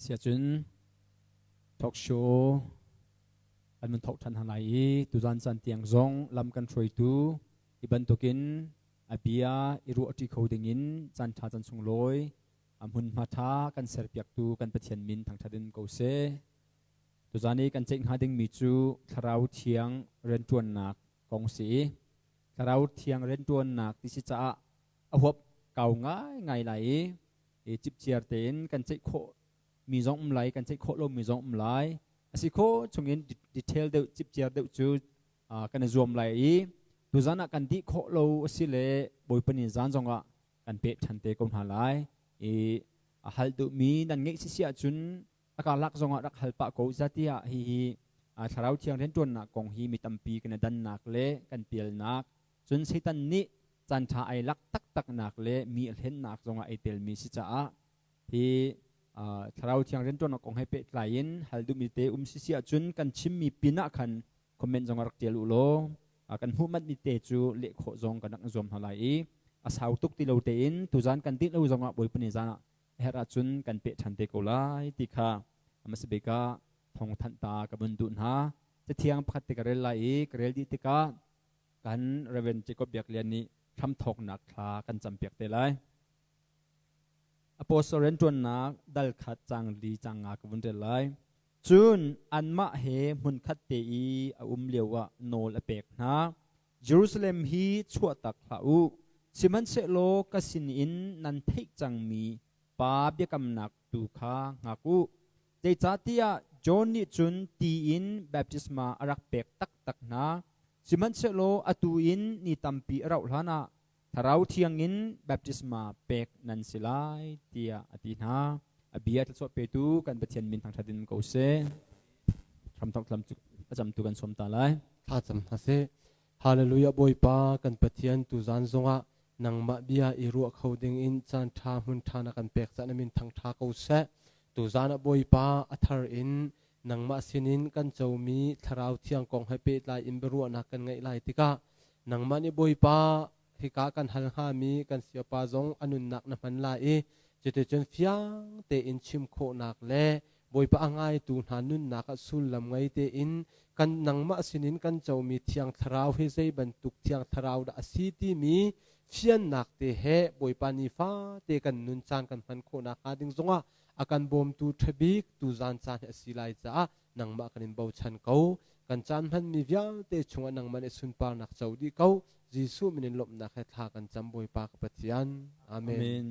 Siacun talk show an mun thok ṭhan hna lai i tuzan caan tiang zong lam kan hruaitu hi bantukin a bia i ruahṭi kho dingin caan ṭha caan sunglawi a hmunhma ṭha kan serpiaktu kan Pathian min thangṭhat in ko seh. Tuzan i kan ceih hnga dingmi cu Thlarau Thiang rianṭuannak kong si i Thlarau Thiang rianṭuannak ti si caah a huap kau ngaingai lai i cipciar tein kan ceih khawh mi zong um lai, kan ceih khawh lomi zong um lai. A si khawh chungin detail deuh, cipciar deuh cu kan i zuam lai i tuzan ah kan dih khawh lo a si le Bawipa ni zan zongah kan peh ṭhan te ko hna lai. I a hal duhmi nan ngeih si si ahcun a karlak zongah rak hal pah ko zatiah hihi Thlarau Thiang rianṭuannak kong hi mi tampi kan i dannak le kan pialnak, cun Satan nih caanṭha ai lak taktaknak le mi a hlennak zongah ai telmi si caah hi Thlarau Thiang rianṭuannak kong he pehtlai in hal duhmi te um si si ahcun kan chimmi pin ah khan comment zong rak ṭial u law kan hmuh manhmi te cu leh khawh zong kan rak zuam hna lai i a sau tuk ti lo tein tuzan kan dih lo zongah Bawipa ni zan ah a herh ahcun kan peh ṭhan te ko lai ti kha hmasa bik ah thawngthanh ta ka vun duh hna. Cathiang pakhat te ka rel lai i ka rel dih tikah kan Reverend Jacob Biak Lian nih hramthawknak thla kan campiak te lai. Apostle rianṭuannak dal khat cang li cang nga ka vun rel lai. Cun anmah he hmunkhat te i a um lioah nawl a pek hna. Jerusalem hi chuahtak hlah u, sihmanhsehlaw ka sinin nan theih cangmi Pa biakamnak tu kha hngak u. Zeicahtiah John nih cun ti in baptisma a rak pek taktak hna, sihmanhsehlaw atu in ni tampi a rauh hlanah Thlarau Thiang in baptisma pek nan si lai, tiah a ti hna. A bia thluachuah petu kan Pathian min thangṭhat in ko seh. Hramthawk thlam cu a camtu kan sawm ta lai. Thla cam hna seh. Hallelujah Bawipa kan Pathian tuzan zongah nangmah bia i ruah kho ding in caan ṭha hmun ṭha na kan pek caan min thangṭha ko seh. Tuzan ah Bawipa a thar in nangmah sinin kan comi Thlarau Thiang kong he pehtlai in biaruahnak kan ngeih lai tikah nangmah nih Bawipa hika kan hal hngami kan siapa zong a nunnak na hman lai i cuticun fiang tein chim khawhnak le Bawipa a ngaitu hna nunnak ah sullam ngei tein kan nangmah sinin kan comi Thiang Thlarau hi zei bantuk Thiang Thlarau dah a si timi fiannak te he Bawipa nifate kan nun caan kan hman khawhnak hnga ding zongah a kan bawmtu ṭhabik tuzan caan hi a si lai caah nangmah kan in bochan ko. Kan caan hmanmi vialte chungah nangmah nih sunparnak co dih ko. Jesuh min in lawmhnak he thla kan cam Bawipa ka Pathian. Amen. Amen.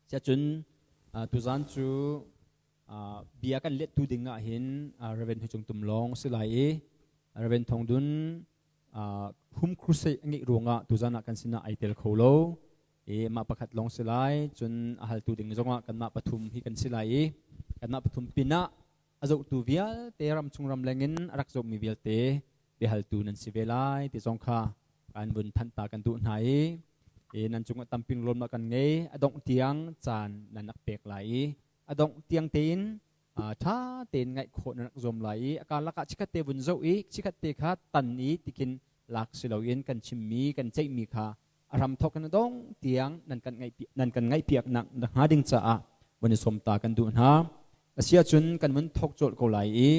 Siacun tuzan cu bia kan lettu ding ah hin Reverend Hu Cung Tum lawng si lai i Reverend Thong Dun hum crusade a ngeih ruangah tuzan ah kan sinah ai tel kho lo. I mah pakhat lawng si lai, cun a haltu ding zongah kanmah pathum hi kan si lai i kanmah pathum pinah a zohtu vialte ramchung ramleng in a rak zohmi vialte biahaltu nan si ve lai ti zong kha kan vun thanh ta kan duh hna i nan cungah tamping lawmnak kan ngei. A dongh tiang caan nan rak pek lai i a dongh tiang tein ṭha tein ngaih khawh nan rak zuam lai i a karlak ah chikkhat te vun zoh i chikkhat te kha tan i tikin lak si loin kan chimmi kan ceihmi kha a ram thawk in a dong tiang nan kan ngaihpiak nak hnga ding caah vun i sawm ta kan duh hna. Asiahcun kan vun thawk colh ko lai i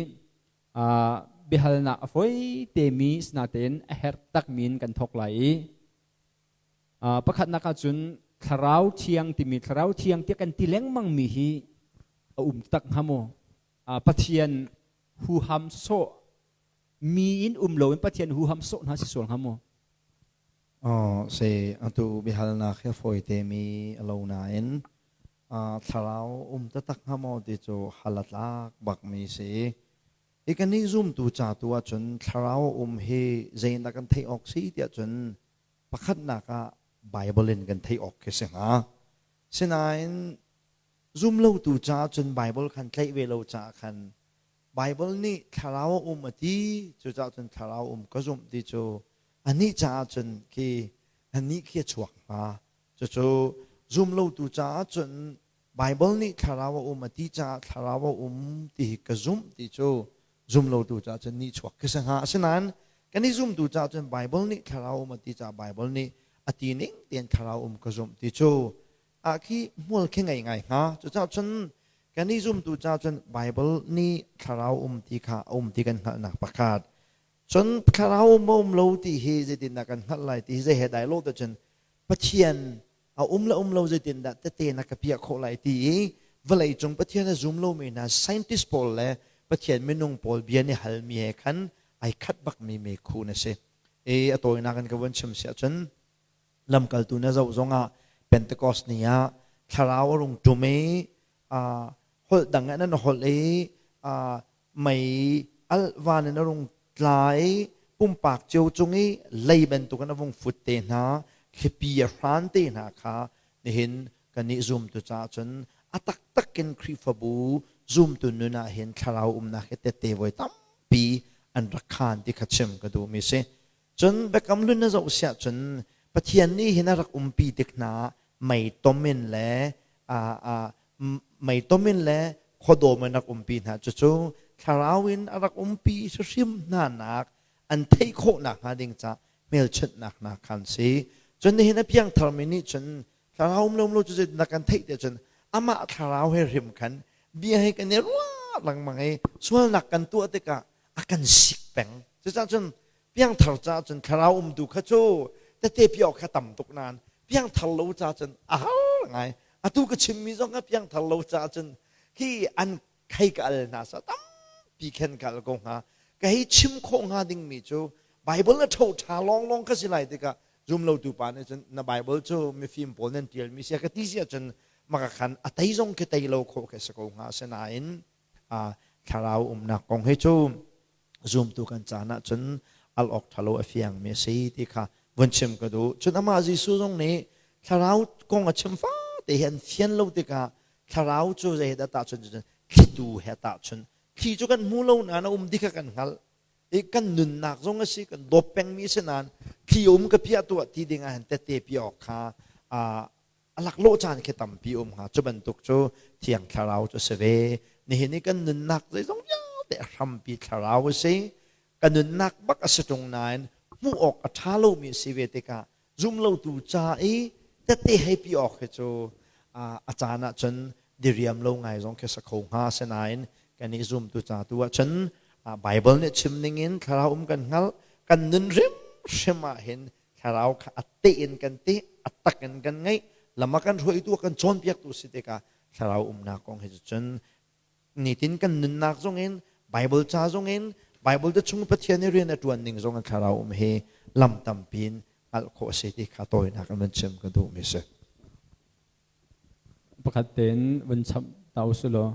biahalnak a foi temi sinatein a herh takmi in kan thawk lai i pakhatnak ahcun Thlarau Thiang timi, Thlarau Thiang tiah kan ti lengmang mi hi a um tak hnga maw? Pathian huham sawh mi in um loin Pathian huham sawh hna si sual hnga maw? Si, atu biahalnak hi a fawite mi a lo nain thlarau um taktak hnga maw ti cu hal a tlak bakmi si. Hi kannih zumtu ca tu ahcun thlarau um hi zeidah kan theih awk si tiah cun pakhatnak ah Bible in kan theih awk khi si hnga. Sinain zumlotu caah cun Bible khan tlaih ve lo caah khan Bible nih thlarau a um a ti, cucaah cun thlarau um ka zumh ti cu anih caah cun khi anih khi a chuak hnga. Cucu zumlotu caah cun Bible nih thlarau a um a ti caah thlarau a um ti hi ka zumh ti cu zumlotu caah cun nih chuak khi si hnga. Asinain kan i zumtu caah cun Bible nih thlarau um a ti caah Bible nih a ti ning tein thlarau um ka zumh ti cu ah khi hmual khi ngei ngai hnga. Cucaah cun Kan i zumtu ca cun Bible nih thlarau um ti kha a um ti kan hngalhnak pakhat. Cun thlarau um um lo ti hi zeitindah kan hngalh lai ti hi zei he dai lo te cun Pathian a um le um lo zeitindah tete na ka piah khawh lai ti i vawlei cung Pathian a zum lomi hna scientist pawl le Pathian minung pawl bia nih halmi he khan ai khat bakmi meikhu na si. E a tawinak in ka vun chim si ahcun lamkaltu na zoh zongah Pentecost ni ah thlarau a rung ṭum i holh dang in an holh i mei alh van in a rung tla i pumpak cio cung i lei bantukin a vung fut te hna thlipi a hran te hna kha nihin kannih zumtu caah cun a taktak in Khrihfabu zumtu nun ah hin thlarau umnak hi tette voi tampi an rak khaan ti kha chim ka duhmi si. Cun Biakam Hlun na zoh siah cun Pathian nih hin a rak umpi tik hna mei tom in le mei tom in le khuadawm in rak umpi hna. Cucu thlarau in a rak umpi hrim hna nak an theih khawhnak hnga ding ca hmelchunhnak hna khan si. Cun nihin a piangtharmi nih cun thlarau um lo um lo cu zeitindah kan theih tiah cun amah thlarau he hrim khan bia he kan i ruah lengmang i sualnak kan tuah tikah a kan sik peng. Cucaah cun piangthar caah cun thlarau umtu kha cu tete piawk kha tam tuk nain piangthar lo caah cun a har ngai. Atu ka chimmi zong kha piangthar lo caah cun khi an khei ka al hna sa tampi khen ka al ko hnga. Ka hei chim khawh hnga dingmi cu Bible na ṭho ṭha lawnglawng ka si lai tikah zumlotu pa nih cun na Bible cu mifim pawl nan ṭialmi sia ka ti si ahcun maka khan a tei zong khi tei lo khawh khi si ko hnga. Asinain thlarau umnak kong hi cu zumtu kan caan ahcun al awk ṭhalo a fiangmi a si ti kha vun chim ka duh. Cun amah Jesuh zong nih thlarau kong a chim fate hi an fian lo tikah thlarau cu zei he dah tahchun cun thlitu he tahchun. Thli cu kan hmu lo nain a um ti kha kan hngalh. I kan nunnak zong a si, kan dawp pengmi a si nain thli um ka piah tuah ti ding ah hin tette piah awk kha a laklawh caan khi tampi um hnga. Cu bantuk cu Thiang Thlarau cu a si ve. Nihin i kan nunnak zeizong vialte a hrampi Thlarau a si. Ka nunnak bak a si ṭung nain hmuh awk a ṭha lomi a si ve tikah zumlotu ca i tette hei pi awk hi cu a caan ahcun diriam lo ngai zong khi sa kho hnga. Asinain kan i zumtu ca tu ahcun Bible nih chim ningin thlarau um kan hngalh, kan nun hrimhrim ah hin thlarau kha a teh in kan teh, a tak in kan ngeih, lam a kan hruaitu, a kan cawnpiaktu si tikah thlarau umnak kong hi cun nitin kan nunnak zong in Bible ca zong in Bible te chung Pathian i rian a ṭuan ning zong in thlarau um hi lam tampi in hngalh khawh a si ti kha tawinak in van chim ka duhmi si. Pakhat tein van chap ta usih law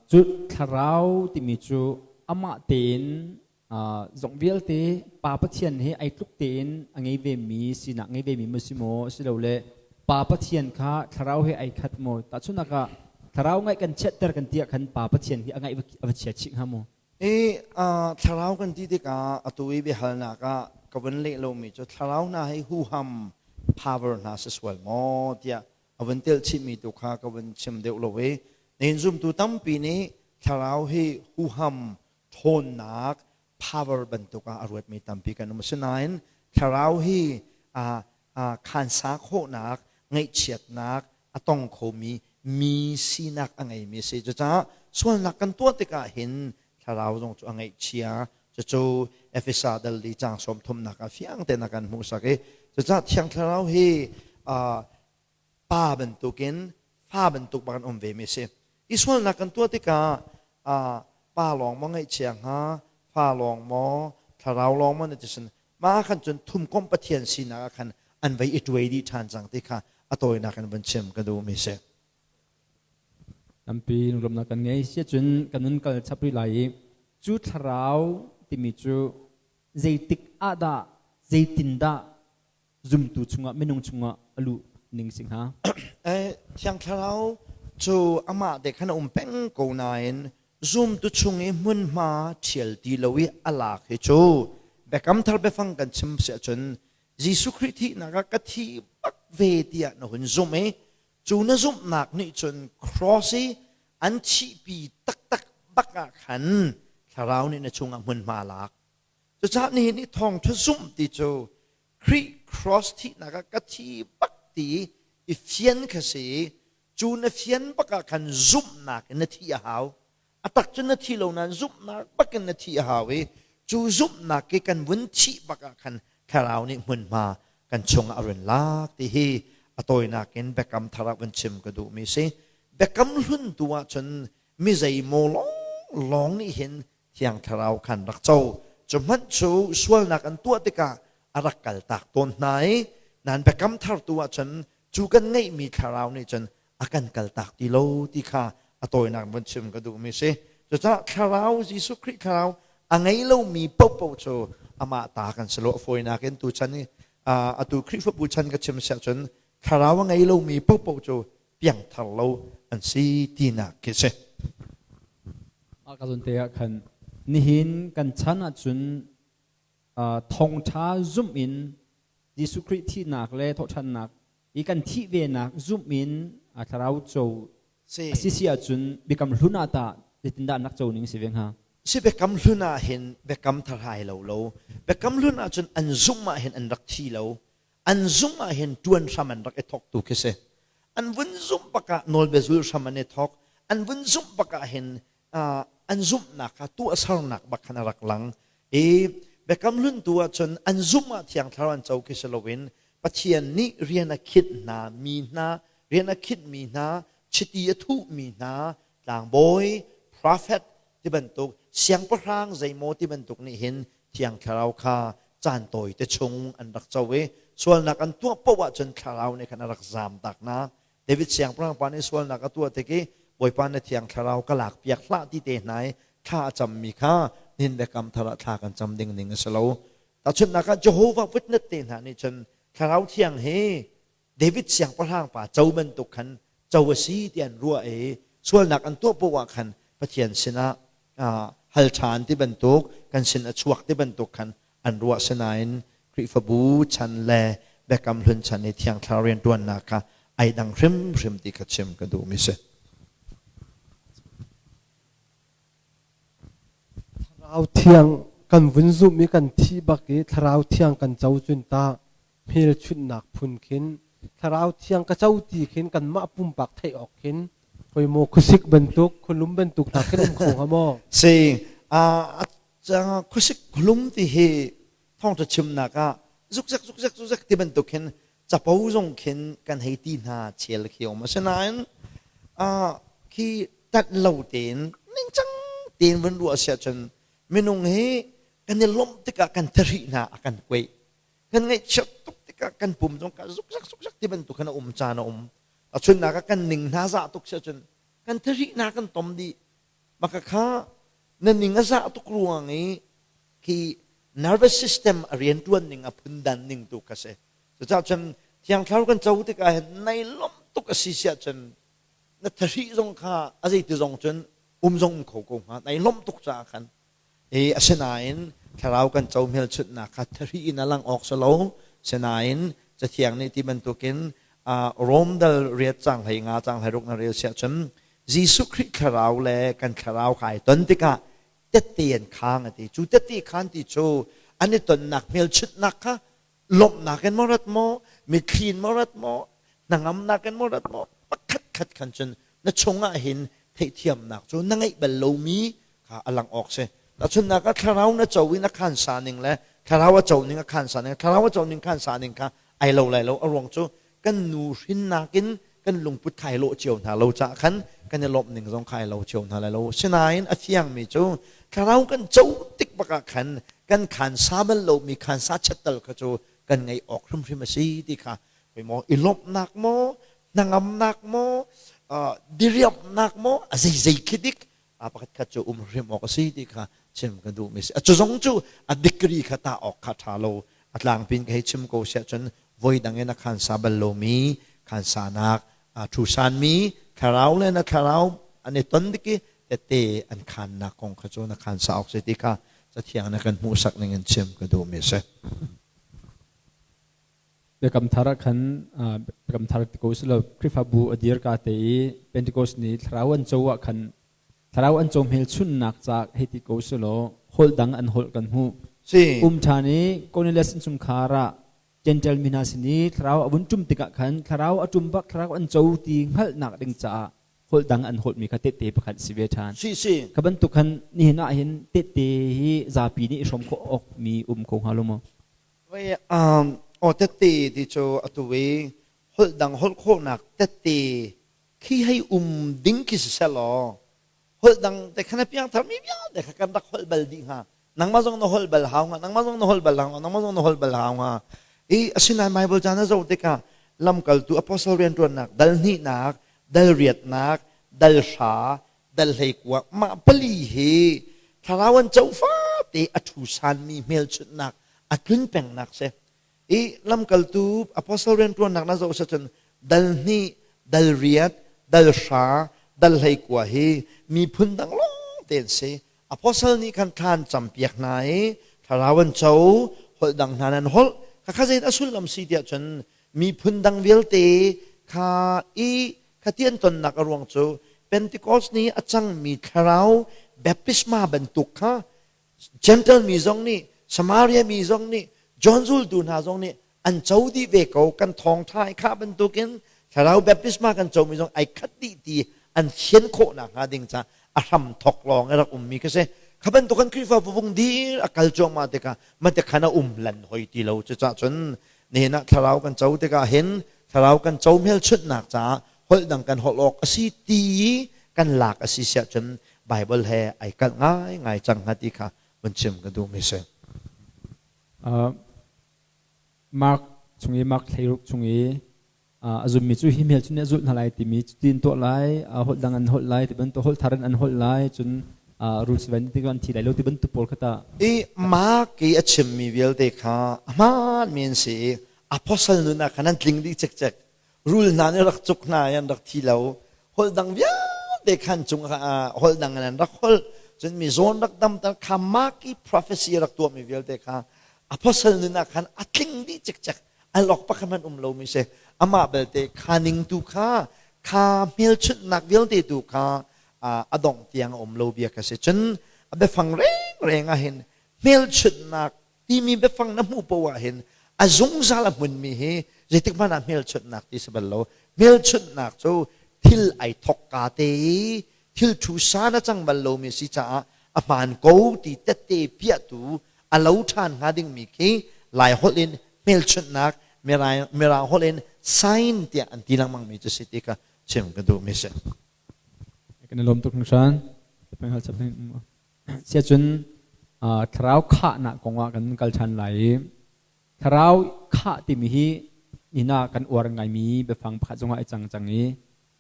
cu thlarau timi cu amah tein zong vialte Pa Pathian he ai tluk tein a ngei vemi sinak ngei vemi maw si maw asilole Pa Pathian kha thlarau he ai khat maw? Tahchunhnak ah thlarau ngaih kan chiatter kan ti ah khan Pa Pathian hi a ngaih a va chia chih hnga maw? I thlarau kan ti tikah atu i biahalnak ah ka vun leh lomi cu thlarau hna hi huham power hna si sual maw tiah a vun telh chihmi tu kha ka vun chim deuh lo i nihin zumtu tampi nih thlarau hi huham ṭhawnnak power bantuk ah a ruatmi tampi kan um. Asinain thlarau hi khansa khawhnak, ngaihchiatnak a tong khomi mi sinak a ngeimi a si. Cucaah sualnak kan tuah tikah hin thlarau zong cu a ngaihchia. Cucu Efesa dal li caang 30nak ah fiang tein a kan hmuhsak i cucaah Thiang Thlarau hi pa bantukin fa bantuk bak an um vemi a si. I sualnak kan tuah tikah pa lawng maw ngaihchia hnga, fa lawng maw, thlarau lawng maw na ti sin mah ah khan cun thumkomh Pathian sinak ah khan an vei i tuai dih ṭhan cang ti kha a tawinak in van chim ka duhmi si. Tampi lungrawmnak kan ngei. Siacun kan nun kal chap rih lai i cu thlarau timi cu zeitik ah dah zeitindah zumtu chungah minung chungah a luh ning si hnga? Thiang Thlarau cu amah te khan a um peng ko nain zumtu chung i hmunhma ṭhial ti lo i a lak hi cu Biakam Thar biafang kan chim si ahcun Jesuh Khrih thihnak ah ka thi bak ve tiah na hun zumh i cu na zumhnak nih cun cross i an thihpi taktak bak ah khan Thlarau nih na chungah hmunhma a lak. Cucaah nihin i thawngṭha zumh ti cu Khrih cross thihnak ah ka thi bak ti i fian kha si. Cu na fian bak ah khan zumhnak in na thih a hau. A tak cu na thi lo nain zumhnak bak in na thih a hau i cu zumhnak i kan vun thih bak ah khan thlarau nih hmunhma kan chungah a run lak ti hi a tawinak in biakam thar ah vun chim ka duhmi si. Biakam hlun tu ahcun mi zeimaw lawnglawng nih hin Thiang Thlarau khan rak co. Cu hmanh cu sualnak an tuah tikah a rak kaltak tawn hna i nan biakam thar tu ahcun cu kan ngeihmi thlarau nih cun a kan kaltak ti lo ti kha a tawinak vun chim ka duhmi si. Cucaah thlarau Jesuh Khrih thlarau a ngei lomi paohpaoh cu amah ta kan si lo. A fawinak in tu chan i atu Khrihfabu chan ka chim siah cun thlarau a ngei lomi paohpaoh cu piangthar lo an si tinak khi si. Mah ka zawn te ah khan nihin kan chan ahcun thawngṭha zumh in Jesuh Khrih thihnak le thawhṭhannak i kan thih venak zumh in thlarau co a si si ahcun biakam hlun ah tah zeitindah nak co ning si ve hnga? Si biakam hlun ah hin biakam thar hai lo lo. Biakam hlun ah cun an zumh ah hin an rak thi lo. An zumh ah hin ṭuan hram an rak i thawk tu khi si. An vun zumh bak ah nawlbia zul hram an i thawk. An vun zumh bak ah hin an zumhnak kha tuahsernak bak khan a rak lang. I biakam hlun tu ahcun an zumh ah thiang thlarau an co khi si loin Pathian nih rian a khinh hna mi hna, rian a khinh mi hna, chiti a thuh mi hna, tlangbawi, prophet ti bantuk, siangpahrang zeimaw ti bantuk nih hin thiang thlarau kha caan tawi te chung an rak co i sualnak an tuah paoh ahcun thlarau nih khan a rak zaamtak hna. David siangpahrang pa nih sualnak a tuah tik i Bawipa na thiang thlarau ka lak piak hlah ti te hna i thla a cammi kha nihin biakam thar ah thla kan cam ding ning a si lo. Tahchunhnak ah Jehovah Witness te hna nih cun thlarau thiang hi David siangpahrang pa co bantuk khan co a si ti an ruah i sualnak an tuah poah ah khan Pathian sinah hal ṭhan ti bantuk kan sin a chuak ti bantuk khan an ruah sinain Khrihfabu chan le Biakam Hlun chan i Thiang Thlarau rianṭuannak kha ai dang hrimhrim ti kha chim ka duhmi si. Thlarau Thiang kan vun zumh i kan thih bak i Thlarau Thiang kan co cun tah hmelchunhnak phun khin Thlarau Thiang ka co ti khin kanmah pumpak theih awk khin hoi maw khuasik bantuk khualum bantuk hna khin um kho hnga maw? Si, khuasik khualum ti hi thawngṭha chimnak ah zukzak zukzak zukzak ti bantuk khin capo zong khin kan hei ti hna chel khi um. Asinain khi tat lo tein ningcang tein vun ruah si ahcun minung hi kan i lawmh tikah kan thahri hna a kan kuaih. Kan ngaihchiat tuk tikah kan pum zong ka zukzak zukzak ti bantuk khan a um caan a um. A chunnak ah kan ning hna zah tuk si ahcun kan thahri hna kan tom dih. Maka kha na ning a zah tuk ruang i khi nervous system a rianṭuan ning a phundan ning tu kha si. Cucaah cun Thiang Thlarau kan co tikah hin nai lawmh tuk a si siah cun na thahri zong kha a zeiti zong cun um zong um kho ko hnga nai lawmh tuk caah khan i asinain thlarau kan co hmelchunhnak kha thahri in a lang awk si lo. Sinain Cathiang nih ti bantukin Rom dal riat cang hlei nga cang hlei ruk na rel siah cun Jesuh Khrih thlarau le kan thlarau kha ai ton tikah tette an khang a ti. Cu tette khan ti cu an i tonnak hmelchunhnak kha lawmhnak in maw rat maw, mitthli in maw rat maw, hnangamnak in maw rat maw, pakhat khat khan cun na chungah hin theihthiamnak cu na ngeih bal lomi kha a lang awk si. Tahchunhnak ah thlarau na co i na khansa ning le thlarau a co ning a khansa ning, thlarau a co ning khansa ning kha ai lo lai lo. A ruang cu kan nu hrinnak in kan lungput kha ai lawh cio hna lo caah khan kan i lawmh ning zong kha ai lo cio hna lai lo. Sinain a fiangmi cu thlarau kan co tik bak ah khan kan khansa bal lomi khansa chattal kha cu kan ngeih awk hrimhrim a si ti kha koi maw i lawmhnak maw hnangamnak maw diriamhnak maw a zeizei khi dik a pakhat khat cu um hrim awk a si ti kha chim ka duhmi si. A cu zong cu a degree kha tah awk kha ṭha lo. A tlangpin ka hei chim ko siah cun voi dang in a khansa bal lomi khansanak a ṭhusanmi thlarau le na thlarau an i ton dik i tette an khannak kong kha cu na khansa awk si ti kha Cathiang na kan hmuhsak ning in chim ka duhmi a si. Biakam thar ah khan Biakam thar ti ko silo Khrihfabu a dir ka te i Pentecost ni thlarau an co ah khan thlarau an co hmelchunhnak ca hei ti ko silo holh dang an holh kan hmuh. Si. Um ṭhan i Cornelius innchungkhar ah Gentile mi hna sin i thlarau a vun ṭum tikah khan thlarau a ṭum bak thlarau an co ti hngalhnak ding caah holh dang an holhmi kha tehte pakhat si ve ṭhan. Si si. Kha bantuk khan nihin ah hin tehte hi zapi nih i hrawm khawh awk mi um ko hnga lo maw? Voi aw tette ti cu atu i holh dang holh khawhnak tette khi hei um ding khi si seh law holh dang te khan a piangthar mi vialte kha kan rak holh bal dih hnga. Nangmah zong na holh bal hau hnga, nangmah zong na holh bal hau hnga, nangmah zong na holh bal hau hnga. I asinain Bible ca na zoh tikah lamkaltu apostle rianṭuannak dal hnihnak, dal riatnak, dal hra, dal hleikua mah pali hi thlarau an co fate a ṭhu sanmi hmelchunhnak a tlun pengnak si. I lamkaltu apostle rianṭuannak na zoh cun dal hnih, dal riat, dal hra, dal hleikua hi miphun dang lawng te an si. Apostle nih khan thla an campiak hna i thlarau an co, holh dang hna nan holh. Khakha zeidah a sullam si tiah cun miphun dang vialte kha i khati an tonnak a ruang cu Pentecost ni a cangmi thlarau baptisma bantuk kha Gentle mi zong nih Samaria mi zong nih John zultu hna zong nih an co dih ve ko. Kan thawngṭha i khah bantukin thlarau baptisma kan comi zong ai khat dih ti an fian khawh nakhnga ding ca a hram thok lawng i rak ummi ka si. Kha bantuk kan Khrihfa vung dir a kal cuahmah tikah mate khan a um lan hoi ti lo. Cucah cun nihin ah thlarau kan co tikah hin thlarau kan co hmelchunhnak caah holh dang kan holh awk a si ti kan lak a si siah cun Bible he ai kalh ngaingai cang hnga ti kha vun chim ka duhmi si. Mark chung i Mark thleiruk chung i a zummi cu hi hmelchunh nih a zulh hna lai timi cutin tuah lai, holh dang an holh lai ti bantuk, holh thar in an holh lai, cun rules van ti an thi lai lo ti bantuk pawl kha tah. I Mark i a chimmi vialte kha a hmaanmi an si i apostle nun ah khan an tling dih cikcek. Rul hna nih rak cuk hna i an rak thi lo. Holh dang vialte khan cung holh dang in an rak holh. Cun mi zawn rak damter kha Mark i prophecy rak tuahmi vialte kha apostle nun ah khan a tling dih cikcek. Al awk pakhat hmanh um lomi si. Amah belte kha ning tu kha kha hmelchunhnak vialte tu kha a dongh tiang a um lo bia kha si. Cun a biafang rengreng ah hin hmelchunhnak timi biafang na hmuh poah ah hin a zungzal a hmunmi hi zeitik hmanh ah hmelchunhnak ti si bal lo. Hmelchunhnak cu thil ai thok ka te i thil thu sa na cang bal lomi si caah a hmaan ko ti tette piahtu a lo ṭhan hnga dingmi khi Lai holh in hmelchunhnak, Mirang holh in sign tiah an ti lengmangmi cu si ti kha chim ka duhmi si. Kan i lawm tuk hringhran. Siacun thlarau khahnak kongah kan kal ṭhan lai i thlarau khah timi hi nina kan uar ngaimi biafang pakhat zongah i cang cang i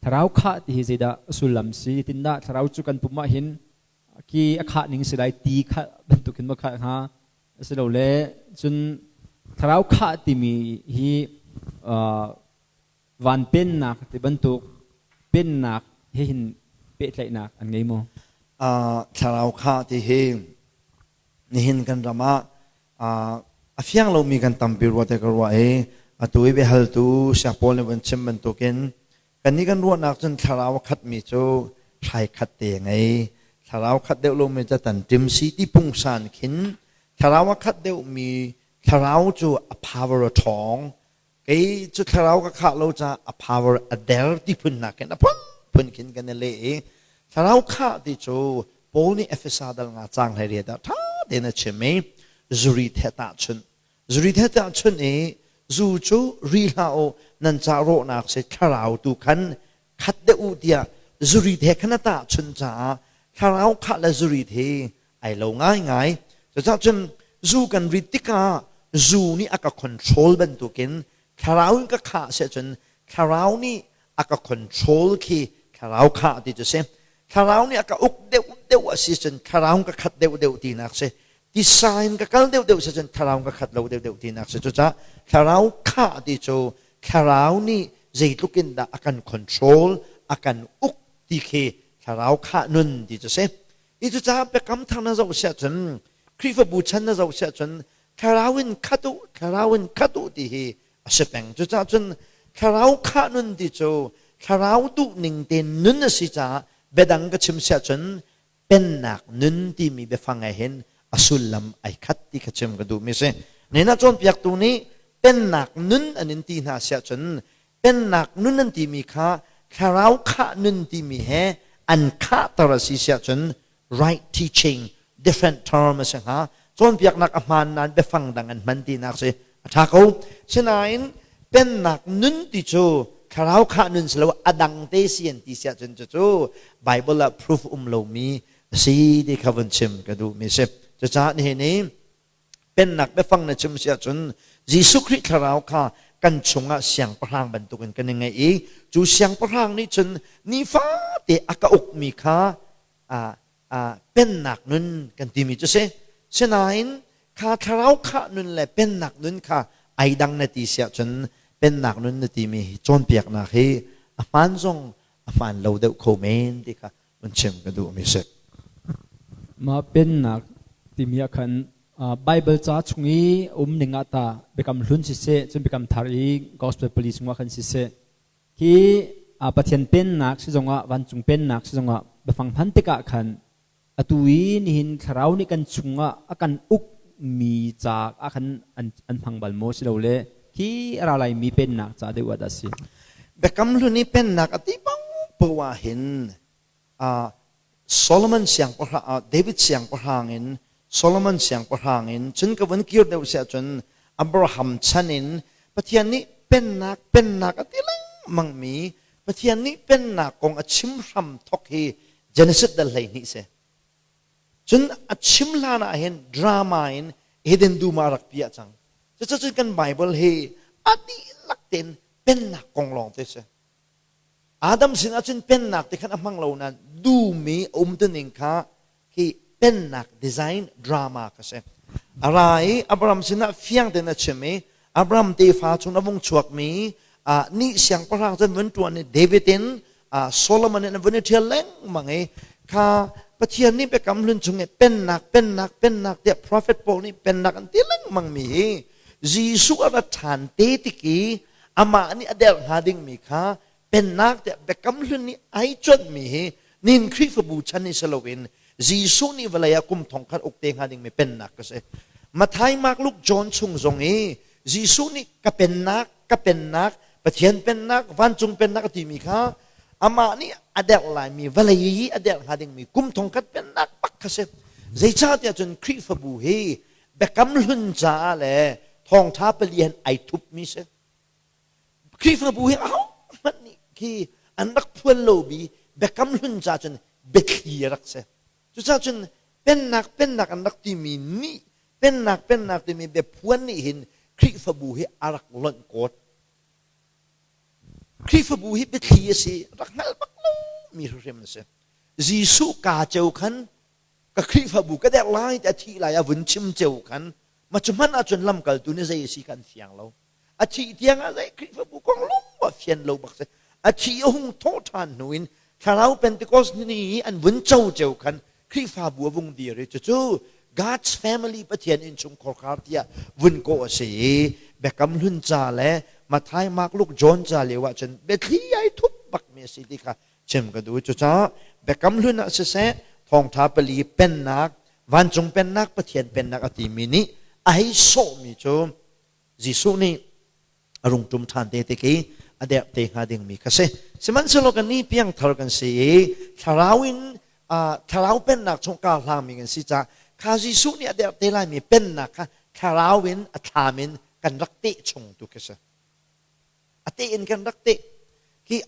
thlarau khah ti hi zeidah sullam si tindah thlarau cu kan pum ah hin ki a khah ning si lai ti kha bantukin ma khah hnga asilole cun thlarau khah timi hi van pennak ti bantuk pennak he hin pehtlaihnak an ngei maw? Thlarau khah ti hi nihin kan ram ah a fiang lomi kan tampi rua te ka ruah i atu i biahaltu siak pawl nih van chim bantukin kannih kan ruahnak cun thlarau a khatmi cu hrai khat te ngei thlarau khat deuh lomi cu tan ṭim si ti pungsan khin thlarau a khat deuhmi thlarau cu a power a ṭhawng kei cu thlarau ka khah lo caah a power a der ti phun nakin a phunphun khin kan i leh i thlarau khah ti cu Paul nih Efesa dal nga cang hlei riat ah ṭha tein a chim i zuri the tahchunh zuri the tahchunh i zu cu ri hlah u nan ca rawhnak si thlarau tu khan khat deuh u tiah zuri the khan a tahchunh caah thlarau khah le zuri the ai lo ngaingai. Cucaah cun zu kan rit tikah zu nih a ka control bantukin thlarau in ka khah si ahcun thlarau nih a ka control khi thlarau khah ti cu si. Thlarau nih a ka uk deuh deuh a si cun thlarau ka khat deuh deuh tinak si. Tisa in ka kal deuh deuh si cun thlarau ka khat lo deuh deuh tinak si. Cucaah thlarau khah ti cu thlarau nih zeitluk in dah a kan control, a kan uk ti khi thlarau khah nun ti cu si. I cucaah biakam thar na zoh siah cun Khrihfabu chan na zoh siah cun thlarau in khat u, thlarau in khat u ti hi a si peng. Cucaah cun thlarau khah nun ti cu thlarau duh ning te nun a si caah biadang ka chim siah cun pennak nun timi biafang he hin a sullam ai khat ti kha chim ka duhmi si. Nina cawnpiaktu nih Pennak nun an in ti hna siah cun pennak nun an timi kha thlarau khah nun timi he an khahter a si siah cun right teaching, different term a si hnga. Cawnpiaknak a hmaan nain biafang dang an hman tinak si a ṭha ko. Sinain pennak nun ti cu thlarau khah nun si lo, a dang te si an ti siah cun cucu Bible ah proof um lomi a si ti kha vun chim ka duhmi si. Cucaah nihin i pennak biafang na chim si ahcun Jesuh Khrih thlarau kha kan chungah siangpahrang bantukin kan i ngeih i cu siangpahrang nih cun nifate a ka ukmi kha pennak nun kan timi cu si. Sinain kha thlarau khah nun le pennak nun kha ai dang na ti si ahcun pennak nun na timi cawnpiaknak hi a hmaan zong a hmaan lo deuh kho men ti kha vun chim ka duhmi si. Mah pennak timi ah khan Bible ca chung i um ning ah ta Biakam Hlun siseh, cun Biakam Thar i Gospel pali chungah khan siseh, khi Pathian pennak si zongah vancung pennak si zongah biafang hman tikah khan atu i nihin thlarau nih kan chungah a kan uk mi ca ah khan an hmang bal maw, silole khi a ra laimi pennak ca deuh ah dah si? Biakam Hlun i pennak a ti paohpaoh ah hin Solomon siangpahrang, David siangpahrang in, Solomon siangpahrang in, cun ka vun kir deuh siah cun Abraham chan in Pathian nih pennak, pennak a ti lengmang mi Pathian nih pennak kong a chim hram thok hi Genesis dal 12 si. Cun a chim hlan ah hin drama in Eden dum ah rak piah cang. Cucun kan Bible hi a dihlak tein pennak kong lawng te si. Adam sinah cun pennak ti khan a hmang lo nain dum i a umtuning kha khi pennak design drama kha si. A ra i Abraham sinah fiang tein a chim i Abraham tefa chung a vung chuakmi nih siangpahrang cun vun ṭuan i David in Solomon in a vun i ṭhial lengmang i kha Pathian nih Biakam Hlun chung i pennak, pennak, pennak tiah prophet pawl nih pennak an ti lengmang mi hi Jesuh a ra ṭhan te tik i amah nih a derh hnga dingmi kha pennak tiah Biakam Hlun nih ai cuanhmi hi nin Khrihfabu chan i si loin Jesuh nih vawlei ah kum thongkhat uk te hnga dingmi pennak ka si. Matthai, Mark, Luke, John chung zong i Jesuh nih ka pennak, ka pennak, Pathian pennak, vancung pennak a timi kha amah nih a derh laimi vawlei i a derh hnga dingmi kum thongkhat pennak bak kha si. Zeicahtiah cun Khrihfabu hi Biakam Hlun caah le thawngṭha pali han ai thupmi si. Khrihfabu hi ahohmanh nih khi an rak phuan lomi Biakam Hlun ca cun biathli a rak si. Cucaah cun pennak pennak an rak timi nih pennak pennak timi biaphuan nih hin Khrihfabu hi a rak lonh kawt. Khrihfabu hi biathli a si, rak hngalh bak lomi hrimhrim a si. Jesuh kaa ceu khan ka Khrihfabu ka derh lai ti a thih lai a vun chim ceu khan ma cu hmanh ahcun lamkaltu nih zei a si kha an fiang lo. A thih tiang ah zei Khrihfabu kong lung a fian lo bak si. A thi a hung thawh ṭhan hnu in Thlarau Pentecost ni i an vun co ceu khan Khrihfabu a vung dir i cucu God's family, Pathian innchungkhar khar tiah vun kawh a si i Biakam Hlun ca le Matthai, Mark, Luke, John ca lio ahcun biathli ai thup bakmi a si ti kha chim ka duh. Cucaah Biakam Hlun ah siseh, thawngṭha pali pennak, vancung pennak, Pathian pennak a timi nih a hei sawhmi cu Jesuh nih a rung ṭum ṭhan te tik i a derh te hnga dingmi kha si. Sihmanhsehlaw kan nih piangthar kan si i thlarau in thlarau pennak chung kar hlangmi kan si caah kha Jesuh nih a derh te laimi pennak kha thlarau in a thlam in kan rak teh chung tu khi si. A teh in kan rak teh. Khi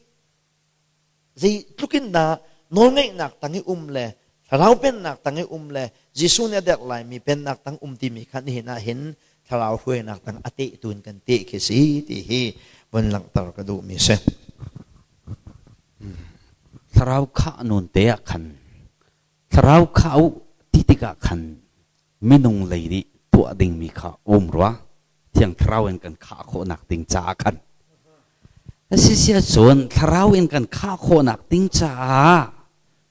Zeitluk in dah nawlngeihnak tang i um le thlarau pennak tang i um le Jesuh nih a derh laimi pennak tang um timi kha nihin ah hin thlarau hruainak tang a tehtu in kan teh khi si ti hi vun langhter ka duhmi si. Thlarau khah nun te ah khan thlarau khah u ti tikah khan minung lei nih tuah dingmi kha um rua. Thiang Thlarau in kan khah khawhnak ding caah khan asisia cun Thlarau in kan khah khawhnak ding caah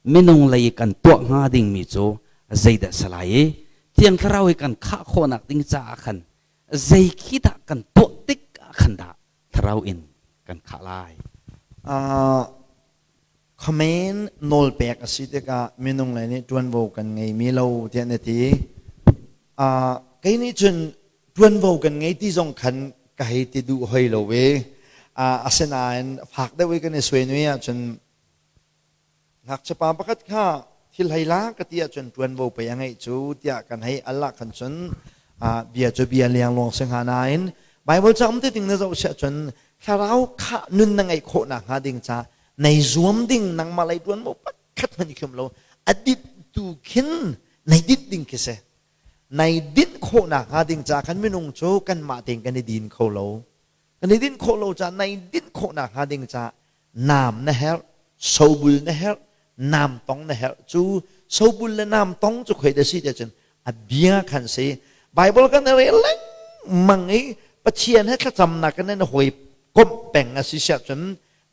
minung lei kan tuah hnga dingmi cu zeidah salai i Thiang Thlarau i kan khah khawhnak ding caah khan zei khi dah kan tuah tik ah khan dah Thlarau in kan khah lai? Khamen nawlpek a si tikah minung lei nih ṭuanvo kan ngeimi lo tiah na ti. Kei nih cun ṭuanvo kan ngei ti zong khan ka hei ti duh hoi lo i asinain fak deuh i kan i suai nui ahcun ngakchiapa pakhat kha thil hei la ka ti ahcun ṭuanvo pei a ngeih cu tiah kan hei al ah khan cun bia cu bia liangluang si hnga nain Bible ca um te ding na zoh siah cun thlarau khah nun na ngeih khawh nakhnga ding ca nei zuam ding nangmah lei ṭuanvo pakhat hmanh i khim lo a dit tu khin nei dit ding khi si. Nai dinh khawh nakhnga ding ca khan minung cu kanmah tein kan i din kho lo. Kan i dinh khawh lo caah nai dinh khawh nakhnga ding ca naam na herh, sobul na herh, naam tong na herh. Cu sobul le naam tong cu khoi da si tiah cun a bia khan si. Bible kan rel lengmang i Pathian he thlacamnak in na hawi komh peng a si siah cun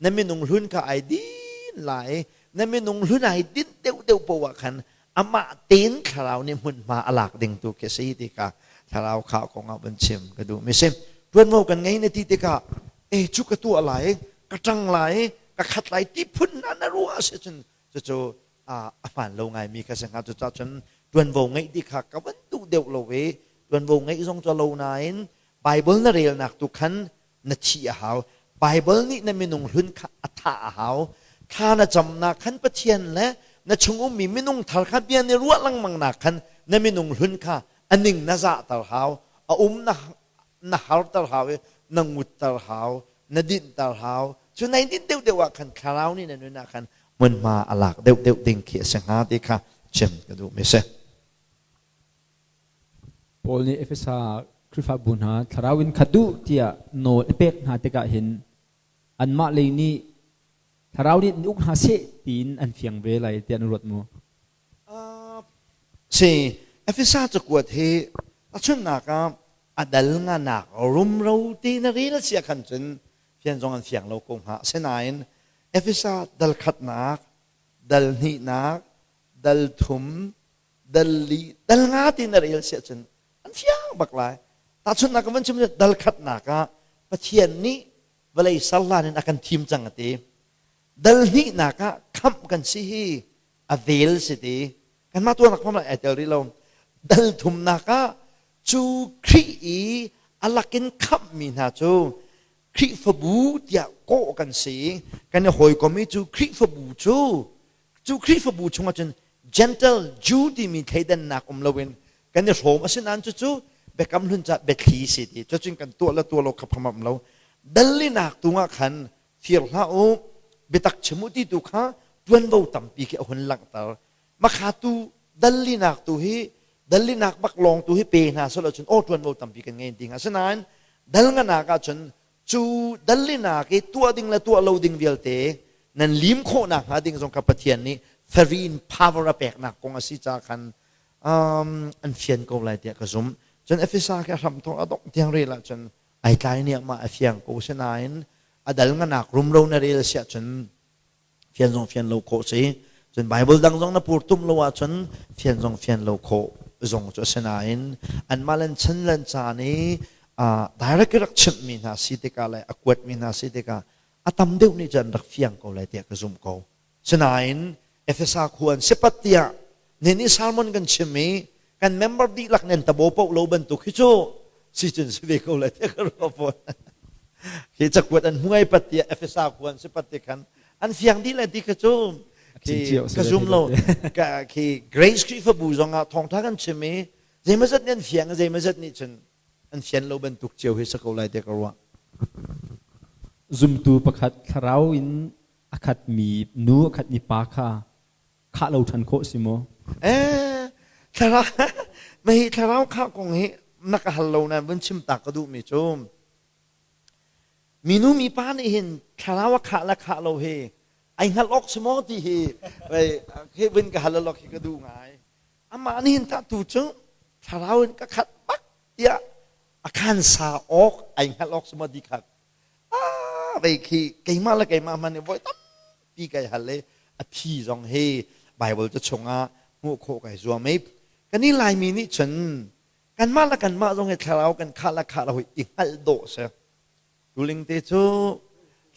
na minung hlun kha ai din lai. Na minung hlun ai dinh deuhdeuh poah khan amah tein thlarau nih hmunhma a lak ding tu khi si ti kha thlarau kha kong ah van chim ka duh mi si. Tuanvo kan ngei na ti tikah e cu ka tuah lai, ka ṭang lai, ka khat lai ti phun hna na ruah si cun cucu a hmaan lo ngai mi kha si hnga. Cucaah cun tuanvo ngeih ti kha ka van duh deuh lo i tuanvo ngeih zong cu lo nain Bible na relnak tu khan na thih a hau. Bible nih na minung hlun kha a thah a hau. Thla na camnak khan Pathian le na chung ummi minung thar kha bia ni ruah lengmang nak khan na minung hlun kha a ning na zahter hau, a um na na harter hau i na ngutter hau, na dinhter hau. Cu nai dinh deuhdeuh ah khan thlarau nih na nun ah khan hmunhma a lak deuhdeuh ding khi a si hnga ti kha chim ka duh mi si. Paul nih Efesa Khrihfabu hna thlarau in khat u tiah nawl a pek hna tikah hin anmah lei nih thlarau nih uk hna seh tiin an fiang ve lai tiah na ruat maw? Si, Efesa cakuat hi a chunnak ah a dal nganak rumro ti na rel sia khan cun fian zong an fiang lo ko hnga. Asinain Efesa dal khatnak, dal hnihnak, dal thum, dal li dal nga ti na rel siah cun an fiang bak lai. Tahchunhnak ka van chim dal khatnak ah Pathian nih vawlei sarlan in a kan thim cang a ti. Dal hnihnak ah khamh kan si hi a vel si ti. Kanmah tuahnak pham ai tel rih lo. Dal thumnak ah cu Khrih i a lakin khamhmi hna cu Khrihfabu tiah kawh kan si. Kan i hawikom i cu Khrihfabu cu Cu Khrihfabu chungah cun Gentle Jew timi thleidannak um loin kan i hrawm. Asinain cucu biakam hlun ca biathli si ti cucun kan tuah le tuah lo kha pham lo. Dallinak tungah khan fir hlah u, biatak chim u ti tu kha tuanvo tampi khi a hun langhter. Makha tu dallinak tu hi dallinak bak lawng tu hi pe hna selaw cun aw tuanvo tampi kan ngei ding. Asinain dal nganak ahcun Cu dallinak i tuah ding le tuah lo ding vialte nan lim khawh nakhnga ding zong kha Pathian nih farin power a peknak kong a si ca khan an fian ko lai tiah ka zumh. Cun Efesa khi a hramthawk a dongh tiang rel ahcun ai tlai nih mah a fiang ko sinain a dal nganak rumro na rel siah cun fian zong fian lo khawh si. Cun Bible dang zong na pur tum lo ahcun fian zong fian lo khawh zong cu a si nain anmah len chan len caan i direct rak chimhmi hna si tikah le a kuatmi hna si tikah a tam deuh nih cun rak fiang ko lai tiah ka zumh ko. Sinain Efesa khua an sipat tiah nin i sermon kan chim i kan member dihlak nen tabo poh lo bantuk hi cu si cun si ve ko lai tiah ka ruah fawn. Khi cakuat an hmuai pat tiah Efesa khua an si pat ti khan an fiang dih lai ti kha cu ka zum lo. Khi Grace Khrihfabu zong ah thawngtha kan chim i zeimazat nih an fiang zeimazat nih cun an fian lo bantuk cio hi si ko lai tiah ka ruah. Zumtu pakhat thlarau in a khatmi nu a khatmi pa kha khah lo ṭhan khawh si maw? Eh, thlarau mahi thlarau khah kong hi na ka hal lo nain vun chim tak ka duhmi cu minu mipa nih hin thlarau a khah le khah lo hi ai hngalh awk si maw ti hi hi vun ka hal lok hi ka duh ngai. Amah nih hin tah tu cu thlarau in ka khat bak tiah a khan sa awk ai hngalh awk si maw ti kha ah vei khi keimah le keimah hmanh nih voi tampi kai hal i a phi zong hi Bible ca chungah hmuh khawh kai zuam i kan i Laimi nih cun kanmah le kanmah zong hi thlarau kan khah le khah lo hi i hngalh dawh si. Tuling te cu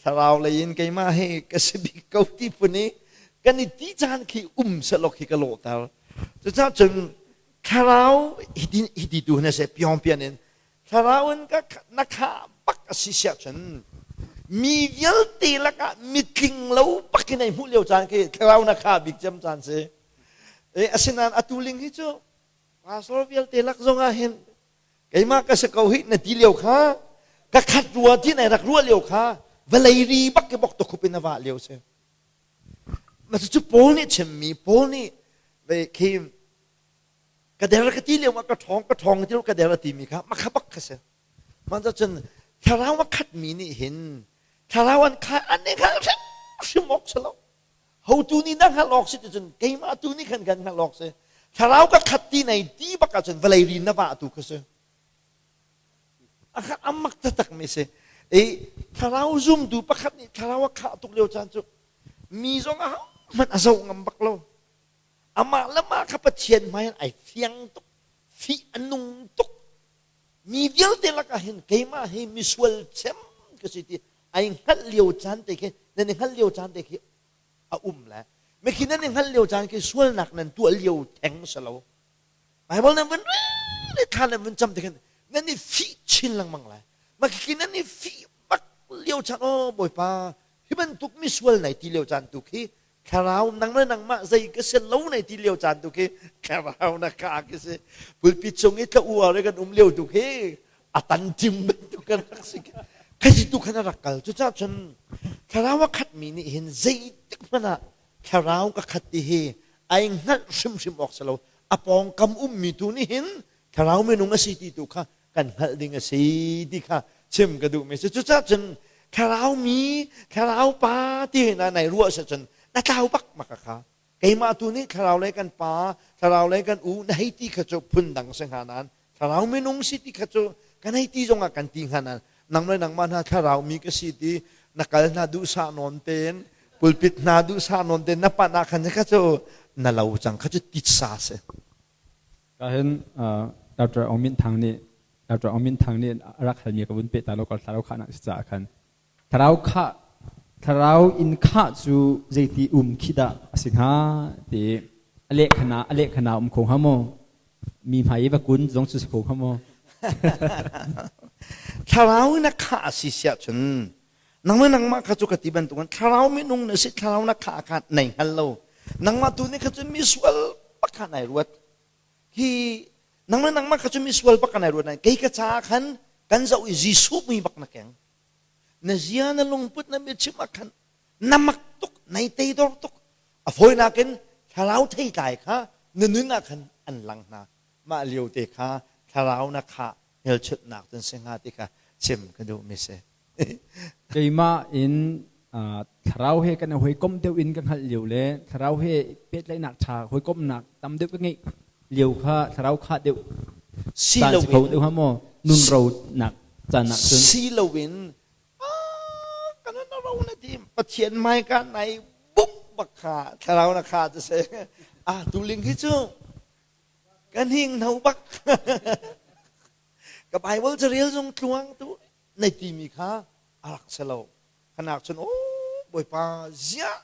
thlarau lei in keimah hi ka si bik ko ti phun i kan i ti caan khi um sehlaw khi ka lawhter. Cucaah cun thlarau hiti hiti tu na se piong pian in thlarau in ka na khah. bak a si siah cun mi vialte lakah mitling lo bak in ai hmuh lio caan khi thlarau na kha bik cem caan si. Asinain atu ling hi cu pastor vialte lak zong ah hin keimah ka si ko hi na ti lio kha ka khat rua ti nai rak ruah lio kha vawlei ri bak ke bok to khup in a vah lio si. Ma cu Paul nih chimmi Paul nih ve khi ka der ka ti lio ah ka ṭhawng ka ṭhawng ti ka der a timi kha makha bak kha si. Man cun thlarau a khatmi nih hin thlarau an kha an i hngalh hrim hrim awk si lo. Hotu nih na hngalh awk si ti cun keimah tu nih khan kan hngalh awk si. Thlarau ka khat ti nei ti bak ahcun vawlei ri na vah tu kha si. A mak taktak mi si. I thlarau zumtu pakhat nih thlarau a khah tuk lio caan cu mi zong a hmanh a zoh ngam bak lo. Amah le mah kha Pathian hmai ai fiang tuk, fih a nung tuk. Mi vialte lakah hin keimah hi misual cem ka si ti ai hngalh lio caan te khi nan i hngalh lio caan te khi a um le mikhi nan i hngalh lio caan khi sualnak nan tuah lio theng si lo. Bible nan vun rel i thla nan vun cam te khin nan i fih chin lengmang lai. Mah khi nan i fih bak lio caan oh Bawipa hi bantuk misual nai ti lio caan tu khi thlarau nang le nangmah zei ka si lo nai ti lio caan tu khi thlarau na ka khi si pulpit cung i tla uar i kan um lio tu khi a tan tim bantuk kan rak si khi tu khan a rak kal cucaah cun thlarau a khatmi nih hin zeitik hmanh ah thlarau ka khat ti hi ai hngalh hrimhrim awk si lo a pawngkam ummi tu nih hin thlarau minung a si ti tu kha kan hngalh ding a si ti kha chim ka duhmi si. Cucaah cun thlarau mi thlarau pa ti na nai ruah si cun na tlau bak maka kha keimah tu nih thlarau lei kan pa thlarau lei kan u na hei ti kha cu phun dang si hnga nain thlarau minung si ti kha cu kan hei ti zongah kan ti hnga nain nang le nangmah hna thlarau mi ka si ti na kal hna duhsah nawn tein pulpit hna duhsah nawn tein na panh ah khan kha cu na lo cang kha cu titsa si. Ka hin Dr. Aung Min Thang nih Dr. Aung Min Thang nih a rak halmi ka vun peh ta lo kal thlarau khah nak si caah khan thlarau khah thlarau in khah cu zeiti um khi dah a si hnga ti a lehkhana a lehkhana um kho hnga maw mi hmai i va kun zong cu si kho hnga maw Thlarau in a khah a si siah cun nangmah nangmah kha cu ka ti bantukin thlarau minung na si thlarau na khah kha nei hngal lo nangmah tu nih kha cun misual bak kha nai ruat hi nangmah nangmah kha cu misual bak nai ruat kei ka caah khan kan zoh i Jesuh mui bak na keng na zia na lungput na biachim ah khan na mak tuk nai teidor tuk a fawinak in thlarau theitlai kha na nun ah khan an lang hna mah lio te kha thlarau na khah hmelchunhnak cun si hnga ti kha chim ka duh mi si. Keimah in thlarau he kan i hawikom deuh in ka hngalh lio le thlarau he pehtlaihnak ṭha hawikomhnak tam deuh ka ngeih lio kha thlarau kha deuh si caan si kho loin deuh hnga maw nun ro nak caan ah cun si loin kan na ro na ti Pathian hmaika nai buk bak kha thlarau na kha ti si ah tuling hi cu kan hing no bak ka Bible carel zong tluang tu nei timi kha a rak si lo khanak cun o Bawipa ziah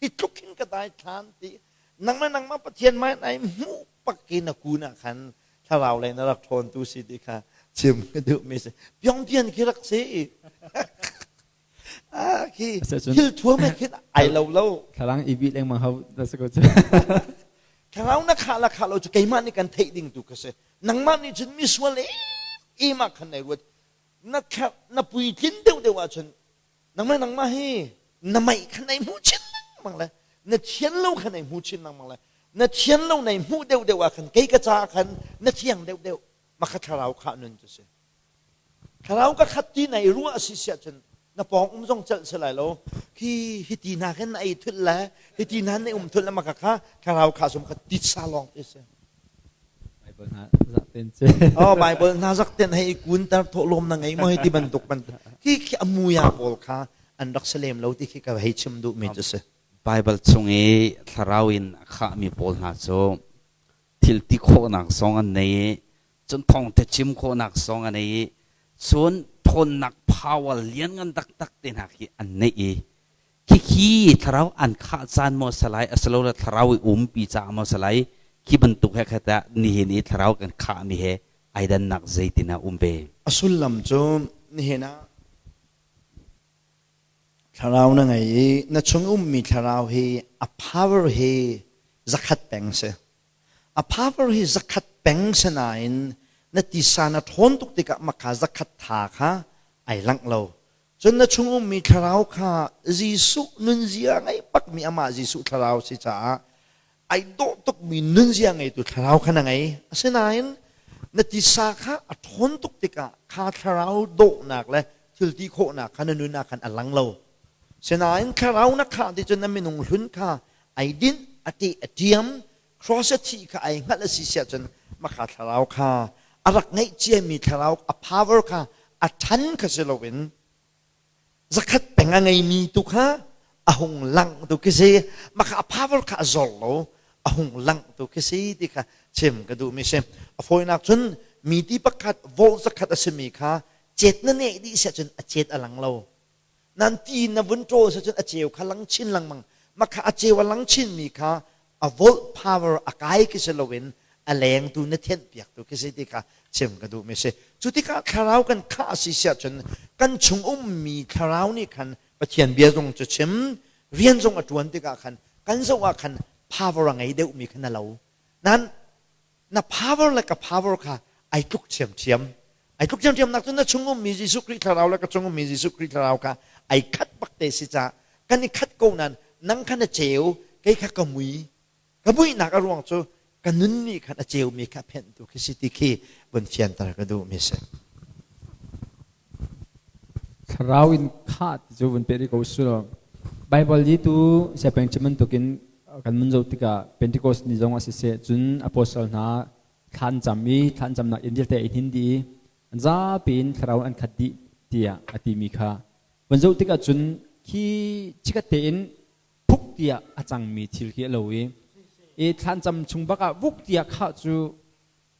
hi tluk hin ka dai thlan ti nangmah nangmah Pathian mai nai hmuh pak i na kun ah khan thlarau lei na rak ṭhawn tu si ti kha chim ka duh mi si pyongpian khi rak si ah khi thil thuam he khin ai lo lo thlarang i bih lengmang hau da si ko cu thlarau na khah la khah lo cu keimah nih kan theih ding tu ka si nangmah nih cun misual em ah khan nai ruat na na puitlin deuh deuh ahcun nangmah nangmah hi na meih kha nai hmuh chin lengmang le na thian lo kha nai hmu chin lengmang le na thian lo nai hmuh deuh deuh ah khan kei ka caah khan na thiang deuh deuh makha thlarau khah nun cu si thlarau ka khat ti nai ruah si siah cun na pawng um zong celh si lai lo khi hi ti hna khin na ei thul le hi ti hna na um thul le maka kha thlarau kha sum kha titsa lawng te si Bible hna zak ten ce. Oh Bible hna zak ten hei kun tar thawh lawm na ngei mo hei ti bantuk ban khi khi amuya pawl kha an rak salem lo ti khi ka hei chim duh mi cu si. Bible chung i thlarau in a khahmi pawl hna cu thil ti khawhnak zong an nei i cun thawngtha chim khawhnak zong an nei i cun thawnnak power lianngan taktak te hna khi an neih i Khikhi thlarau an khah caan maw si lai asilole thlarau i umpi caah maw si lai khi bantuk he khat ah nihin i thlarau kan khahmi he ai dannak zeitin ah um ve? A sullam cu Nihin ah thlarau na ngei i na chung ummi thlarau hi a power hi zakhat peng si. A power hi zakhat peng si nain na tisa na ṭhawn tuk tikah maka zakhat tha kha ai langh lo. Cun na chung ummi thlarau kha Jesuh nunzia ngei bakmi amah Jesuh thlarau si caah ai dawh tukmi nunzia ngeitu thlarau kha na ngei. Asinain na tisa kha a ṭhawn tuk tikah kha thlarau dawhnak le thil ti khawhnak kha na nun ah khan a lang lo. Sinain thlarau na khah ti cun na minung hlun kha ai dinh, a teh, a ṭiam, cross a thih kha ai hngalh a si siah cun makha thlarau kha a rak ngeih ciami thlarau a power kha a ṭhan kha si loin zakhat peng a ngeimi tu kha a hung lang tu khi si maka a power kha a zor lo a hung lang tu khi si ti kha chim ka duhmi si a fawinak cun mi ti pakhat volt zakhat a simi kha cet na neh dih siah cun a cet a lang lo nan ti na vun ṭawl siah cun a ceu kha lang chin lengmang maka a ceu a lang chinmi kha a volt power a kai khi si loin a lengtu na thianh piaktu khi si ti kha chim ka duhmi si. Cu tikah thlarau kan khah a si siah cun kan chung ummi thlarau nih khan Pathian bia zong cu chim rian zong a ṭuan tikah khan kan zoh ah khan power a ngei deuhmi kha na lo. Nan na power le ka power kha ai tluk ṭhiamṭhiam. Ai tluk ṭhiamṭhiam nak cun na chung ummi Jesuh Khrih thlarau le ka chung ummi Jesuh Khrih thlarau kha ai khat bak te si ca kan i khat ko nain nang kha na ceu kei kha ka mui ka muihnak a ruang cu ka nun nih khan a ceumi kha phenhtu khi si ti khi vun fianter ka duhmi si. Thlarau in khah ti cu vun pe rih ko su law Bible hi tu siapeng chim bantukin kan mun zoh tikah Pentecost ni zong a siseh cun apostle hna thlan cam i thlan camnak inn vialte i hnin dih i an zapi in thlarau an khat dih tiah a timi kha vun zoh tikah cun khi chikat tein phuk tiah a cangmi thil khi a lo i i thlan cam chung bak ah vuk tiah khah cu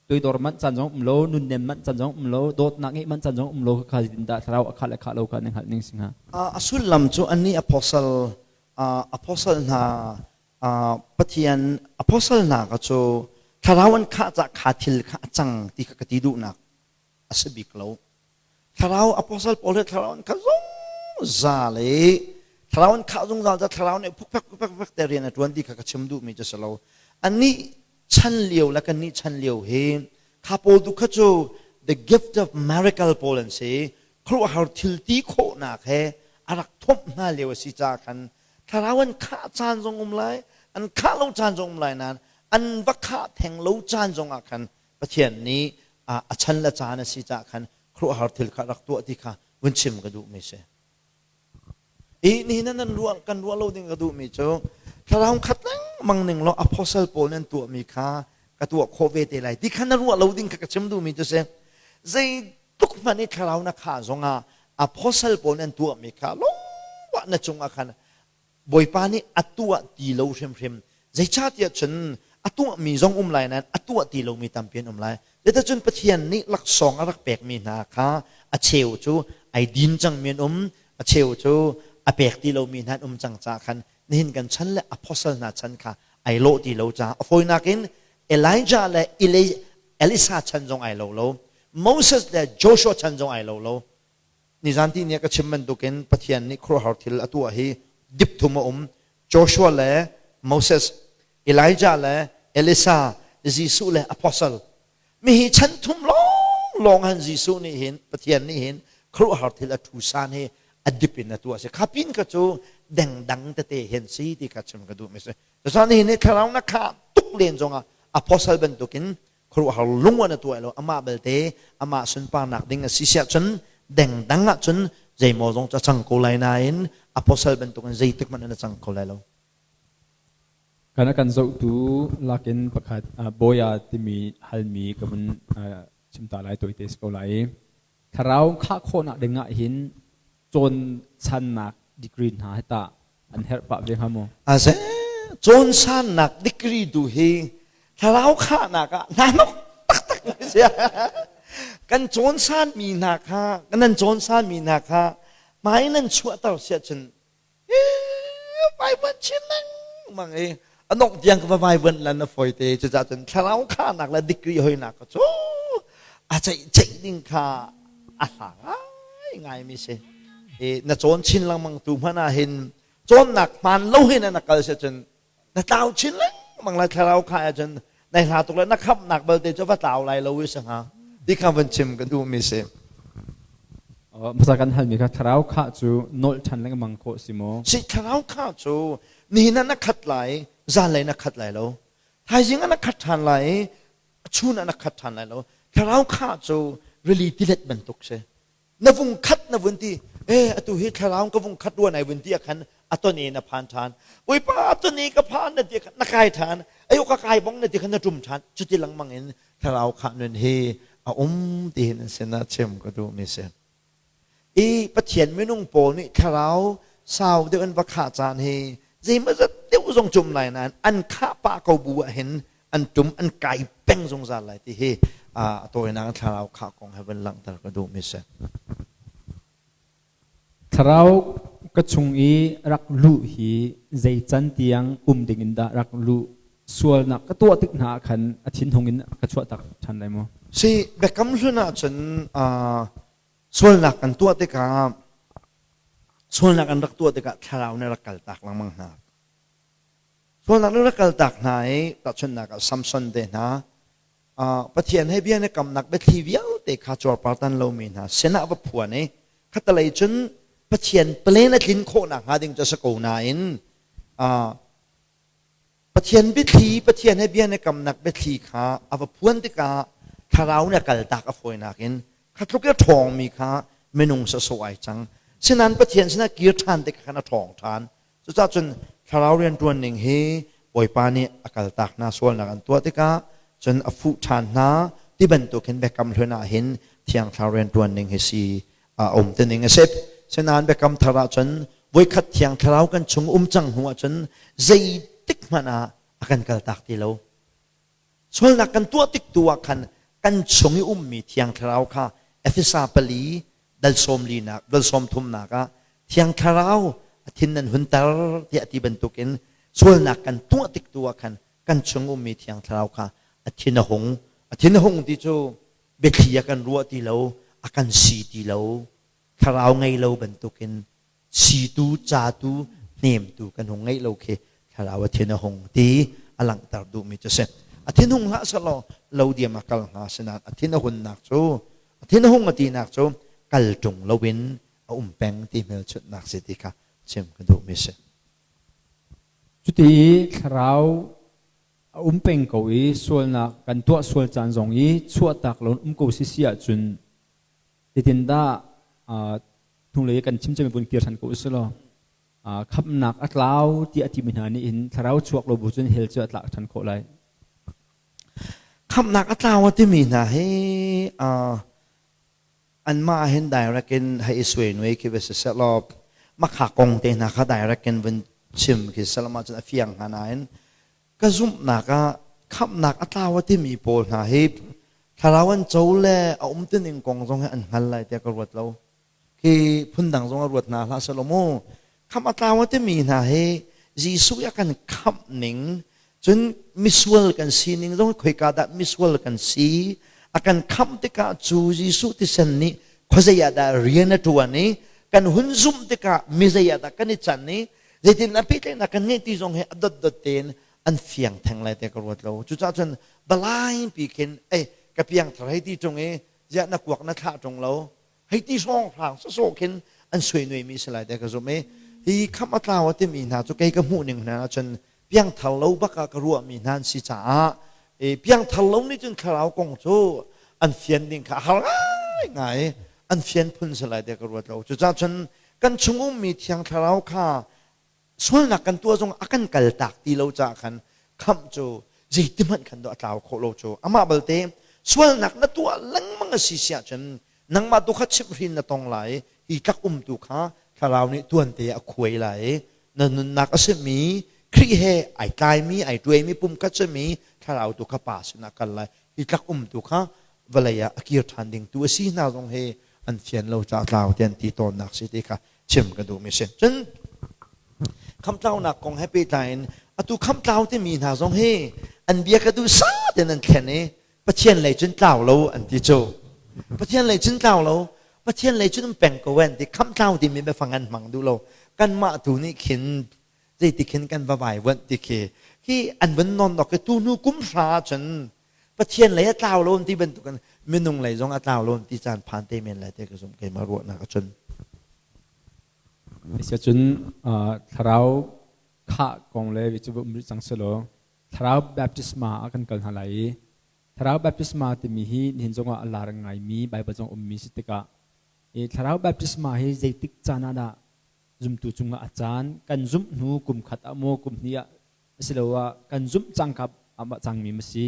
toidor manh caan zong um lo nunnem manh caan zong um lo dawtnak ngeih manh caan zong um lo kha zeitin dah thlarau a khah le khah lo kha na hngalh ning si hnga A sullam cu annih apostle apostle hna Pathian apostle hna kha cu thlarau an khah cah kha thil kha a cang ti kha ka ti duhnak a si bik lo. Thlarau apostle pawl hi thlarau an khah zungzal i thlarau an khah zungzal ca thlarau nih phukphek phukphek phukphek te rian a ṭuan ti kha ka chim duhmi cu si lo. Annih chan lio le kannih chan lio hi kha pawl tu kha cu the gift of miracle pawl an si khuaruahhar thil ti khawhnak he a rak thomh hna lio a si caah khan thlarau an khah caan zong um lai an khah lo caan zong um lai nain an va khah theng lo caan zong ah khan Pathian nih a chan le caan a si caah khan khuaruahhar thil kha rak tuah ti kha vun chim ka duhmi si. I nihin nan ruah kan ruah lo ding ka duhmi cu thlarau khat lengmang ning law apostle pawl nan tuahmi kha ka tuah khawh ve te lai ti kha na ruah lo ding kha ka chim duhmi cu si. Zei tuk hmanh i thlarau na khah zongah apostle pawl nan tuahmi kha lungwah na cungah khan Bawipa nih a tuah ti lo hrimhrim. Zeicahtiah cun a tuahmi zong um lai nain a tuah ti lomi tampi an um lai. Zeicahcun Pathian nih laksawng a rak pekmi hna kha a cheu cu ai din cangmi an um, a cheu cu a pek ti lomi hna an um cang caah khan nihin kan chan le apostle hna chan kha ai lawh ti lo caah a fawinak in Elijah le Elisa chan zong ai lo lo, Moses le Joshua chan zong ai lo lo. Nizan ti ni ka chim bantukin Pathian nih khuaruahhar thil a tuah hi dip thum a um. Joshua le Moses, Elijah le Elisa, Jesuh le apostle. Mi hi chan thum lawng lawng han Jesuh nih hin Pathian nih hin khuaruahhar thil a thu san hi a dip in a tuah si. Kha pin ka cu dengdang tete hen si ti kha chim ka duh mi si. Cucaah nihin ni thlarau na kha tuk len zongah apostle bantukin khuaruahhar lung an a tuah lo amah belte amah sunparnak ding a si siah cun dengdang ah cun zeimaw zong cu a cang ko lai nain apostle bantukin zeitik hmanh in a cang kho lai lo. Kan a kan zohtu lakin pakhat Bawia timi halmi ka vun chim ta lai tawite si ko lai. Thlarau khah khawhnak ding ah hin cawn channak degree hna hi tah an herh pah ve hnga maw? Aze cawn sannak degree tu hi thlarau khahnak ah hna nok taktak si. Kan cawn san mi hna kha nan cawn san mi hna kha hmai nan chuahter siah cun vaivuan chin lengmang i a dongh tiang ka va vaivuan lan a fawi te cucaah cun thlarau khahnak le degree hoinak ka cu a ceih ceih ding kha a hla ngai. Ngai mi si. I na cawn chin lengmang tu hmanh ah hin cawnnak hmaan lo hin na kal si cun na tlau chin lengmang lai. Thlarau kha ahcun nai hla tuk le na khamhnak balte cu va tlau lai lo i si hnga ti kha van chim ka duh mi si. Hmasa kan halmi kha thlarau khah cu nolh ṭhan lengmang khawh si maw? Si, thlarau khah cu nihin ah na khat lai, zanlei na khat lai lo, thaizing ah na khat ṭhan lai, chun ah na khat ṭhan lai lo. Thlarau khah cu rili tilet bantuk si. Na vung khat na vun ti, e atu hi thlarau ka vung khat ruan ai vun ti ah khan a ton i na phan ṭhan. Bawipa, a ton i ka phan na ti khan na kai ṭhan. Ayo, ka kai bong na ti khan na ṭum ṭhan. Cuti lengmang in thlarau khah nun hi a um ti hin sinah chim ka duh mi si. I Pathian minung pawl nih thlarau sau deuh an va khah caan hi zeimawzat deuh zong cum lai nain an khah pah ko bu ah hin an tum an kai peng zungzal lai ti hi a tawinak thlarau khah kong he van langhter ka duh mi si. Thlarau ka chung i rak luh hi zei can tiang um ding in dah rak luh? Sualnak ka tuah tik hna ah khan a thinhung in ka chuahtak ṭhan lai maw? Si, Biakam Hlun ahcun sualnak kan tuah tikah, sualnak an rak tuah tikah thlarau nih rak kaltak lengmang hna. Sualnak nih rak kaltak hna i tahchunhnak ah Samson te hna, Pathian he bia na kamnak biathli vialte kha cuarpartan lomi hna sinah va phuan i khatalei cun Pathian plan a tlin khawhnak hnga ding cu a si ko nain Pathian biathli, Pathian he bia na kamnak biathli kha a va phuan tikah thlarau nih a kaltak a fawinak in kha tluk i a ṭhawngmi kha minung sawsawh ai cang. Sinain Pathian sinah kir ṭhan tikah khan a ṭhawng ṭhan. Cucaah cun thlarau rianṭuan ning hi Bawipa nih a kaltak hna, sualnak an tuah tikah cun a fuh ṭhan hna ti bantuk hin Biakam Hlun ah hin Thiang Thlarau rianṭuan ning hi si a um ti ning a si. Sinain Biakam Thar ah cun voikhat Thiang Thlarau kan chung um cang hnu ah cun zeitik hmanh ah a kan kaltak ti lo. Sualnak kan tuah tik tu ah khan kan chung i ummi Thiang Thlarau kha Efesa 4 dal 14nak dal 30nak ah Thiang Thlarau a thin nan hunter tiah ti bantukin sualnak kan tuah tik tu ah khan kan chung ummi Thiang Thlarau kha a thin a hung. A thin a hung ti cu biathli a kan ruah ti lo, a kan si ti lo. Thlarau ngei lo bantukin situ, catu, hnemtu kan hung ngeih lo khi thlarau a thin a hung ti a langhter duhmi cu si. A thin hung hlah selaw lo diam a kal hnga, sinain a thin a hunnak cu, a thin a hung a tinak cu kal ṭung loin a um peng ti hmelchunhnak si ti kha chim ka duhmi si. Cuti i thlarau a um peng ko i sualnak kan tuah sual caan zong i chuahtak loin um ko si si ahcun zeitindah hnulei kan chim cem vun kir ṭhan ko usih law khamhnak a tlau tiah a timi hna nih hin thlarau chuak lo bu cun hell cu a tlak ṭhan khawh lai? Khamhnak a tlau a timi hna hi anmah hin direct in hei i suai nuai khi va si sehlaw makha kong te hna kha direct in vun chim khi sehlaw mah cun a fiang hnga. Nain ka zumhnak ah khamhnak a tlau a timi pawl hna hi thlarau an co le a um tining kong zong hi an hngal lai tiah ka ruat lo. Khi phundang zong a ruat hna hlah selaw mu, khamh a tlau a timi hna hi Jesuh a kan khamh ning cun misual kan sining zong, khoika dah misual kan si, a kan khamh tikah cu Jesuh thisen nih khuazei ah dah rian a ṭuan i kan hun zumh tikah mizei ah dah kan i can i zeitin a pehtlaihnak kan ngeih ti zong hi a dotdot tein an fiang theng lai tiah ka ruat lo. Cucaah cun balai pi khin ei ka piangthar hei ti ṭung i ziah na kuak na thlah ṭung lo hei ti hrawnghrang sawsawh khin an suai mi si lai te ka zum i hi khamh a tlau a timi hna cu kei ka hmuh ning hna ahcun piangthar lo bak ah ka ruah mi hna an si caah piangthar lo nih cun thlarau kong cu an fian ding kha har ngai ngai, an fian phun si lai te ka ruat lo. Cucaah cun kan chung ummi Thiang Thlarau kha sualnak kan tuah zong a kan kaltak ti lo caah khan khamh cu zeitihmanh khan a tlau khawh lo cu. Amah balte sualnak na tuah lengmang a si si ahcun nangmah tu kha chimhhrin na tong lai, hi tlak um tu kha thlarau nih tuante a khuai lai. Na nunnak a simi Khrih he ai tlaimi ai tuaimi pumkhat simi thlarau tu kha pa sinah kal lai, hi tlak um tu kha vawlei ah a kir ṭhan ding tu a si hna zong hi an fian lo caah tlau ti an ti tawnnak si ti kha chim ka duhmi si. Cun khamtlaunak kong he pehtlai in atu khamtlau timi hna zong hi an bia ka duh sa tein an thlen i Pathian lei cun tlau lo an ti cu. Pathian lei cun tlau lo. Pathian lei cun um peng ko an ti. Khamh tlau timi biafang an hmang duh lo. Kanmah tu nih khin zeiti khin kan va vaivuanh ti khi khi an vun non nok i tu hnu kum hra ahcun Pathian lei a tlau lo ti bantukin minung lei zong a tlau lo ti caan phan te men lai te ka zumh keimah ruahnak ahcun. Asiahcun thlarau khah kong le cu um rih cang selaw thlarau baptisma ah kan kal hna lai i thlarau baptisma timi hi nihin zongah a lar ngaimi Baibal zong ummi si tikah i thlarau baptisma hi zeitik caan ah dah zumtu cungah a caan kan zumh hnu kum khat ah maw kum hnih ah asiloah kan zumh cangka ah cangmi ma si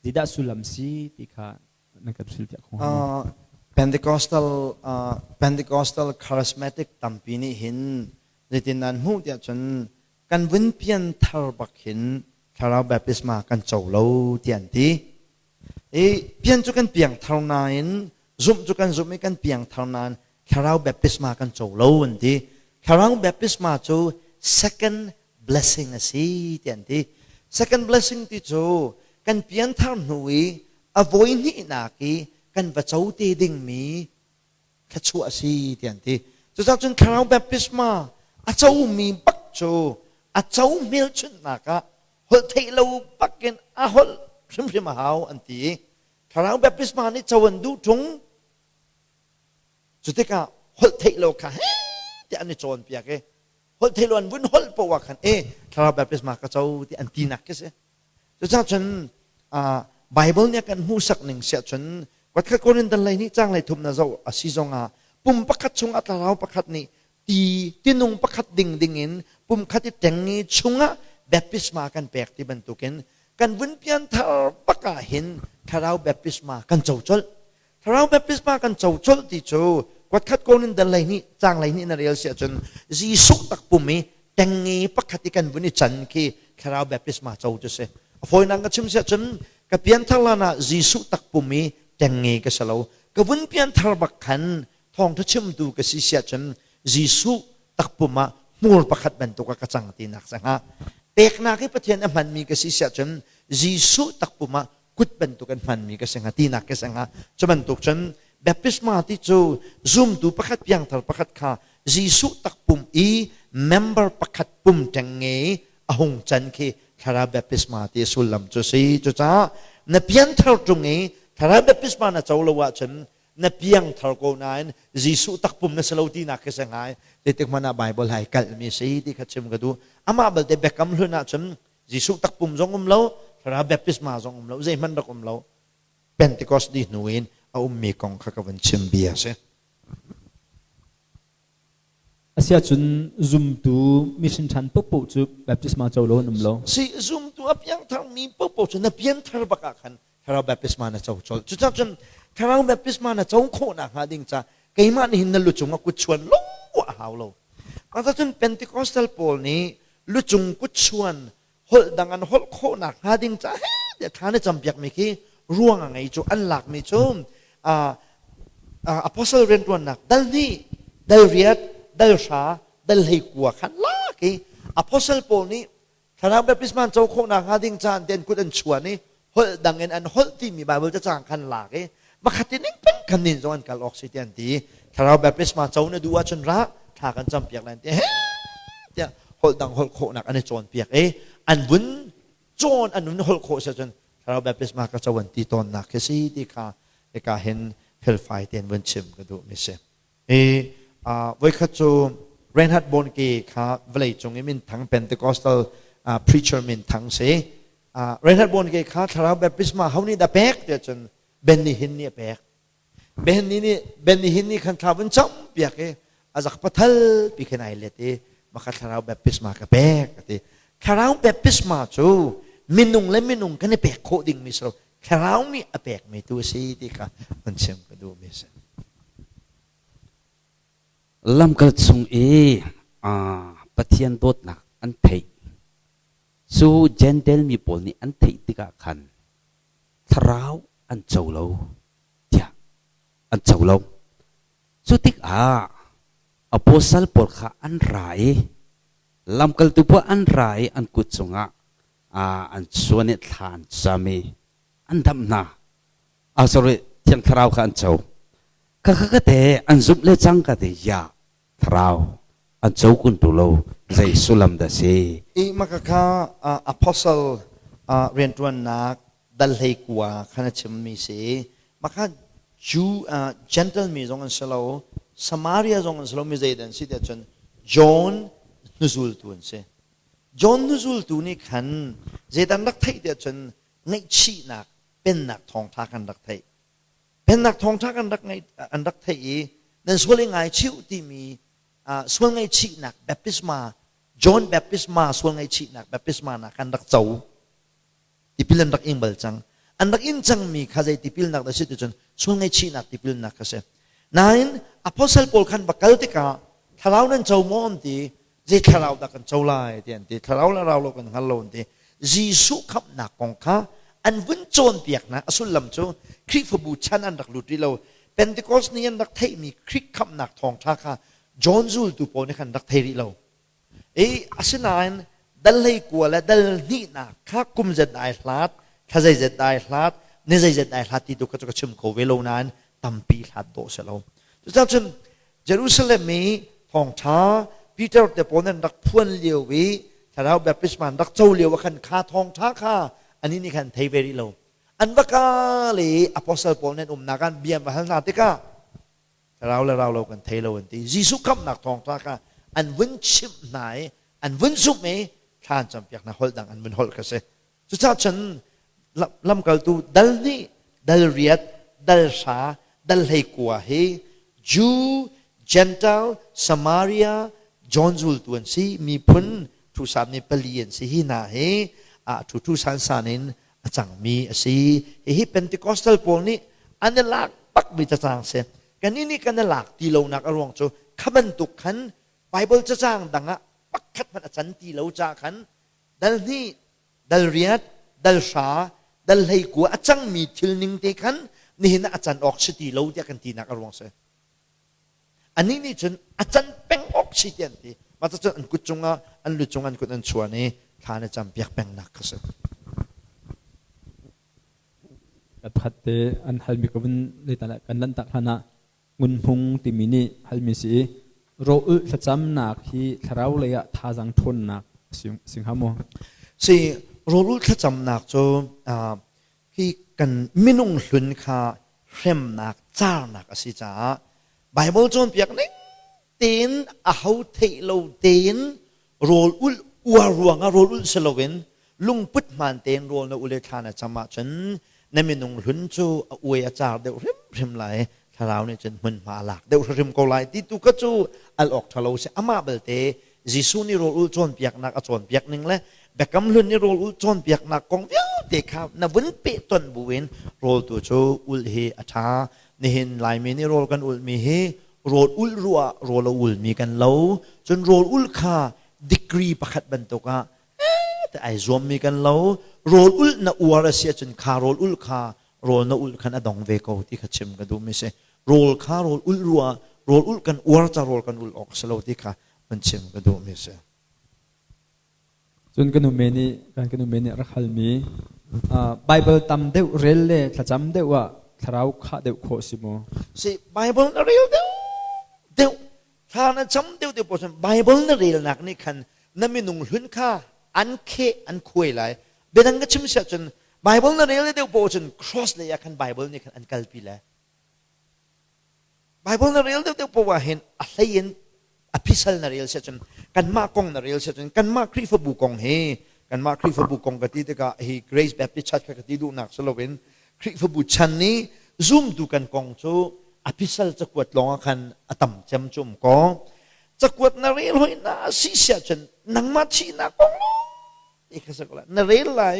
zeidah sullam si ti kha na kan hrilhpiak kho hnga maw? Pentecostal Pentecostal charismatic tampi nih hin zeitin an hmuh tiah cun kan vun pian thar bak hin thlarau baptisma kan co lo ti an ti. I pian cu kan piang thar nain zumh cu kan zumh i kan piang thar nain thlarau baptisma kan co lo an ti. Thlarau baptisma cu second blessing a si ti an ti. Second blessing ti cu kan pianthar hnu i a voi hnihnak i kan va co te dingmi thluachuah a si ti an ti. Cucaah cun thlarau baptisma a comi bak cu a co hmelchunhnak ah holh theih lo bakin a holh hrimhrim a hau an ti i thlarau baptisma nih co an duh ṭung. Cu tikah holh theih lo kha he tiah an i cawnpiak i holh theih lo an vun holh poah ah khan e thlarau baptisma ka co ti an tinak khi si. Cucaah cun Bible nih a kan hmuhsak ning siah cun kuatkhat Korin dan lei nih cang lei thum na zoh a si zongah pum pakhat chungah thlarau pakhat nih ti tinung pakhat ding dingin pum khat i ṭeng i chungah baptisma kan pek ti bantukin kan vun pian thar bak ah hin thlarau baptisma kan co colh. Thlarau baptisma kan co colh ti cu kuatkhat Korin dal lei nih cang lei nih na rel si ahcun Jesuh takpum i tengnge pakhat i kan vun i can khi thlarau baptisma co cu si. A fawinak ka chim si ahcun ka pianthar lan ah Jesuh takpum i tengnge ka si lo. Ka vun pianthar bak khan thawngtha chimtu ka si si ahcun Jesuh takpum ah hmur pakhat bantuk ah ka cang tinak si hnga. Peknak i Pathian a hmanmi ka si si ahcun Jesuh takpum ah kut bantuk an hmanmi ka si hnga tinak ka si hnga. Cu bantuk cun baptisma ti cu zumtu pakhat piangthar pakhat kha Jesuh takpum i member pakhat pum ṭengnge a hung can khi thlarau baptisma ti sullam cu si. Cucaah na pianthar ṭung i thlarau baptisma na co lo ahcun na piangthar ko nain Jesuh takpum na si lo tinak khi si ngai. Zeitik hmanh ah Bible hai kalhmi si ti kha chim ka duh. Amah balte biakam hlun ahcun Jesuh takpum zong um lo, thlarau baptisma zong um lo, zeihmanh rak um lo. Pentecost ni hnu in a ummi kong kha ka vun chim bia a si. Asiahcun zumtu mission ṭhan paohpaoh cu baptisma co lo an um lo. Si zumtu a piangthar mi paohpaoh cu na pianthar bak ah khan thlarau baptisma na co colh. Cucaah cun thlarau baptisma na co khawh nakhnga ding ca keimah nih hin na lucung ah kutchuan lo a hau lo. Cun Pentecostal pawl nih lucung kutchuan holh dang an holh khawh nakhnga ding ca he tiah thla na campiakmi khi ruang a ngei cu an lakmi cu apostle rianṭuannak dal hnih, dal riat, dal hra, dal 19 khan lak i apostle pawl nih Thlarau baptisma an co khawh nakhnga ding caan te an kut an chuan i holh dang in an holh timi Bible cacang khan lak i makhat ning peng khan nin zong an kal awk si ti an ti. Thlarau baptisma co na duh ahcun ra thla kan campiak lai ti he tiah holh dang holh khawhnak an i cawnpiak i an vun cawn an vun holh khawh si ahcun thlarau baptisma ka co an ti tawnnak khi si ti kha hika hin felfai tein vun chim ka duh mi si. I voikhat cu Reinhard Bonnke kha vawleicung i minthang Pentecostal preacher minthang si. Reinhard Bonnke kha thlarau baptisma ho nih dah pek tiah cun Benny Hinn nih a pek. Benny nih Benny Hinn nih khan thla vun campiak i a zak pathal pi khin ai let i maka thlarau baptisma ka pek a ti. Thlarau baptisma cu minung le minung kan i pek khawh dingmi si lo. Thlarau nih a pekmi tu a si ti kha van chim ka duhmi a si. Lamkal chung i Pathian dawtnak an theih cu Jentail mi pawl nih an theih tikah khan thlarau an co lo tiah an co lo. Cu tikah apostle pawl kha an ra i lamkaltu pawl an ra i an kut cungah an chuan i thla an cam i an damh hna. Sorry, Thiang Thlarau kha an co. Ka ka ka te an zumh le cang ka te ya thlarau an co kun tu lo zei sullam dah si? I makaka apostle rianṭuannak dal hlei kua khan a chimmi si. Maka Jew Gentile mi zong an si lo, Samaria zong an si lo, mi zei dah an si tiah cun John hnuzultu an si. John hnuzultu nih khan zeidah an rak theih tiah cun ngaihchihnak pennak thawngṭha kan rak theih. Pennak thawngṭha kan rak ngaih an rak theih i nan sual i ngaichih timi sual ngaihchihnak baptisma John baptisma sual ngaihchihnak baptisma na kan rak co. Tipil an rak ing bal cang. An rak in cangmi kha zei tipilnak dah si ti cun sual ngaihchihnak tipilnak kha si. Nain apostle pawl khan va kal tikah thlarau nan co maw an ti zei thlarau dah kan co lai ti an ti thlarau le rau lo kan hngal lo an ti Jesuh khamhnak kong kha an vun cawnpiak hna a sullam cu Khrihfabu chan an rak lut rih lo Pentecost ni an rak theihmi Khrih khamhnak thawngṭha kha John zultu pawl nih khan rak thei rih lo I asinain dal hlei kua le dal hnihnak kha kum zet ai hlat, thla zeizet ai hlat, ni zeizet ai hlat ti tu kha cu ka chim kho ve lo nain tampi hlat dawh si lo. Cucaah cun Jerusalem i thawngṭha Peter te pawl nan rak phuan lio i thlarau baptisma an rak co lio ah khan kha thawngṭha kha anih nih khan thei ve rih lo. An va kal i apostle pawl nan umnak ah bia an va hal hna tikah Rau le rau lo kan thei lo an ti. Jesuh khamhnak thawngṭha kha an vun chimh hna i an vun zumh i thla an campiak hna holh dang an vun holh kha si. Cucaah cun lamkaltu dal hnih, dal riat, dal hra, dal hlei kua hi Jew, Gentile, Samaria, John zultu an si, miphun thu mi pali an si hi hna hi a thu thu san san in a cangmi a si. Hihi Pentecostal pawl nih an i lak bakmi cacang si. Kannih nih kan i lak ti lonak a ruang cu kha bantuk khan Bible cacang dang ah pakhat hmanh a can ti lo ca khan dal hnih, dal riat, dal hra, dal hlei kua a cangmi thil ning te khan nihin ah a can awk si ti lo tiah kan tinak a ruang si. Anih nih cun a can peng awk si ti an ti. Mah cun an kut cungah an lu cung an kut an chuan i thla na cam piak pengnak kha si. Ka te an halmi ka vun kan lanhtak hlan ah ngun hmung timi nih halmi si i rawlulh thlacamnak hi thlarau lei ah thazaang ṭhawnnak si hnga maw? Si rawlulh thlacamnak cu hi kan minung hlun kha hremnak carnak a si caah Bible cawnpiak ning tein aho theih lo tein rawl ulh uar ruangah rawl ulh si loin lungput hmaan tein rawl na ul i thla na cam ahcun na minung hlun cu a uai a car deuh hrimhrim lai thlarau nih cun hmunhma a lak deuh hrimhrim ko lai ti tu kha cu al awk ṭha lo si amah belte Jesuh nih rawl ulh cawnpiaknak a cawnpiak ning le Biakam Hlun nih rawl ulh cawnpiaknak kong vialte kha na vun pehtonh buin rawl tu cu ulh hi a ṭha. Nihin Laimi nih rawl kan ulhmi hi rawl ulh ruah rawl a ulmi kan lo. Cun rawl ulh kha degree pakhat bantuk ah te ai zuammi kan lo. Rawl ulh na uar a si ahcun kha rawl ulh kha rawl na ulh khan a dong ve ko ti kha chim ka duhmi si. Rawl kha rawl ulh ruah rawl ulh kan uar ca rawl kan ulh awk a si lo ti kha van chim ka duhmi a si. Cun ka nu me nih kan ka nu me nih rak halmi Bible tam deuh rel le thlacam deuh ah thlarau khah deuh khawh si maw? Si Bible na rel deuh deuh thla na cam deuh deuh paoh Bible na relnak nih khan na minung hlun kha an kheh an khuai lai. Biadang ka chim siah cun Bible na rel deuh paoh cun cross lei ah khan Bible nih khan an kalpi lai. Bible na rel deuhdeuh poah ah hin a hlei in a phisal na rel si ahcun kanmah kong na rel si ahcun kanmah Khrihfabu kong hi kanmah Khrihfabu kong ka ti tikah hi Grace Baptist Church kha ka ti duhnak si loin Khrihfabu chan nih zumtu kan kong cu a phisal cakuat lawng ah khan a tam cem cu um ko cakuat na rel hoi na si si ahcun nangmah thihnak kong lawng kha si ko lai na rel lai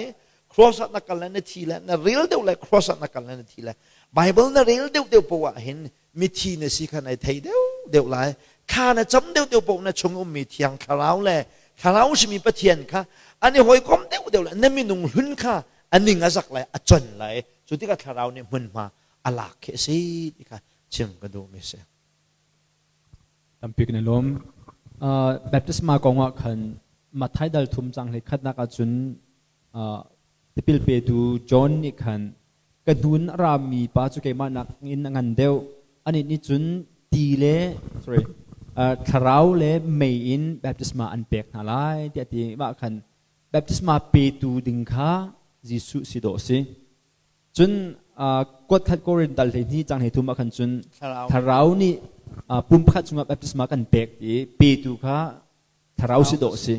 cross ah na kal lai na thi lai na rel deuh lai cross ah na kal lai na thi lai Bible na rel deuh deuh poah ah hin mithi na si kha nai thei deuh deuh lai thla na cam deuh deuh poah na chung ummi thiang thlarau le thlarau simi Pathian kha an i hawikom deuh deuh lai na minung hlun kha a ning a zak lai a con lai cu tikah thlarau nih hmunhma a lak khi a si ti kha chim ka duhmi si Tampi kan i lawm. Baptisma kong ah khan Matthai dal thum cang hlei khatnak ahcun tipil petu John nih khan ka hnun a rami pa cu keimah nak in a ngan deuh. Anih nih cun ti le sorry thlarau le mei in baptisma an pek hna lai tiah a ti. Mah khan baptisma petu ding kha Jesuh si dawh a si. Cun kuat khat Korin dal 12 cang 13 ah khan cun thlarau nih pum pakhat chungah baptisma kan pek i petu kha thlarau si dawh a si.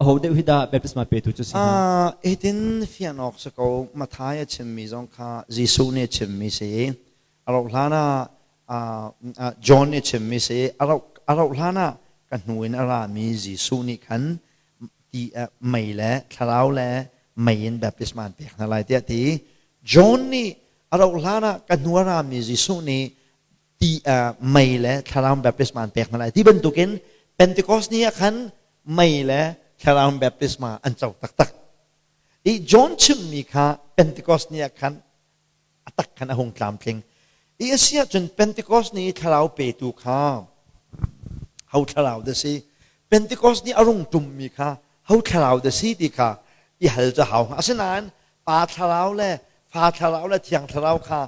Aho deuh hi dah baptisma petu cu si hnga? Hitin fian awk si ko. Matthai a chimmi zong kha Jesuh nih a chimmi si. A rauh hlan ah John nih a chimmi si. A rauh hlan ah ka hnu in a rami Jesuh nih khan ti mei le thlarau le mei in baptisma an pek hna lai tiah ti. John nih a rauh hlan ah ka hnu a rami Jesuh nih ti mei le thlarau baptisma an pek hna lai ti bantukin Pentecost ni ah khan mei le thlarau baptisma an co taktak. I John chimmi kha Pentecost ni ah khan a tak khan a hung tlamtling. I a si ahcun Pentecost ni i thlarau petu kha ho thlarau dah si? Pentecost ni a rung ṭummi kha ho thlarau dah si ti kha i hal cu hau hnga. Asinain Pa thlarau le Fa thlarau le Thiang thlarau kha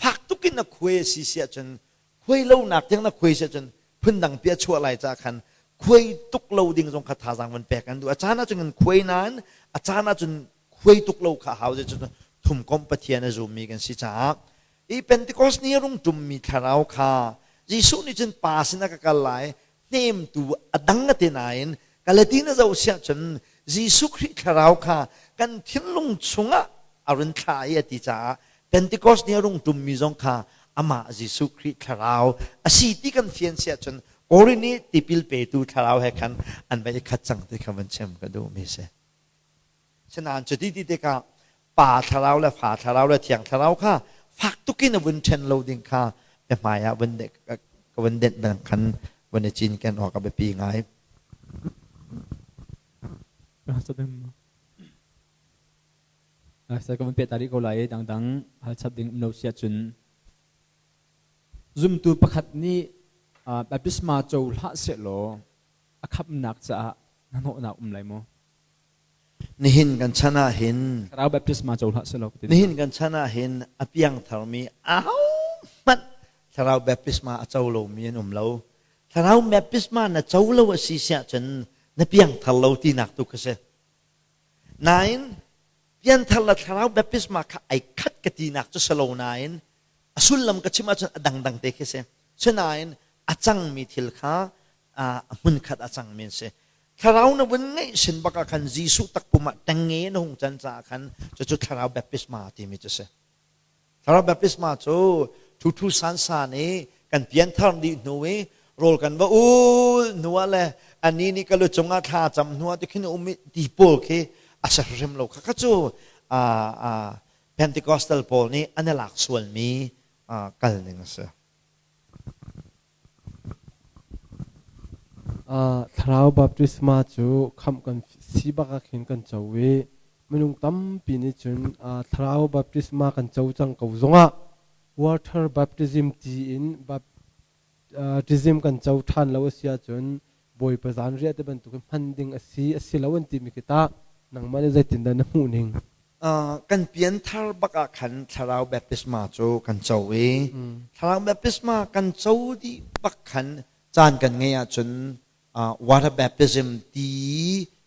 fak tuk in na khuai a si si ahcun khuai lonak tiang na khuai si ahcun phundang pi a chuah lai caah khan khuai tuk lo ding zong kha thazaang van pek an duh. A caan ahcun kan khuai nain a caan ahcun khuai tuk lo kha a hau. Zeicahtiah thumkomh Pathian a zummi kan si caah i Pentecost ni a rung ṭummi thlarau kha Jesuh nih cun Pa sinah ka kal lai hnemtu a dang a ti nain Galatin a zoh siah cun Jesuh Khrih thlarau kha kan thinlung chungah a run thlah i a ti caah Pentecost ni a rung ṭummi zong kha amah Jesuh Khrih thlarau a si ti kan fian siah cun Korin i tipil petu thlarau he khan an va i khat cang ti kha van chim ka duhmi si. Sinain cuti ti tikah Pa thlarau le Fa thlarau le Thiang thlarau kha fak tukin a vun ṭhen lo ding kha biahmai ah vun ka vun denh bang khan vun i cinken awk a biapi ngai. Ka vun peh ta rih ko lai i dangdang hal chap ding um lo si ahcun zumtu pakhat nih baptisma co hlah sehlaw a khamhnak caah hnahnawhnak um lai maw? Nihin kan chan ah hin Thlarau baptisma co hlah selaw ka ti. Nihin kan chan ah hin a piangtharmi ahohmanh thlarau baptisma a co lomi an um lo. Thlarau baptisma na co lo a si siah cun na piangthar lo tinak tu kha si. Nain pianthar le thlarau baptisma kha ai khat ka tinak cu si lo nain a sullam ka chim ahcun a dangdang te khi si. Sinain a cangmi thil kha a hmunkhat a cangmi an si. Thlarau na vun ngeih sin bak ah khan Jesuh takpum ah ṭengnge na hung can caah khan cucu thlarau baptisma timi cu si. Thlarau baptisma cu ṭhuṭhu sansan i kan pianthar dih hnu i rawl kan va ul hnu ah le ani nih ka lu cungah thla cam hnu ah tikhin um i ti pawl khi a si hrim lo kha kha cu Pentecostal pawl nih an i lak sualmi kal ning a si. Thlarau baptisma cu khamh kan si bak ah khin kan co i minung tampi nih cun thlarau baptisma kan co cang ko zongah water baptism ti in baptism kan co ṭhan lo a si ahcun Bawipa zanriah te bantuk in hman ding a si a si lo an timi khi tah nangmah nih zeitindah na hmuh ning? Kan pianthar bak ah khan thlarau baptisma cu kan co i thlarau baptisma kan co dih bak khan caan kan ngeih ahcun water baptism ti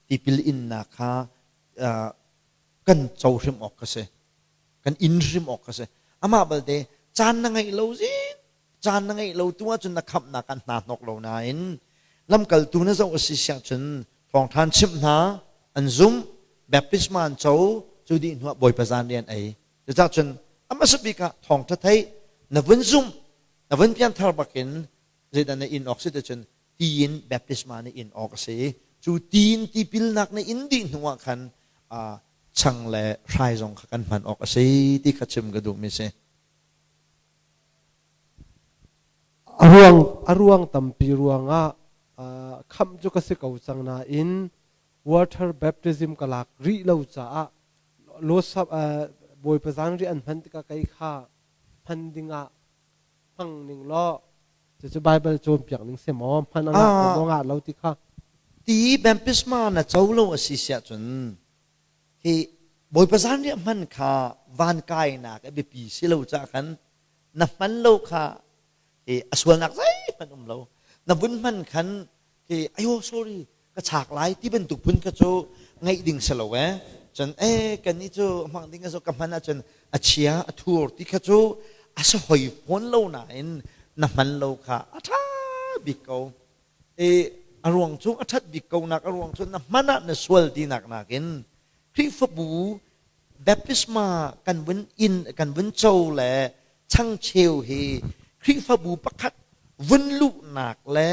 tipil innak kha kan co hrim awk a si. Kan in hrim awk a si. Amah balte caan na ngeih lo zing caan na ngeih lo tu ahcun na khamhnak an hna hnok lo nain lamkaltu na zoh a si siah cun thawngṭhan chimh hna an zumh baptisma an co cu dih hnuah Bawipa zan rian ei cucah cun a hmasa bik ah thawngṭha theih na vun zumh na vun pianthar bakin zeidah na in awk si ti cun tiin baptisma na in awk a si cu tiin tipilnak na in dih hnuah khan chang le hrai zong kha kan hman awk a si ti kha chim ka duhmi si. A ruang tampi ruangah khamh cu ka si ko cang nain water baptism ka lak rih lo caah losap Bawipa zanriah an hman tikah kei kha hman dingah hmang ning law cucu Bible cawnpiak ning si maw hman a ngah maw ngah lo ti kha. Ti baptisma na co lo a si siah cun hi Bawipa zanriah hman kha van kainak a biapi si lo caah khan na hman lo kha. Hi a sualnak zeihmanh um lo. Na vun hman khan khi ayo sorry ka chak lai ti bantuk phun kha cu ngeih ding si lo eh. Cun eh kan nih cu hmang ding a ka hman ahcun a chia a thur ti kha cu a si hoi fawn lo nain na hman lo kha a ṭha bik ko. E a ruang cu a ṭhat bik ko nak a ruang cu na hman ah na sual tinak nakin Khrihfabu baptisma kan vun in kan vun co le changcheu hi Khrihfabu pakhat vun luhnak le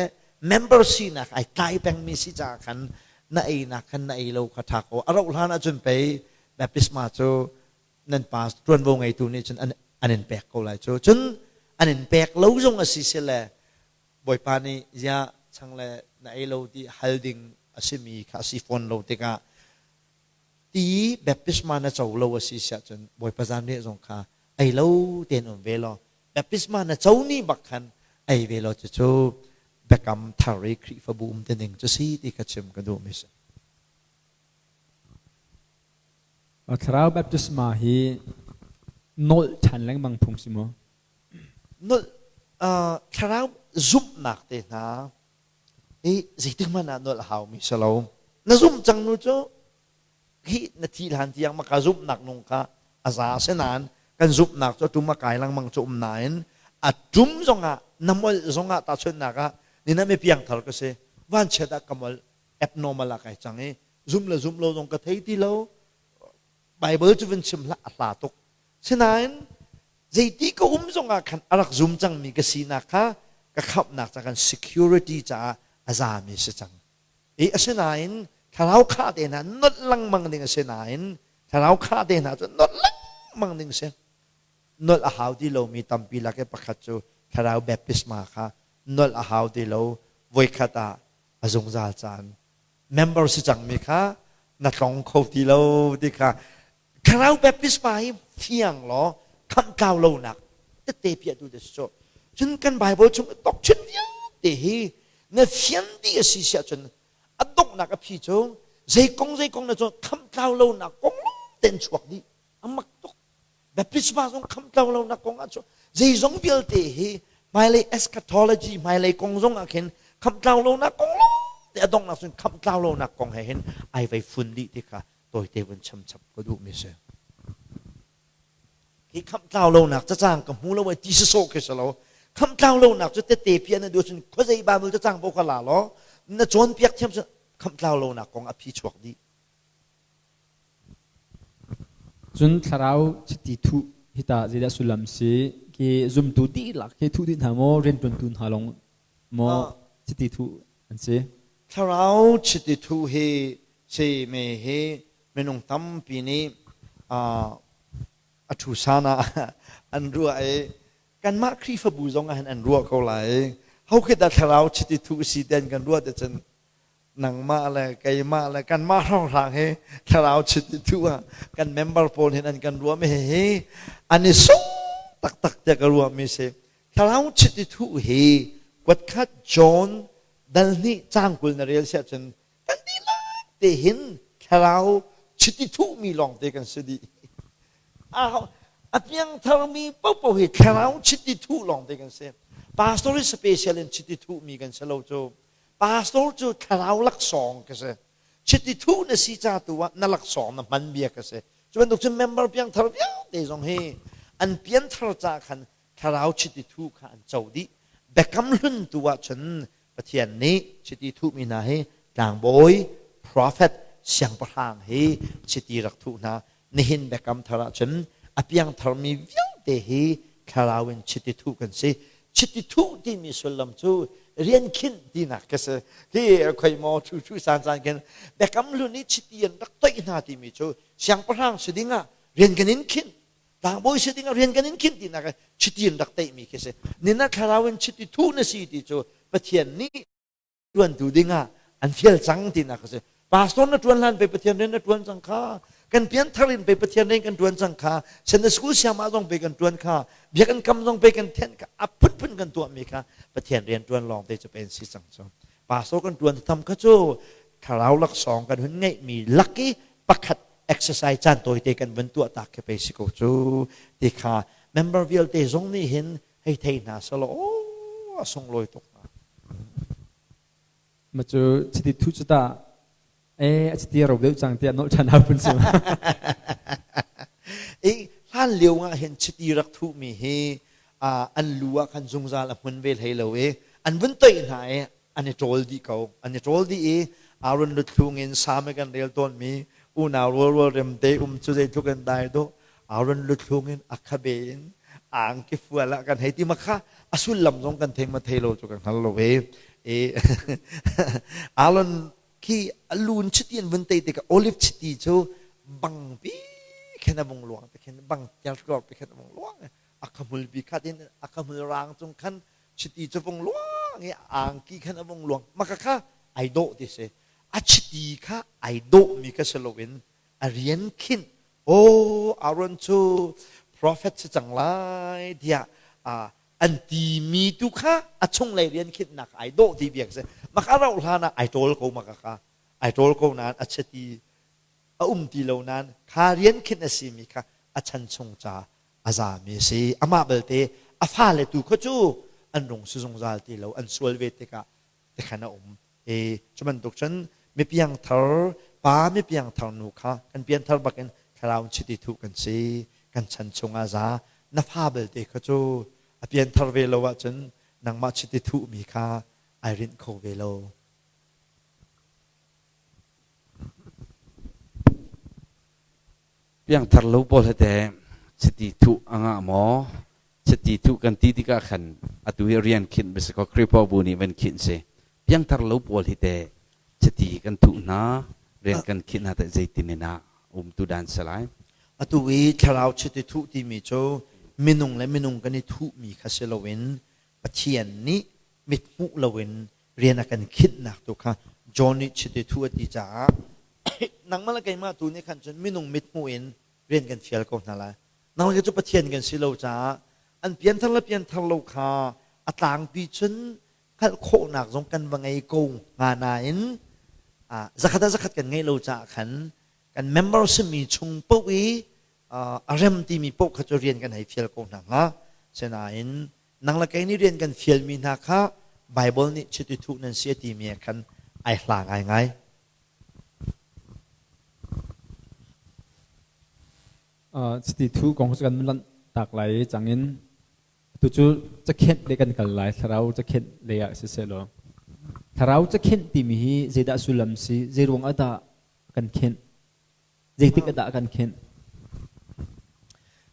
member sinak ai tlai pengmi si caah khan na einak khan na ei lo kha ṭha ko. A rauh hlan ahcun pei baptisma cu nan pa ṭuanvo ngeitu nih cun an in pek ko lai cu. Cun an in pek lo zong a si si le Bawipa nih ziah chang le na ei lo ti hal ding a simi kha a si fawn lo tikah ti baptisma na co lo a si siah cun Bawipa zanriah zong kha ei lo tein um ve law baptisma na co ni bak khan ei ve law cucu biakam thar i Khrihfabu um te ning cu si ti kha chim ka duhmi si. Thlarau baptisma hi nolh ṭhan lengmang phung si maw? Nolh thlarau zumhnak te hna hi zeitik hmanh ah nolh a haumi si lo. Na zumh cang nu cu hi na thi hlan tiang maka zumhnak nung kha a za si nain kan zumhnak cu a tum a kai lengmang cu um nain a tum zongah na molh zongah tahchunhnak ah ni na mi piangthar ka si vanchiat ah ka molh abnormal ah kai cang i zum le zum lo zong ka thei ti lo. Bible cu vun chim hlah a hla tuk. Sinain zeiti ka um zongah khan a rak zum cangmi ka sinak kha ka khamhnak ca kan security caah a zami si cang. I asinain thlarau khah te hna nolh lengmang ding a si nain thlarau khah te hna cu nolh lengmang ding si. Nolh a hau ti lomi tampi lak i pakhat cu thlarau baptisma kha nolh a hau ti lo voikhat ah a zungzal caan member si cangmi kha na tlong kho ti lo ti kha thlarau baptisma hi fiang law khamh tlau lonak tette piahtu te si cu. Cun kan Bible chung i doctrine vialte hi na fian dih a si siah cun a donghnak a phi cu zei kong zei kong na cu khamh tlau lonak kong ten chuak dih. A mak tuk. Baptisma zong khamh tlau lonak kong ah cu zeizong vialte hi hmailei eschatology hmailei kong zong ah khin khamh tlau lonak kong te a donghnak cun khamh tlau lonak kong he hin ai vei fun dih ti kha tawite vun chim chap ka duhmi si. Hi khamh tlau lonak cacang ka hmu lo ai ti sawsawh khi si lo. Khamh tlau lonak cu tete pian na duh cun khuazei Bible cacang paoh kha la law na cawnpiak thiam cun khamh tlau lonak kong a phi chuak dih. Cun thlarau chiti thuh hi tah zeidah sullam si? Khi zumtu dihlak hi thuh dih hna maw rianṭuantu hna lawng maw chiti thuh an si? Thlarau chiti thuh hi si me hi minung tampi nih a ṭhu san ah an ruah i kanmah Khrihfabu zong ah hin an ruah ko lai. Ho khi dah thlarau chiti thuh si ti an kan ruah ahcun nangmah le keimah le kanmah hrawnghrang hi thlarau chiti thuh ah kan member pawl hin an kan ruah mi hi an i sung taktak tiah ka ruah mi si. Thlarau chiti thuh hi kuatkhat John dal hnih caang 20 na rel siah cun kan dihlak te hin thlarau chiti thuhmi lawngte kan si dih. A piangtharmi paohpaoh hi thlarau chiti thuh lawngte kan si. Pastor hi special in chiti thuhmi kan si lo cu. Pastor cu thlarau laksawng ka si. Chiti thuh na si ca tu ah na laksawng na hman bia ka si. Cu bantuk cun member piangthar vialte zong hi an pianthar ca khan thlarau chiti thuh kha an co dih. Biakam hlun tu ah cun Pathian nih chiti thuhmi hna hi tlangbawi, profet, siangpahrang hi chiti rak thuh hna. Nihin biakam thar ahcun a piangtharmi vialte hi thlarau in chiti thuh kan si. Chiti thuh timi sullam cu rian khinh tinak ka si. Hi khoi maw thu thu san san khin biakam hlun i chiti an rak toih hna timi cu siangpahrang si ding ah rian kan in khinh tlangbawi si ding ah rian kan in khinh tinak chiti in rak teihmi khi si. Nina thlarau in chiti thuh na si ti cu Pathian nih ṭuantu ding ah an fial cang tinak a si. Pastor na ṭuan hlan pei Pathian rian na ṭuan cang kha. Kan pianthar in pei Pathian rian kan ṭuan cang kha. Sunday school siam ah zong pei kan ṭuan kha. Biakinn kam zong pei kan thenh kha. A phunphun kan tuahmi kha Pathian rian ṭuan lawng te cu pei an si cang cu. Pastor kan ṭuan tham kha cu thlarau laksawng kan hun ngeihmi lak i pakhat exercise caan tawite kan vun tuah tak khi pei si ko cu ti kha member vialte zong nih hin hei thei hna selaw. a sunglawi tuk hna. Ma cu chiti thu cu ta e a chiti ro deuh cang tiah nolh ṭhan hau pun si. I hlan lio ah hin chiti rak thuhmi hi an lu ah khan zungzal a hmun ve hlei lo i an vun toih hna i an i ṭawl dih ko. An i ṭawl dih i Aaron luthlung in Salm i kan rel tawnmi unau rualrual remte um cu zeitluk in dai dawh Aaron luthlung in a khabe in angki fual ah kan hei ti ma kha a sullam zong kan thei ma thei lo cu ka hngal lo e. E Aaron khi a lun chiti an vun tei tikah olive chiti cu bangpi khin a vung luang te khin bang tlor pi khin a vung luang a khahmul bi khat in a khahmul rang cung khan chiti cu vung luang i angki khan a vung luang maka kha ai dawh ti si a chiti kha ai dawh mi kha si loin a rian khinh oh Aaron cu prophet si cang lai tiah an timi tu kha a chunglei rian khinhnak ai dawh ti biak si maka rauh hlan ah ai ṭawl ko maka kha ai ṭawl ko nain a chiti a um ti lo nain kha rian khinh a simi kha a chan chung ca a zami a si. Amah belte a fale tu kha cu an rung si zungzal ti lo, an sual ve tikah tikhan a um. E, cu bantuk cun mipiangthar pa mipiangthar nu kha kan pianthar bakin thlarau chiti thuh kan si kan chan chungah za na fa belte kha cu a pianthar ve lo ahcun nangmah chiti thuhmi kha ai rinh kho ve lo. Piangthar lo pawl he teh chiti thuh a ngah maw? Chiti thuh kan ti tikah khan atu hi rian khinh bia si kaw Khrihfabu nih van khinh si. Piangthar lo pawl hi teh chiti kan thuh hna, rian kan khinh hna teh zeitin in ah umtu dan si lai? Atu i thlarau chiti thuh timi cu minung le minung kan i thuhmi kha si loin Pathian nih mithmuh loin rian a kan khinhnak tu kha John nih chiti thu a ti caah nangmah le keimah tu nih khan cun minung mithmuh in rian kan fial ko hna lai. Nang le cu Pathian kan si lo caah an pianthar le pianthar lo kha a tlangpi cun hngalh khawhnak zong kan va ngei ko hnga nain zakhat ah zakhat kan ngeih lo caah khan kan member simi chung paoh i a rem timi paoh kha cu rian kan hei fial ko hna hnga. Sinain nang le kei nih rian kan fialmi hna kha Baibal nih chiti thuh nan si a timi ah khan ai hla ngaingai. Chiti thuh kong cu kan lanh tak lai cangin tu cu cakhenh le kan kal lai thlarau cakhenh lei ah siseh law thlarau cakhenh timi hi zeidah sullam si zeiruang ah dah kan khenh Zeitik ah dah kan khenh?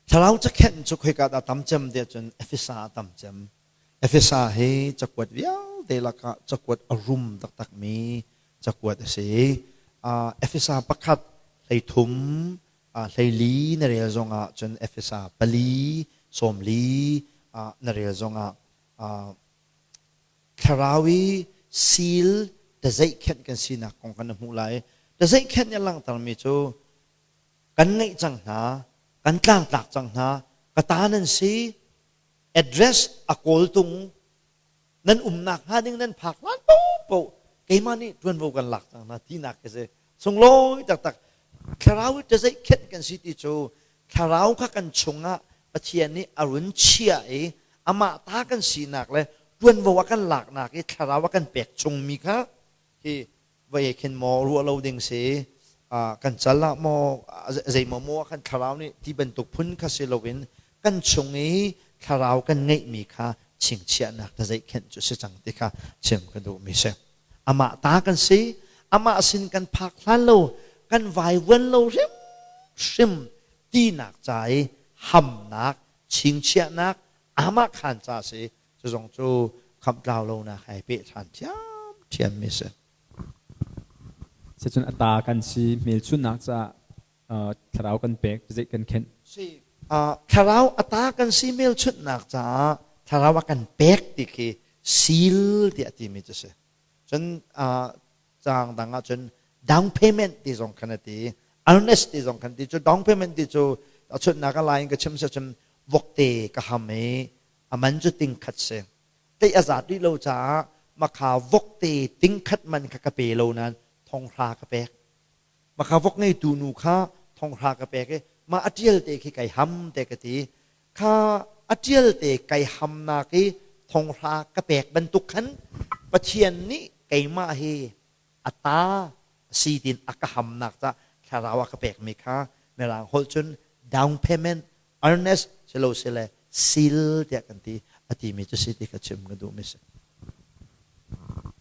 Thlarau cakhenh cu khoika dah tam cem tiah cun Efesa ah tam cem. Efesa hi cakuat vialte lakah cakuat a rum taktakmi cakuat a si. Efesa pakhat 13 14 na rel zongah cun Efesa 4 14 na rel zongah Thlarau i sil tazeihkhenh kan sinak kong kan hmuh lai. Tazeihkhenh nih a langhtermi cu kan ngeih cang hna, kan tlangtlak cang hna, ka ta nan si, address a kawltung nan umnak hnga ding nan phak hlan paohpaoh keimah nih ṭuanvo kan lak cang hna tinak khi si. Sunglawi taktak. Thlarau i tazeihkhenh kan si ti cu Thlarau kha kan chungah Pathian nih a run chiah i amah ta kan sinak le ṭuanvo a kan laknak i thlarau a kan pek chungmi kha hi voi khin maw ruah lo ding si kan cal ah maw zeimaw maw ah khan thlarau nih ti bantuk phun kha si loin kan chung i thlarau kan ngeihmi kha chingchiahnak ta zeihkhenh cu si cang ti kha chim ka duhmi si. Amah ta kan si, amah sin kan phak hlan lo, kan vaivuan lo hrimhrim tinak ca i hamnak, chingchiahnak, amah khan ca si, cu zong cu khamhtlau lonak ai peh ṭhan ṭhiamṭhiammi si. Sicun a ta kan si hmelchunhnak caah thlarau kan pek, zeih kan khenh. Si. Thlarau a ta kan si hmelchunhnak caah thlarau a kan pek ti khi seal tiah timi cu si. Cun caang dang ah cun down payment ti zong khan a ti. Earnest ti zong khan ti. Cu down payment ti cu a chunhnak a lai in ka chim si cun vokte ka ham i a man cu ting khat si. Tei a zat rih lo caah makha vokte ting khat man kha ka pe lo nain thonghra ka pek. Makha vok ngeitu nu kha thonghra ka pek i mah a ṭial te khi kai ham te ka ti. Kha a ṭial te kai hamnak i Thonghra ka pek bantuk khan Pathian nih keimah hi a ta si tin a ka hamnak ca thlarau a ka pekmi kha mirang holh cun down payment earnest silo sile seal tiah kan ti a timi cu si ti ka chim ka duhmi si.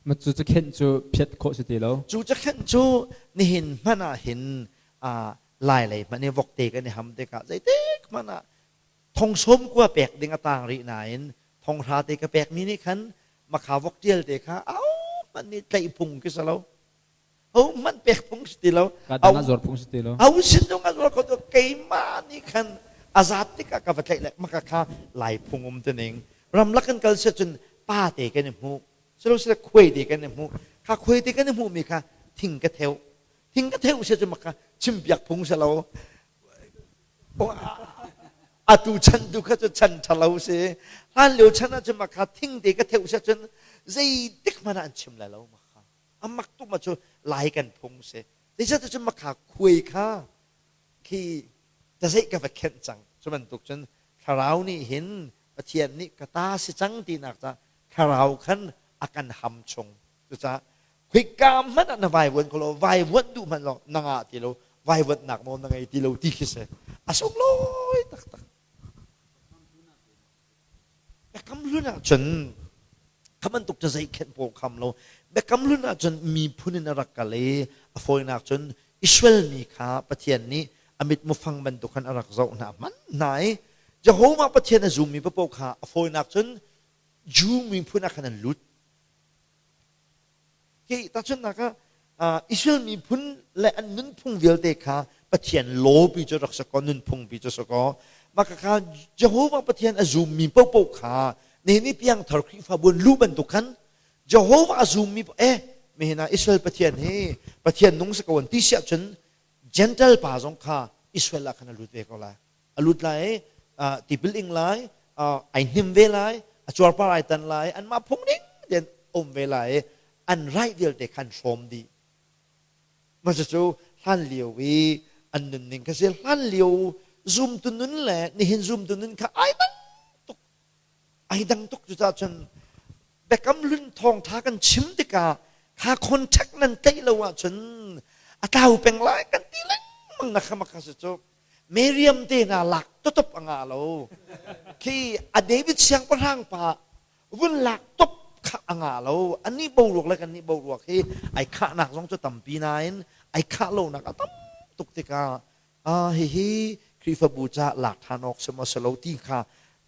Ma cu cakhenh cu phiat khawh si ti lo. Cu cakhenh cu nihin hmanh ah hin lai lei hmanh i vokte kan i ham tikah zeitik hmanh ah thong sawm kua pek ding a tang rih nain thong hra te ka pekmi nih khan makha vok tial te kha au hmanh nih tlaih phung khi si lo ho hmanh pek phung si ti lo Kadang ah zuar phung si ti lo. Au sin zong ah zuar kho tu keimah nih khan a zat tikah ka va tlaih le maka kha lai phung um ti ning ramlak kan kal sia cun pa te kan i hmu silo sile khuai te kan i hmu kha khuai te kan i hmuh mi kha thing ka theu thing ka theu sia cun maka chim piak phung si lo atu chan tu kha cu chan ṭhalo si hlan lio chan ah cun maka thing te ka theu sia cun zeitik hmanh ah an chim lai lo maka a mak tuk ma cu lai kan phung si zeicahtiah cun makha khuai kha khi tazeih ka va khenh cang cu bantuk cun thlarau nih hin Pathian nih ka ta si cang tinak ca thlarau khan a kan ham chung cucaah khoika hmanh ah na vaivuan ko lo vaivuan duh hmanh lo na ngah ti lo vaivuanhnak nawl na ngei ti lo ti khi si a sunglawi taktak Biakam hlun ahcun kha bantuk cu zeikhenh pawl kham lo. Biakam hlun ahcun miphun in a rak kal i a fawinak cun Israel mi kha Pathian nih a mitmu fang bantuk khan a rak zoh hna hman hna i Jehovah Pathian a zummi paoh kha a fawinak cun Jew miphun ah khan an lut. Hi tahchunhnak ah Israel miphun le an nunphung vialte kha Pathian law pi cu rak si kaw nunphung pi cu si kaw mah kha Jehovah Pathian a zummi paohpaoh kha nihin i piangthar Khrihfabu an luh bantuk khan Jehovah a zummi eh mihin ah Israel Pathian hi Pathian nung si ko an ti siah cun Gentile pa zong kha Israel ah khan a lut ve ko lai. A lut lai i tipil ing lai, ai hnim ve lai, a cuarpar ai tan lai, anmah phung ning tein um ve lai i an raih vialte khan hrawm dih. Mah cucu hlan lio i an nunning kha si. Hlan lio zumtu nun le nihin zumtu nun kha ai dang tuk. Ai dang tuk cucaah cun biakam hlun thawngṭha kan chim tikah kha contact nan tlaih lo ahcun a tlau peng lai kan ti lengmang na kha maka si cu. Miriam te hna lak tutup a ngah lo. Khi a David siangpahrang pa vun lak top kha a ngah lo. Anih boruak le kannih boruak hi ai khahnak zong cu tampi nain ai khah lonak a tam tuk tikah ah hihi Khrihfabu ca lak ṭhan awk si maw si lo ti kha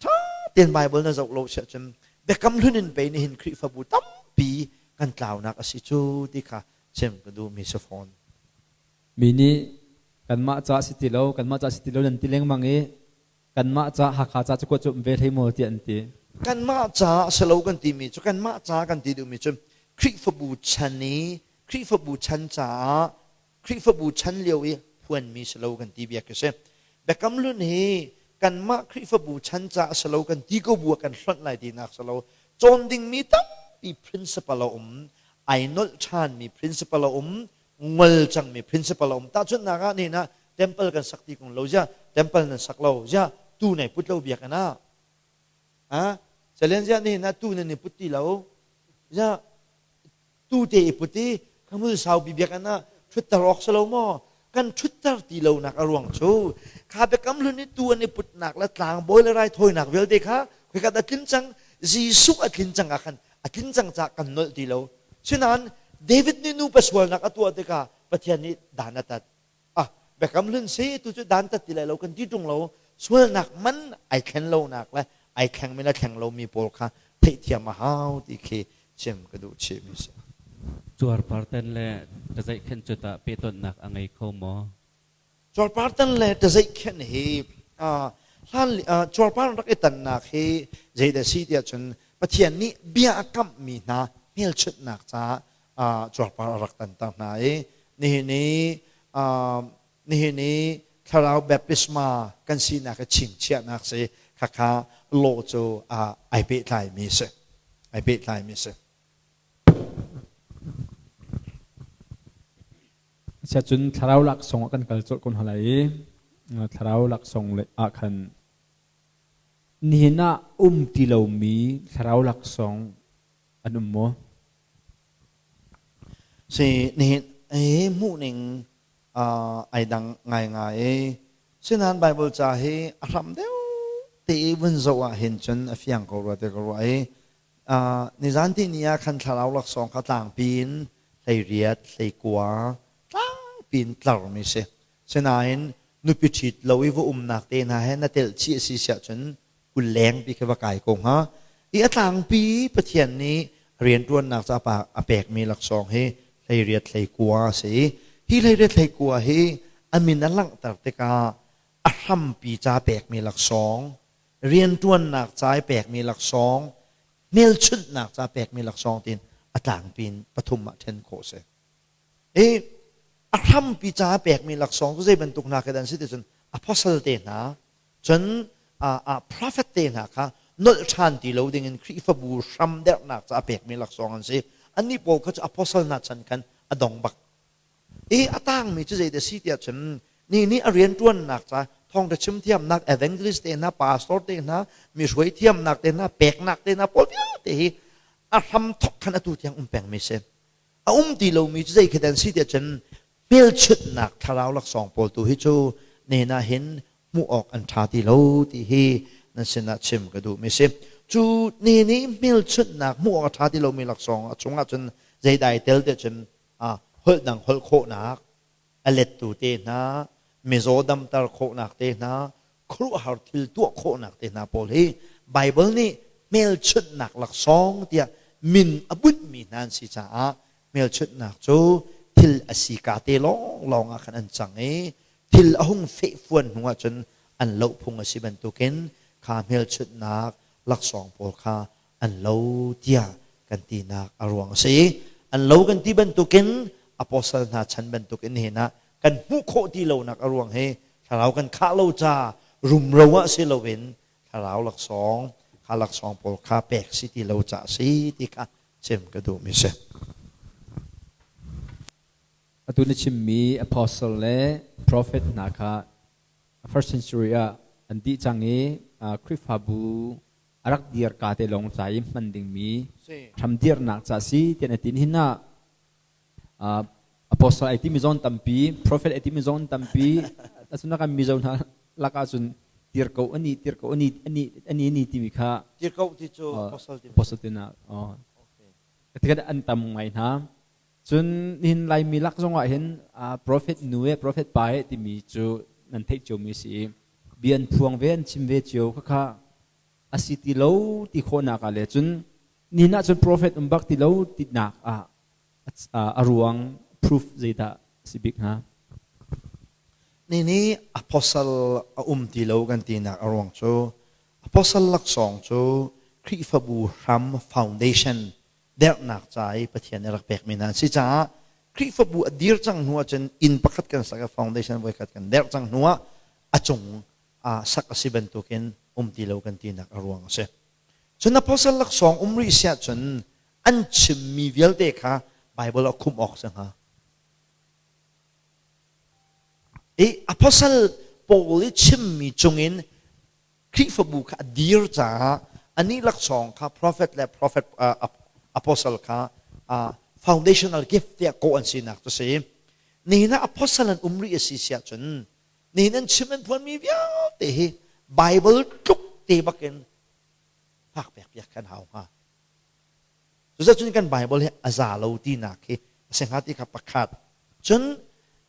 ṭha tein Bible na zoh lo siah cun biakam hlun in pei nihin Khrihfabu tampi kan tlaunak a si cu ti kha chim ka duhmi si fawn. Mi nih kanmah ca si ti lo, kanmah ca si ti lo nan ti lengmang i kanmah ca Hakha ca cu kuat cu um ve hlei maw tiah an ti. Kanmah ca si lo kan timi cu kanmah ca kan ti duhmi cu Khrihfabu chan i Khrihfabu chan caah Khrihfabu chan lio i phuanmi si lo kan ti bia khi si. Biakam Hlun hi kanmah Khrihfabu chan caah si lo kan ti ko bu ah kan hlonh lai tinak si lo. Cawn dingmi tampi principle a um, ai nolh ṭhanmi principle a um, ngol cangmi principle a um. Tahchunhnak ah nihin ah temple kan sak ti kong lo zia temple nan sak lo zia tu nei put lo biakinn ah ah salen zia nihin ah tu nan i put ti lo zia tu te i put i khamul saupi biakinn ah ṭhutter awk si lo maw kan ṭhutter ti lonak a ruang cu kha biakam hlun i tu an i putnak le tlangbawi le raithawinak vialte kha khoikat a tlin cang Jesuh a tlin cang ah khan a tlin cang caah kan nolh ti lo Sinain David nih nupa sualnak a tuah tikah Pathian nih dan a tat. Ah, biakam hlun si tu cu dan tat ti lai lo kan ti ṭung lo. Sualnak man ai thlen lonak le ai thlengmi le thleng lomi pawl kha theihthiam a hau ti khi chim ka duh chihmi si. Cuarpartan le tazaihkhenh cu tah pehtonhnak a ngei kho maw? Cuarpartan le tazaihkhenh hi hlan cuarpar rak i tannak hi zeidah si tiah cun Pathian nih bia a kamhmi hna hmelchunhnak caah cuarpar a rak tanter hna i nihin i nihin i thlarau baptisma kan sinak i chingchiahnak si khakha law cu ai pehtlaimi si ai pehtlaimi si. Asiahcun thlarau laksawng ah kan kal colh ko hna lai i thlarau laksawng ah khan. Nihin ah um ti lomi thlarau laksawng an um maw? Si nihin hi hmuhning ai dang ngaingai i sinain Bible ca hi a hram deuh te i vun zoh ah hin cun a fiang ko rua ti ka ruah i nizan ti ni ah khan thlarau laksawng kha tlangpi in 18 19 tlangpi in tlarmi si. Sinain nupi ṭhit lo i va umnak te hna he na telh chih a si siah cun 20 lengpi khi va kai ko hnga. I a tlangpi Pathian nih rianṭuannak ca a pekmi laksawng hi 18 19 a si. Hi 18 19 hi a min a langhter tikah a hrampi ca pekmi laksawng, rianṭuannak ca i pekmi laksawng, hmelchunhnak ca pekmi laksawng tiin a tlangpi in pathum ah ṭhen khawh a si. I a hrampi ca pekmi laksawng cu zei bantuk hna khi dah an si ti cun apostle te hna cun prophet te hna kha nolh ṭhan ti lo dingin Khrihfabu hram derhnak ca a pekmi laksawng an si. Annih pawl kha cu apostle hna chan khan a dong bak. I a tangmi cu zeidah si tiah cun ni nih a rianṭuannak ca thawngṭha chim thiamnak evangelist te hna pastor te hna mi hruai thiamnak te hna peknak te hna pawl vialte hi a hram thok khan atu tiang um pengmi si. A um ti lomi cu zei khi dah an si tiah cun hmelchunhnak thlarau laksawng pawl tu hi cu nen ah hin hmuh awk an ṭha ti lo ti hi nan sinah chim ka duhmi si. Cu ne nih hmelchunhnak hmuh awk a ṭha ti lomi laksawng a chungah cun zeidah ai tel tiah cun holh dang holh khawhnak, a lettu te hna, mizaw damter khawhnak te hna, khuaruahhar thil tuah khawhnak te hna pawl hi Baibal nih hmelchunhnak laksawng tiah min a bunhmi hna an si caah hmelchunhnak cu thil a si ka te lawnglawng ah khan an cang i thil a hung fehfuan hnu ahcun an loh phung a si bantukin kha hmelchunhnak laksawng pawl kha an lo tiah kan tinak a ruang a si. An lo kan ti bantukin apostle hna chan bantukin nihin ah kan hmuh khawh ti lonak a ruang hi thlarau kan khah lo ca rumro ah si loin thlarau laksawng kha laksawng pawl kha pek si ti lo ca si ti kha chim ka duhmi si. Atu na chimmi apostle le prophet hna kha first century ah an dih cang i Khrihfabu a rak dir ka te lawng ca i hman dingmi hramdirnak ca si tian a tin hin ah apostle ai timi zon tampi prophet ai timi zon tampi asuna kan mizo hna lakah cun tir ko ani tir ko ani ani ani ani timi kha tir ko ti cu apostle ti apostle ti na tikat an tam ngai hna cun hin laimi lak zong ah hin prophet nu e prophet pa e timi cu nan theih cio mi si bian phuang ve an chim ve cio kha kha a si ti lo ti khawhnak ah le cun nihin ah cun prophet um bak ti lo tinak ah a ruang proof zeidah si bik hnga? Ni nih apostle a um ti lo kan tinak a ruang cu apostle laksawng cu Khrihfabu hram foundation derhnak ca i Pathian nih rak pekmi hna an si caah Khrihfabu a dir cang hnu ahcun inn pakhat kan sak i foundation voikhat kan derh cang hnu ah a cung ah sak a si bantukin um ti lo kan tinak a ruang a si. Cun apostle laksawng um rih si ahcun an chimmi vialte kha Bible a khumh awk si hnga. I apostle Paul i chimmi cungin Khrihfabu kha a dir caah anih laksawng kha prophet le prophet apostle kha foundational gift tiah kawh an sinak cu si. Nihin ah apostle an um rih a si siah cun nihin an chim an phuanmi vialte hi Bible tluk te bakin phak pek piak kan hau hnga. Cuzacun kan Bible hi a za lo tinak hi a si hnga ti kha pakhat. Cun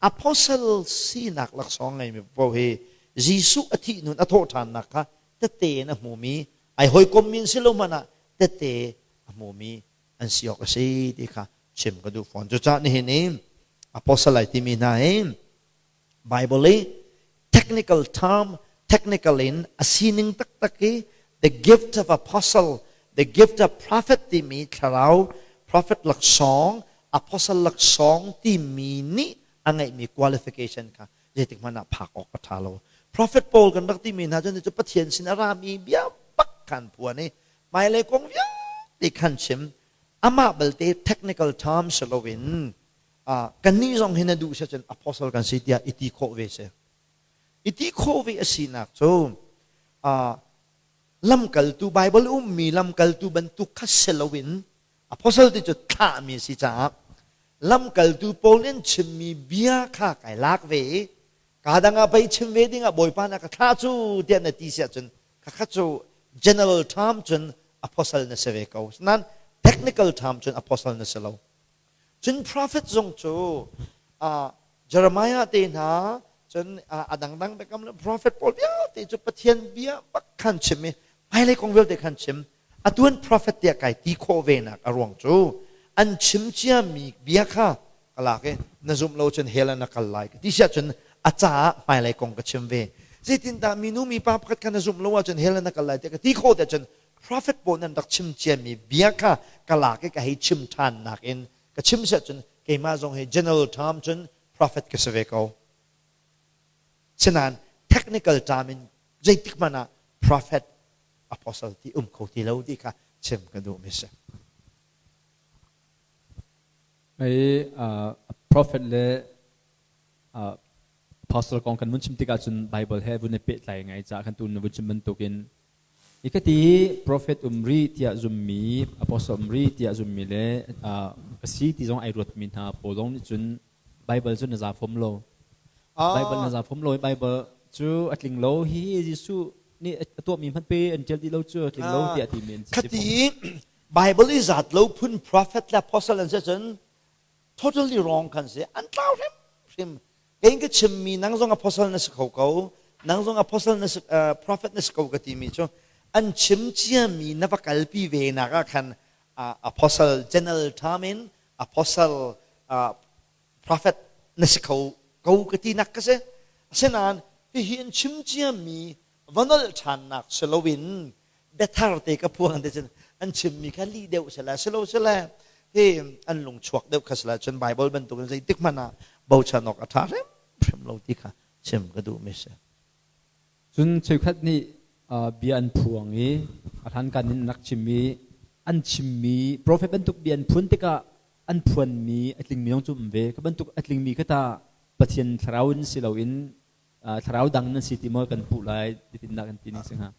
apostle sinak laksawng ngeimi paoh hi Jesuh a thih nun a thawh ṭhannak kha tette in a hmumi ai hawikommi an si lo hmanh ah tette a hmumi an si awk a si ti kha chim ka duh fawn. Cucaah nihin i apostle ai timi hna hi Bible i technical term, technical in a sining taktak i the gift of apostle, the gift of prophet timi thlarau prophet laksawng, apostle laksawng timi nih a ngeihmi qualification kha zeitik hmanh ah phak awk a ṭha lo. Prophet Paul kan rak timi hna cu Pathian sin a rami bia bak khan phuan i hmailei kong vialte khan chim amah balte technical term si loin kannih zong hi na duh si cun apostle kan si tiah i ti khawh ve si. I ti khawh ve a sinak cu. Lamkaltu Bible ummi lamkaltu bantuk kha si loin apostle ti cu thlahmi a si caah lamkaltu Paul nih an chimmi bia kha kai lak ve i ka dang ah pei chim ve ding ah Bawipa na ka thlah cu tiah na ti si ahcun khakha cu general term cun apostle na si ve ko. Nain technical term cun apostle na si lo. Cun prophet zong cu Jeremiah te hna cun a dangdang biakam le prophet pawl vialte cu Pathian bia bak khan chim i hmailei kong vialte khan chim. Atu an prophet tiah kai ti khawh ve nak a ruang cu an chim ciami bia kha ka lak i na zumh lo cun hell ah na kal lai ka ti siah cun a caah hmailei kong ka chim ve. Zeitindah minu mipa pakhat kha na zumh lo ahcun hell ah na kal lai tiah ka ti khawh tiah cun prophet pawl nan rak chim ciami bia kha ka lak i ka hei chim ṭhan nakin ka chim siah cun keimah zong hi general term cun prophet ka si ve ko. Sinain technical term in zeitik hmanh ah prophet apostle ti um kho ti lo ti kha chim ka duhmi si. Mei prophet le apostle kong kan vun chim tikah cun Bible he vun i pehtlai ngai caah kan tu na vun chim bantukin i ka ti prophet um ri tiah zummi apostle um ri tiah zummi le ka si ti zong ai ruatmi hna pawl zong nih cun Bible cu na za fom lo. Bible na za fom lo i Bible cu a tling lo hi Jesuh nih a tuahmi hmanh pe an ṭial dih lo cu a tling lo tiah timi an si. Khati Bible i zat lo phun prophet le apostle an si cun totally wrong kan si. An tlau hrimhrim. Kei ka chimmi nang zong apostle na si kho ko, nang zong apostle na si, prophet na si ko ka timi cu an chim ciami na va kalpi ve nak ah khan apostle general term in apostle prophet na si kho ko ka ti nak ka si. Asinain hihi an chim ciami va nolh ṭhannak si loin biathar te ka phuang te cun an chimmi kha lih deuh sila silo sila hi an lung chuak deuh kha sila cun Bible bantukin zeitik hmanh ah bochan awk a ṭha hrimhrim lo ti kha chim ka duhmi si. Cun cheukhat nih bia an phuang i a hlankan in an rak chim i an chimmi profet bantuk bia an phuan tikah an phuanmi a tlingmi zong cu um ve. Kha bantuk a tlingmi kha tah Pathian thlarau in si loin thlarau dang nan si ti maw kan puh lai titinnak kan ti ning si hnga.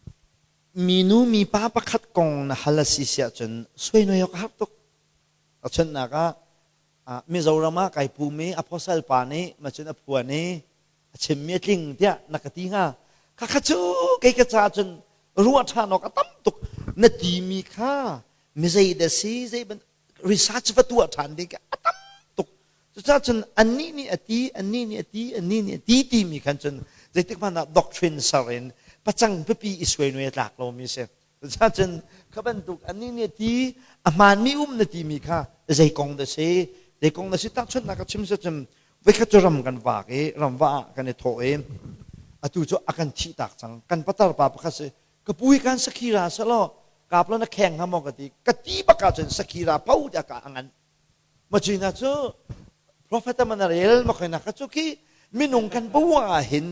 Minu mipa pakhat kong na hal a si siah cun suai awk a har tuk. Tahchunhnak ah Mizoram ah kai pum i apostle pa nih macun a phuan i a chimmi a tling tiah na ka ti hnga. Khakha cu kei ka caah cun ruah ṭhan awk a tam tuk. Na timi kha mizei dah si zei research va tuah ṭhan ding a tam tuk. Cucaah cun annih nih a ti, annih nih a ti, annih nih a ti timi khan cun zeitik hmanh ah doctrine ser in pacang pipi i suai a tlak lomi si. Cucaah cun kha bantuk annih nih a ti, a hmaanmi um na timi kha zei kong dah si, zei kong dah si tahchunhnak ka chim si cun voikhat cu ram kan vak i ram va ah kan i thawh i atu cu a kan thih tak cang. Kan patar pa pakhat si, ka pu hi kan sakhi ra selaw kaplo na kheng hnga maw ka ti ka ti bak ahcun sakhi ra pho tiah ka a ngan Macina cu profet man a rel ma khoina ka cu khi minung kan bua ah hin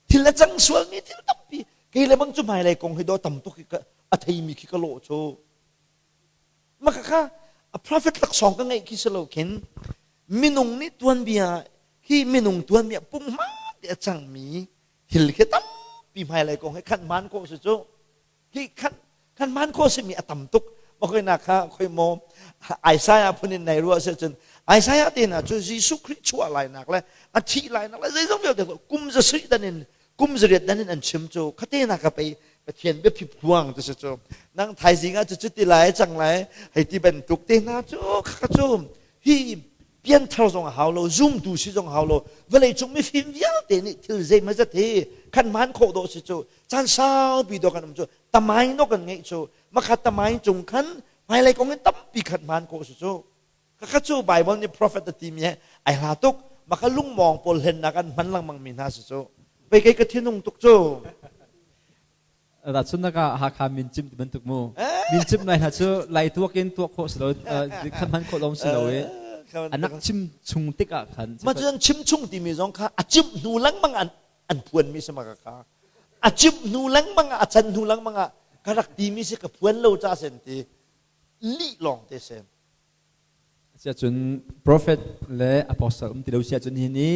thil a cang sualmi thil tampi kei le bang cu hmailei kong hi do tam tuk hi a theimi khi ka lawh cu maka kha a prophet laksawng ka ngeih khi si lo khin minung nih tuanbia khi minung tuanbia punghman te a cangmi thil khi tampi hmailei kong hi khan man ko si cu hi khan khan man khawh simi a tam tuk na kha khoi maw Isaiah phun in nei ruah se cun Isaiah te na cu Jesuh Khrih chuah lai nak le a thih lai nak le zeizong vialte kum za sui dan in kum zariat dan in an chim cu khate na ka pei Pathian biaphi phuang tu se cu nang thaizing ah cu cu ti lai cang lai hei ti bantuk te hna cu kha cu hi pianthar zong a hau lo zumtu si zong hau lo vawlei cung mifim vialte nih thil zeimazat hi khan man khawh dawh si cu caan saupi dawh kan um cu tamain dawh kan ngeih cu makha tamain cung khan hmailei kong in tampi khat hmaan khawh si cu khakha cu Bible nih prophet a timi he ai hla tuk makha lungmawng pawl hlennak an hman lengmang mi hna si cu pei kei ka thinung tuk cu Tahchunhnak ah Hakha min cimh ti bantuk mu. Min cimh lai hna cu lai tuak in tuak khawh si lo, khan hman khawh lawng si lo i anak chim chung tikah khan. Ma cu chim chung timi zong kha a cimh hnu lengmang an an phuanmi si ma ka a cimh hnu lengmang ah a can hnu lengmang ah ka rak timi si ka phuan lo ca sen ti lih lawng te si. Asiahcun prophet le apostle um ti lo si ahcun hi ni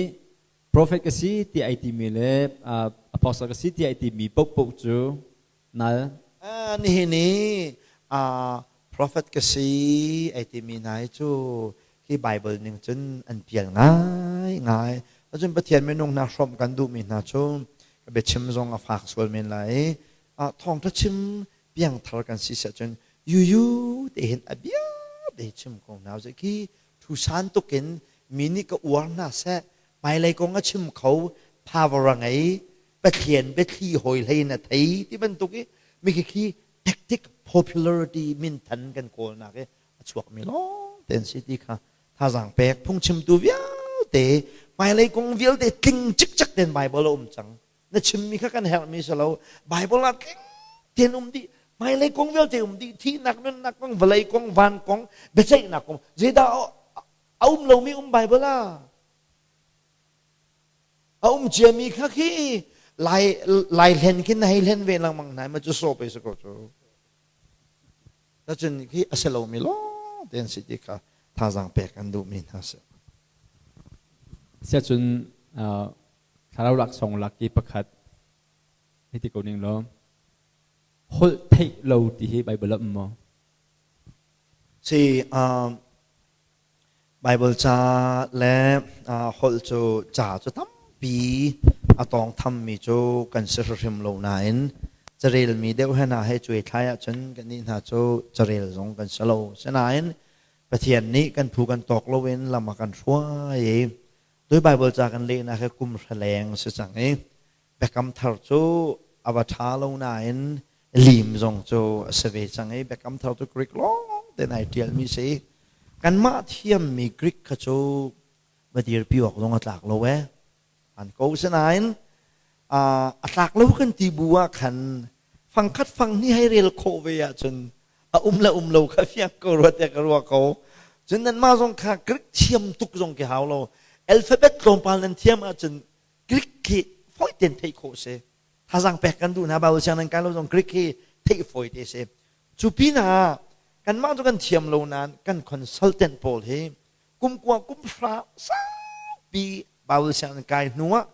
Prophet ka si ti ai timi le apostle ka si ti ai timi paohpaoh cu nal. Nihin i prophet ka si ai timi hna hi cu hi Bible ning cun an pial ngai ngai. Cun Pathian minung hna hrawmh kan duhmi hna cu ka biachim zong a fak sual men lai i thawngṭha chim piangthar kan si siah cun yuyu te hin a bia te chim ko hna usih khi thu san tukin mi nih ka uar hna seh hmailei kong a chim kho power a ngei Pathian biathli hawi hlei in a thei ti bantuk i mi khi khi tactic popularity minthan kan kawlnak i a chuakmi lawng te an si ti kha thazaang pek phungchimtu vialte hmailei kong vialte tling cikcek ten Bible a um cang na chimmi kha kan herhmi si lo Bible ah tling tein um dih hmailei kong vialte um dih thihnak nunnak kong vawlei kong van kong biaceihnak kong zeidah a um lomi um Bible ah a um ciami kha khi lai lai hlen khin na hei hlen ve lengmang hna ma cu sawp ei si ko cu cun khi a si lomi lawng te an si ti kha thazaang pek an duhmi hna si. Siacun thlarau laksawng lak i pakhat hei ti ko ning law holh theih lo ti hi Bible ah um maw? Si Bible ca le holh cu ca cu tampi a tawngthammi cu kan si hrimhrim lo nain carelmi deuh he hna he cuai thlai ahcun kannih hna cu carel zong kan si lo. Sinain Pathian nih kan phu kan tawk loin lam a kan hruai i tui Bible ca kan lehnak hi kum hra leng si cang i Biakam Thar cu a va ṭha lo nain lim zong cu a si ve cang i Biakam Thar cu Greek lawng te ai ṭialmi si. Kanmah thiammi Greek kha cu va dirpi awk zong a tlak lo ee. An ko sinain a tlak lo kan ti bu ah khan fangkhat fang hnih hei rel khawh ve ahcun a um le um lo kha fiang ko rua tiah ka ruah ko. Cun nanmah zong kha Greek thiam tuk zong khi hau lo. Alphabet tlawmpal nan thiam ahcun Greek khi fawi tein theih khawh si. Thazaang pek kan duh hna Bible siang nan kai lo zong Greek hi theih fawi te si. Cu pinah kanmah cu kan thiam lo nain kan consultant pawl hi kum kua kum hra saupi Bible siang nan kai hnu ah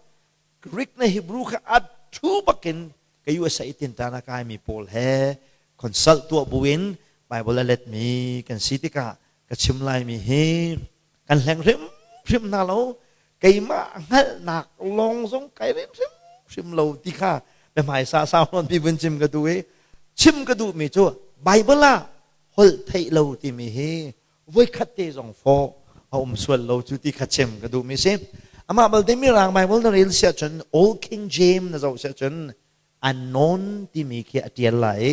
Greek na Hebrew kha a thu bakin ka USA tintan a kaimi pawl he consult tuah buin Bible a letmi kan si tikah ka chim laimi hi kan hleng hrimhrim hna lo keimah hngalhnak lawng zong kai rem hrimhrim lo ti kha biahmaisa sau nawn pi vun chim ka duh i chim ka duhmi cu Bible ah holh theih lo timi hi voikhat te zong fawh a um sual lo cu ti kha chim ka duhmi si amah balte mirang Bible na rel siah cun Old King James na zoh siah cun unknown timi khi a ṭial lai i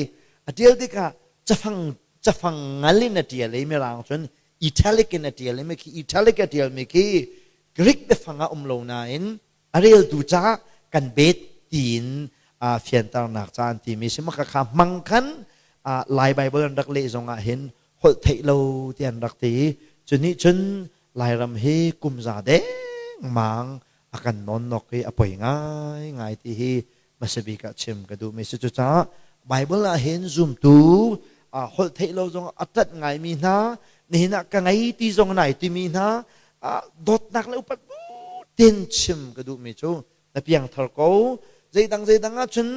a ṭial tikah cafang cafang ngal in a ṭial i mirang cun italic in a ṭial i khi italic a ṭialmi khi Greek biafang ah um lo nain a reltu caah kan bet tiin fianternak ca an timi si maka kha hmang khan Lai Bible an rak leh zong ah hin holh theih lo ti an rak ti cu nih cun Lairam hi kum za dengmang a kan nawnnok i a poi ngaingai ti hi hmasa bik ah chim ka duhmi si. Cucaah Bible ah hin zumtu holh theih lo zong a ṭanh ngaimi hna, nihin ah ka ngei ti zong nai timi hna, dawtnak le upat bu tein chim ka duhmi cu na piangthar ko. Zeidang zeidang ah cun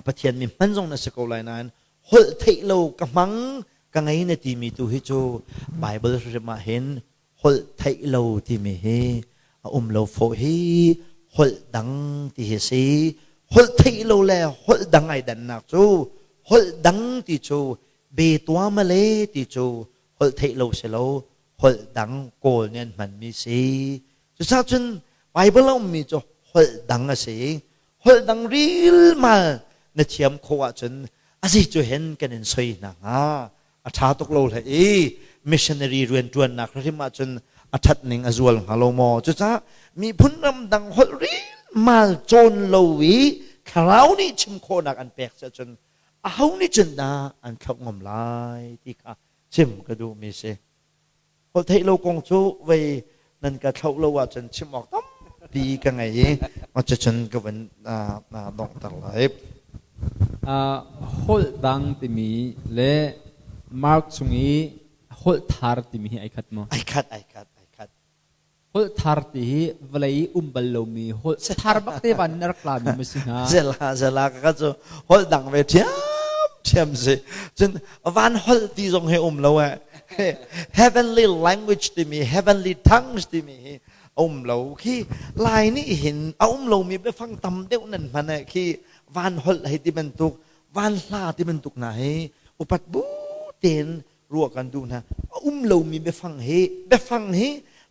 Pathian mi hman zong na si ko lai nain holh theih lo ka hmang ka ngei na timi tu hi cu Bible hrim ah hin holh theih lo timi hi a um lo fawh hi holh dang ti hi si holh theih lo le holh dang ai dannak cu holh dang ti cu be tua male ti cu holh theih lo si lo holh dang kawl nih an hmanmi si cucaah cun Bible a ummi cu holh dang a si holh dang rilmal na thiam khawh ahcun a zei cu hen kan in soi hna hnga a ṭha tuk lo hlei i missionary rianṭuannak hrim ahcun a ṭhat ning a zual hnga lo maw cucaah miphun ramdang holh rilmal cawn lo i thlarau nih chim khawhnak an pek si ahcun aho nih cun dah an thlauh ngam lai ti kha chim ka duhmi si Holh theih lo kong cu vei nan ka thlauh lo ahcun chim awk tampi ka ngei i cucun ka vun donghter lai. Holh dang timi le Mark chung i holh thar timi hi ai khat maw? Ai khat, ai khat, ai khat. Holh thar ti hi vawlei i um bal lomi holh thar bak te van in a rak tlami ma si hnga? Zela, zela ka cu holh dang ve ṭhiam. ṭhiam si. Cun van holh ti zong hi um lo eh. Heavenly language timi heavenly tongues timi hi a um lo. Khi Lai nih hin a um lomi biafang tam deuh nan hman eh. Khi van holh hei ti bantuk, van hla ti bantuk hna hi upat bu tein ruah kan duh hna. A um lomi biafang hi biafang hi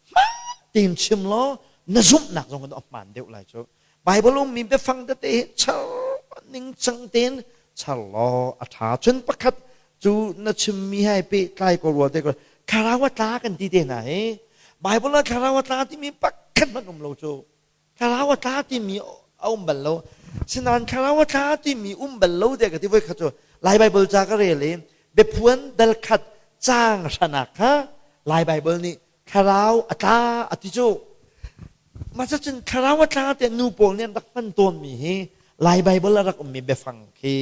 hmaan tein chim law na zumhnak zong a hmaan deuh lai cu. Bible ummi biafang tete hi char ningcang tein char law a ṭha. Cun pakhat cu na chimmi hai pehtlai ko rua te ko thlarau a tla kan ti te hna hi Bible ah thlarau a tla timi pakhat hmanh um lo cu thlarau a tla timi a um bal lo sinain thlarau a tla timi um bal lo te ka ti voi khat cu Lai Bible ca ka rel i biaphuan dal khat caang hranak kha Lai Bible nih thlarau a tla a ti cu mah cun thlarau a tla tiah nu pawl nih an rak hman tawnmi hi Lai Bible a rak ummi biafang khi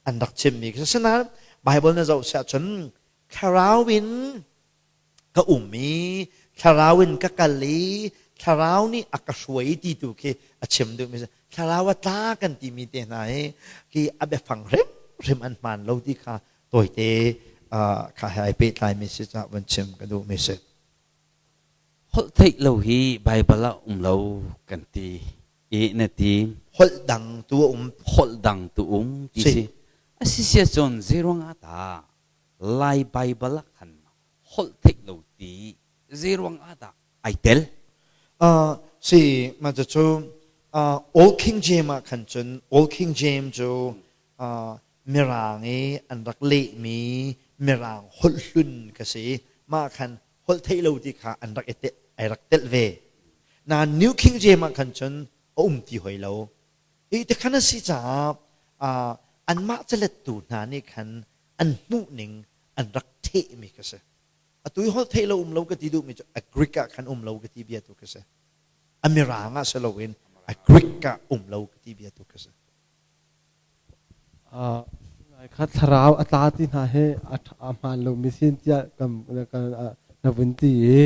an rak chimmi khi asinain Bible na zoh siah cun thlarau in ka um i thlarau in ka kal i thlarau nih a ka hruai ti tu khi a chim duhmi thlarau a tla kan timi te hna hi khi a biafang hrimhrim an hmaan lo ti kha tawite kha he ai pehtlaimi si caah van chim ka duhmi si. Holh theih lo hi Baibal ah um lo kan ti i na ti. Holh dang tu a um. Holh dang tu um ti si. A si sia cun zeiruang ah dah Lai Baibal ah khan holh theih lo ti zeiruang ah dah ai tel? Si mah cu Old King James ah khan cun Old King James cu Mirang i an rak lehmi Mirang holh hlun ka si. Mah khan holh theih lo ti kha an rak i ai rak telh ve. Nain New King James ah khan cun a um ti hoi lo. Hi ti khan a si caah anmah calettu hna nih khan an hmuhning an rak thehmi ka si. Atu i holh theih lo um lo ka ti duhmi cu a Greek ah khan um lo ka ti bia tu ka si. A Mirang ah si loin a Greek ah um lo ka ti bia tu ka si. Kha thlarau a tla ti hna hi a hmaan lomi sin tiah kan na vun ti i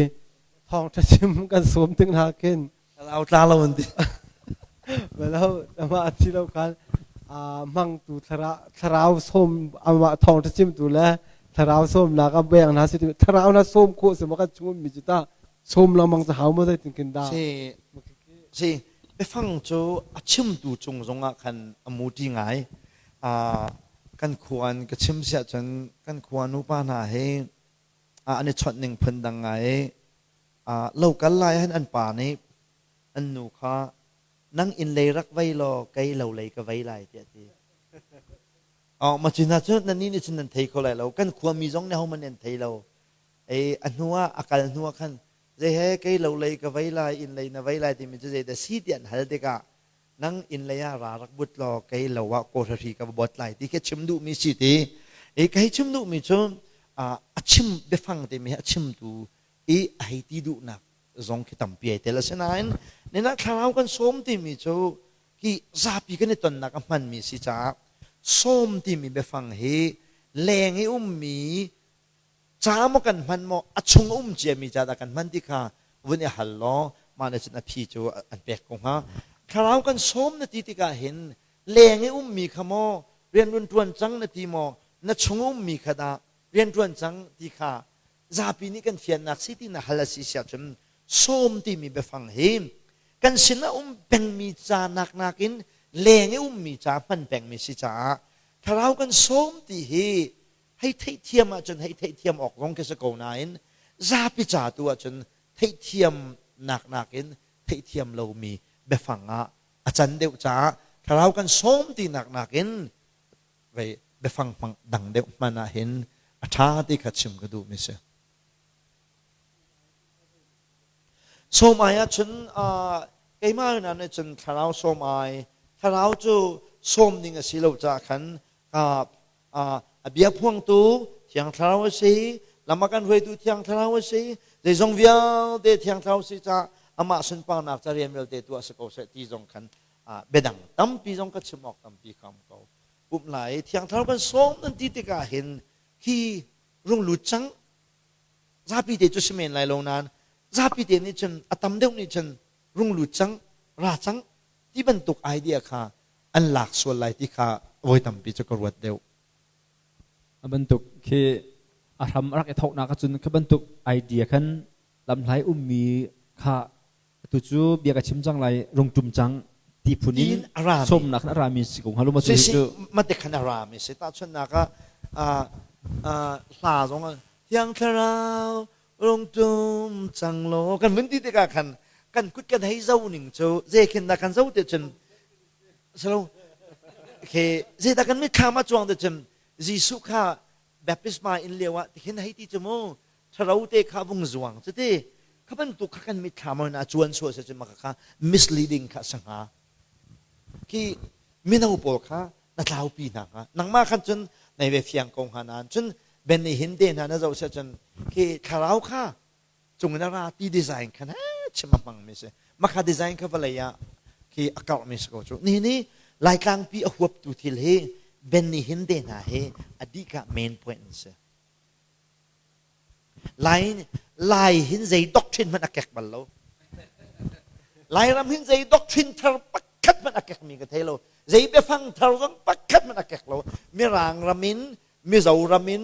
thawngṭha chim kan sawm tik hna khin thlarau tla lo an ti. Balo amah a thi lo khan hmangtu thlarau sawm amah thawngṭha chimtu le thlarau sawmnak a beng hna si thlarau na sawm khawh si maw kan chung ummi cu ta sawm lengmang cu hau maw zeitin khin dah si si Biafang cu a chimtu cung zongah khan a muṭi ngai. Kan khua in ka chim siah cun kan khua nupa hna hi an i chawnh ning phundang ngai i lo kal lai ahhin an pa nih an nu kha nang inn lei rak vei law kei lo lei ka vei lai tiah a ti. Mah cu hna cu nannih nih cun nan thei kho lai lo. Kan khuami zong nih ahohmanh nih an thei lo. A hnu ah a kal hnu ah khan zei he kei lo lei ka vei lai inn lei na vei lai timi cu zei dah si ti an hal tikah nang inn lei ah ra rak but law kei lo ah kawhra ka va bot lai ti khi chim duhmi si ti i ka hei chim duhmi cu a chim biafang timi a chimtu i a hei ti duhnak zong khi tampi ai tel asinain nina thlarau kan sawm timi cu hi zapi kan i tonnak a hmanmi si caah sawm timi biafang hi leng i ummi Ca maw kan hman maw a chung a um ciami ca dah kan hman ti kha vun i hal law mah nih cun a phi cu an pek ko hnga. Thlarau kan sawm na ti tikah hin leng i ummi kha maw rian run ṭuan cang na ti maw na chung a ummi kha dah rian ṭuan cang ti kha zapi nih kan fiannak si ti na hal a si siah cun sawm timi biafang hi kan sin a um pengmi ca nak nakin leng i ummi ca hman pengmi si caah thlarau kan sawm ti hi Hei theihthiam ahcun hei theihthiam awk zong khi si ko nain zapi ca tu ahcun theihthiam nak nakin theihthiam lomi biafang ah a can deuh caah thlarau kan sawm tinak nakin vei biafang hmang dang deuh hman ah hin a ṭha ti kha chim ka duhmi si. Sawm ai ahcun keimah hna nih cun thlarau sawm ai thlarau cu sawm ding a si lo caah khan a bia phuangtu Thiang Thlarau a si, lam a kan hruaitu Thiang Thlarau a si, zeizong vialte Thiang Thlarau si caah amah sunparnak ca rian vialte tuah si ko seh ti zong khan biadang tampi zong ka chim awk tampi kha um ko. Pumh lai Thiang Thlarau kan sawm nan ti tikah hin hi rung lut cang zapi te cu si men lai lo nain zapi te nih cun a tam deuh nih cun rung lut cang ra cang ti bantuk idea kha an lak sual lai ti kha voi tampi cu ka ruat deuh. A bantuk khi a hram a rak i thawknak ahcun kha bantuk idea khan lamhlai ummi kha atu cu bia ka chim cang lai rung ṭum cang ti phun in sawmnak khan a rami si ko hnga lo ma cu cu mate khan a rami si tahchunhnak ah hla zong thiang thlarau rung ṭum cang law kan vun ti tikah khan kan kut kan hei zo ning cu zei khin dah kan zo te cun salo khi zeidah kan mitthlam ah cuang te cun Jesuh kha baptisma in lio ah tikhin hei ti cu mu tharo te kha vung zuang cu ti kha bantuk kha kan mitthlam ah a cuan sual se cun maka kha misleading kha sa hnga khi mino pawl kha na tlaupi hna hnga nangmah khan cun nei ve fiang ko hnga nain cun ben ni hin te hna na zoh se cun khi thlarau kha cung in a ra ti design khan chim a hmang mi si makha design kha vawlei ah khi a karh mi si ko cu ni ni Laitlangpi a huaptu thil hi ben ni hin te hna hi a dika main point an si Lai Lai hin zei doctrine hmanh a kek bal lo Lairam hin zei doctrine thar pakhat hmanh a kek mi ka thei lo zei biafang thar zong pakhat hmanh a kek lo Mirang ram in Mizoram in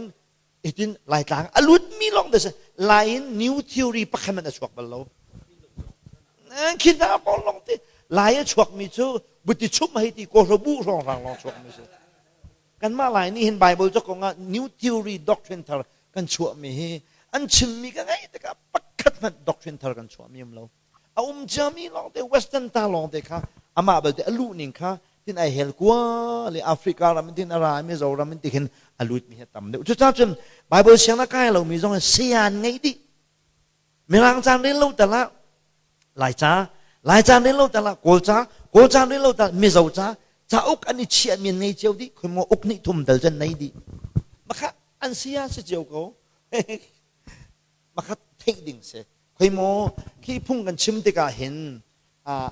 Hitin Laitlang a lutmi lawng te si. Lai in new theory pakhat hmanh a chuak bal lo. Khi hna pawl lawng te Lai a chuakmi cu buti chum hei ti kawhra bu hrawnghrang lawng chuakmi si. Kanmah Lai nih hin Bible ca kong ah new theory doctrine thar kan chuahmi hi an chimmi ka ngaih tikah pakhat hmanh doctrine thar kan chuahmi um lo. A um ciami lawngte Western ta lawngte kha amah belte a luh ning kha tin ai hel kua le Africa ram in tin a ra Mizoram in ti khin a lut mi hi tam deuh. Cucaah cun Bible siang na kai lomi zong sian ngei dih. Mirang caan rel lo tal ah Laica, Laica rel lo tal ah Kawlca, Kawlca rel lo tal Mizo ca, cauk an i chiah mi an ngei cio dih. Khoi maw uk nih thum dal cun nei dih. Makha an sia si cio ko. Makhat theih ding si. Khoi maw khi phung kan chim tikah hin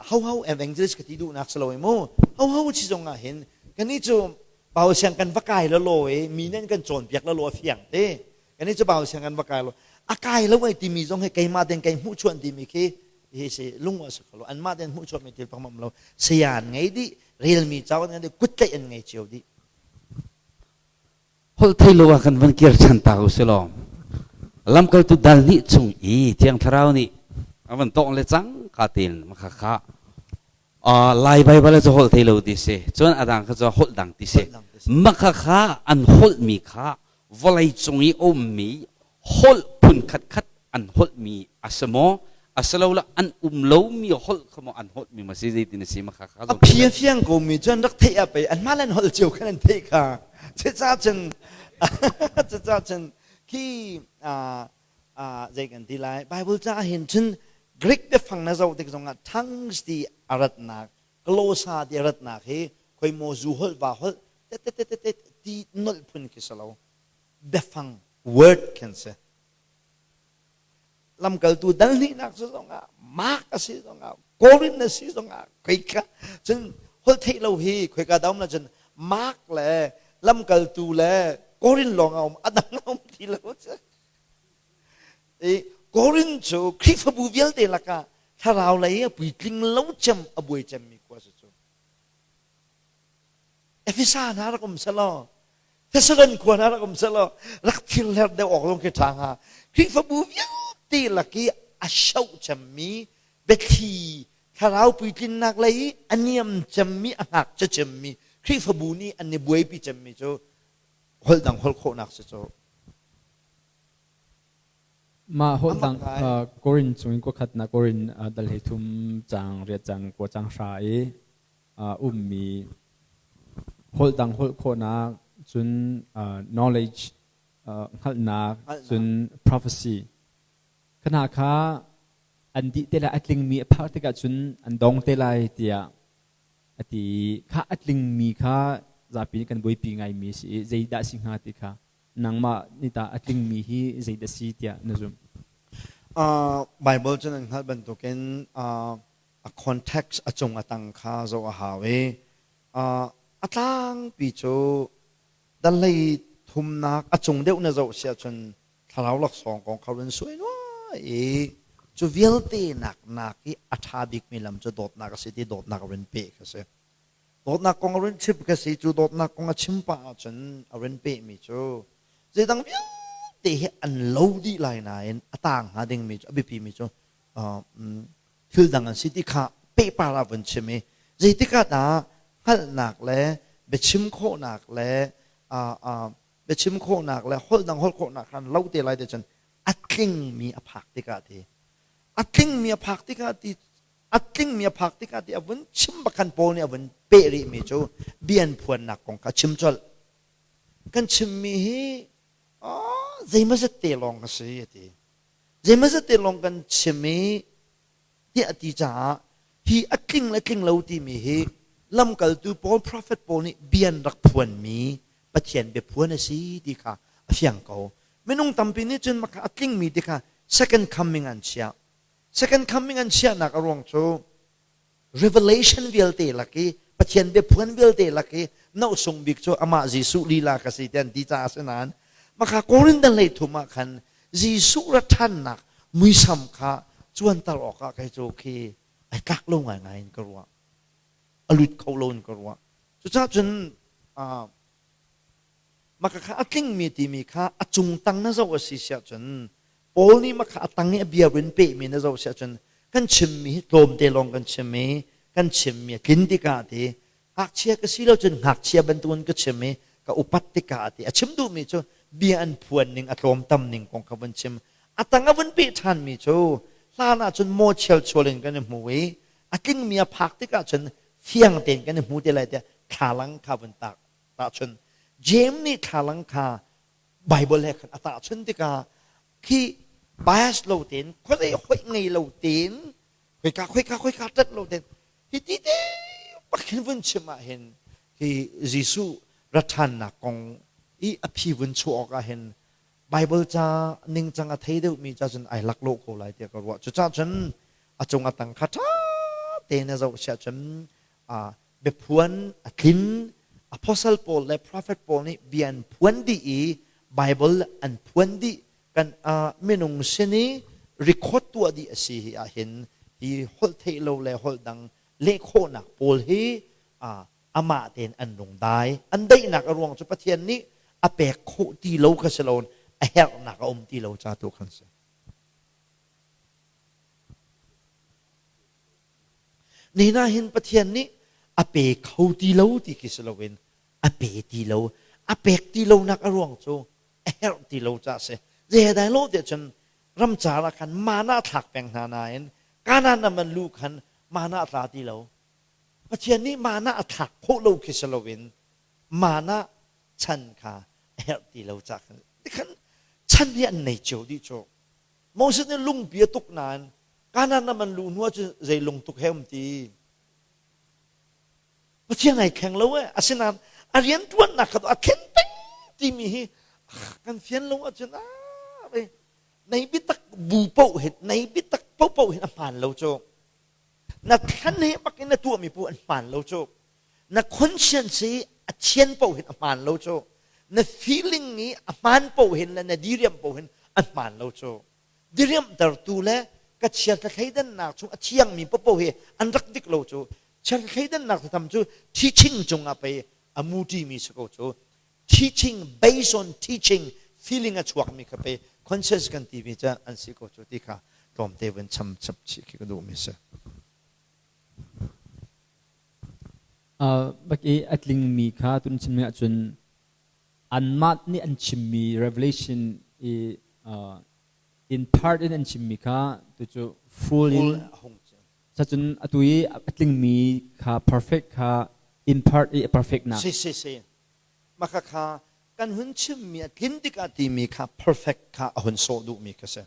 ho ho evangelist ka ti duhnak si lo i mu ho ho chi zong ah hin kannih cu bau siang kan va kai lo lo i mi nih an kan cawnpiak lo lo a fiang te kannih cu bau siang kan va kai lo a kai lo ai timi zong hi keimah ten kei hmuh chuan timi khi hi si lung a si kho lo anmah ten hmuh chuan mi thil pang lo sayan ngei dih relmi cauk an ngei dih kut tlaih an ngei cio dih Holh thei lo ah kan van kir ṭhan ta u si law lamkaltu dal nih chung i Thiang Thlarau nih a van tawng le cang ka tein makha kha Lai Baibal cu holh thei lo ti si cun a dang kha cu holh dang ti si makha kha an holhmi kha vawlei cung i ummi holh phun khat khat an holhmi a si maw a si lo la an um lomi holh kha maw an holhmi ma si zeitin a si ma kha kha a phi a fiang ko mi cu an rak theih ah pei an mah le an holh cio khan an theih kha cucaah cun cucaah cun khi zei kan ti lai Bible ca hin cun Greek biafang na zoh tik zongah tongues ti a ratnak glosa ti a ratnak hi khoi maw zu holh va holh te te te te ti nolh phun khi si lo biafang word khin si lamkaltu dal hnihnak cu zongah Mark a si zongah Korin a si zongah khoika cun holh theih lo hi khoika dah um la cun Mark le lamkaltu le Korin lawng a um a dang a um ti lo cu i Korin cu Khrihfabu vialte lakah thlarau lei a puitling lo cem a buai cemmi khua si cu Efesa hna rak um selaw Thessalon khua hna rak um selaw rak thirhler deuh awk zong khi ṭha hnga. Khrihfabu vialte lak i a shoh cemmi biathli thlarau puitlinnak lei i a niam cemmi a ngakchia cemmi Khrihfabu nih an i buaipi cemmi cu holh dang holh khawhnak si cu. Mah holh dang Korin chung in kuakhatnak Korin dal hei thum cang riat cang kua cang hra i ummi holh dang holh khawhnak cun knowledge hngalhnak cun prophecy khana kha an dih te lai a tlingmi a phak tikah cun an dong te lai tiah a ti kha a tlingmi kha zapi nih kan buaipi ngaimi si i zeidah si hnga ti kha nangmah nih tah a tlingmi hi zeidah si tiah na zumh? Bible cun an hngalh bantukin a context a cung a tang kha zoh a hau i a tlangpi cu dal hlei thumnak a cung deuh na zoh si ahcun thlarau laksawng kong kha run suai nuai i cu vialte nak nak i a ṭha bikmi lam cu dawtnak a si ti dawtnak a run pe kha si. Dawtnak kong a run chim ka si cu dawtnak kong a chim pah ahcun a run pehmi cu. Zeidang vialte hi an lo dih lai nain a tang hnga dingmi cu a biapimi cu thil dang an si ti kha pehpar ah vun chim i zeitik ah dah hngalhnak le biachim khawhnak le biachim khawhnak le holh dang holh khawhnak khan lo te lai te cun a tlingmi a phak tikah ti a tlingmi a phak tikah ti a tlingmi a phak tikah ti a vun chim bakhan Paul nih a vun peh rihmi cu bian phuannak kong kha chim colh. Kan chimmi hi zeimazat te lawng a si a ti. Zeimazat te lawng kan chim i tiah a ti caah hi a tling le tling lo timi hi lamkaltu Paul prophet Paul nih bian rak phuanmi Pathian biaphuan a si ti kha a fiang ko. Minung tampi nih cun maka a tlingmi ti kha second coming an chiah. Second coming an chiahnak a ruang cu revelation vialte lak i Pathian biaphuan vialte lak i nohsung bik cu amah Jesuh lila ka si ti an ti caah a si nain maka Korinth hlei thum ah khan Jesuh ra ṭhannak muisam kha cuanter awkah kei cu khi ai tlak lo ngaingai in ka ruah. A lut kho lo in ka ruah. Cucaah cun maka kha a tlingmi timi kha a cung tang na zoh a si siah cun Paul nih maka a tang i a bia rin pehmi na zoh siah cun kan chimmi hi tlawmte lawng kan chim i kan chimmi a tlin tikah ti ngakchia ka si lo cun ngakchia bantukin ka chim i ka upat tikah ti a chim duhmi cu bia an phuan ning a tlawm tam ning kong kha vun chim. A tang a vun peh ṭhanmi cu hlan ah cun maw chialchual in kan i hmu i a tlingmi a phak tikah cun fiang tein kan i hmu te lai tiah thlalang kha vun tak tahchun. James nih thlalang kha Bible he khan a tahchun tikah khi bias lo tein khuazei hoih ngei lo tein khoika khoika khoika ṭat lo tein hi ti te pakhin vun chim ah hin hi Jesuh ra ṭhannak kong i a phi vun chuah awk ah hin Bible ca ningcang a thei deuhmi ca cun ai lak lo ko lai tiah ka ruah. Cucaah cun a cung a tang kha ṭha tein a zoh siah cun biaphuan a tlin. Apostle pawl le prophet pawl nih bia an phuan dih i Bible an phuan dih kan minung sin i record tuah dih a si hi ahhin hi holh theih lo le holh dang leh khawhnak pawl hi amah tein an rung dai. An daihnak a ruang cu Pathian nih a pek khawh ti lo kha si loin a herhnak a um ti lo ca tu khan si. Nihin ah hin Pathian nih a pe kho ti lo ti khi si loin a pe ti lo. A pek ti lonak a ruang cu a herh ti lo caah si. Zei lo tiah cun ramcar ah khan mana thlak peng hna nain Kanaan ram an luh khan mana tla ti lo. Pathian nih mana a thlak khawh lo khi si loin mana chan kha a herh ti lo caah khan tikhan chan hi an nei cio dih cu. Moses nih lungpi a tuk nain Kanaan ram an luh hnu ahcun zei lungtuk he um ti. Pathian ai kheng lo eh. Asinain a rianṭuannak kha a thlen peng timi hi kan fian lo ahcun nei biatak bu paoh hin nei biatak paohpaoh hin a hmaan lo cu. Na thlan he bak in na tuahmi paoh an hmaan lo cu. Na conscience hi a thian paoh hin a hmaan lo cu. Na feeling i a hmaan paoh hin le na diriam paoh hin a hmaan lo cu. Diriamhtertu le ka chiatha thleidannak chung a thiangmi paohpaoh hi an rak dik lo cu. Chiatha thleidannak tam cu teaching cungah pei a muṭimi si ko cu. Teaching based on teaching feeling a chuakmi kha pei conscience kan timi cu an si ko cu ti kha tlawmte vun cham chap chih khi ka duhmi si. Bak i a tlingmi kha tun chimmi ahcun anmah nih an chimmi Revelation i in part in an chimmi kha tucu full in cun atu i a tlingmi kha perfect kha in part i a perfect nak. Si si si. Maka kha kan hun chimmi a tlin tikah timi kha perfect kha a hun sawh duhmi kha si.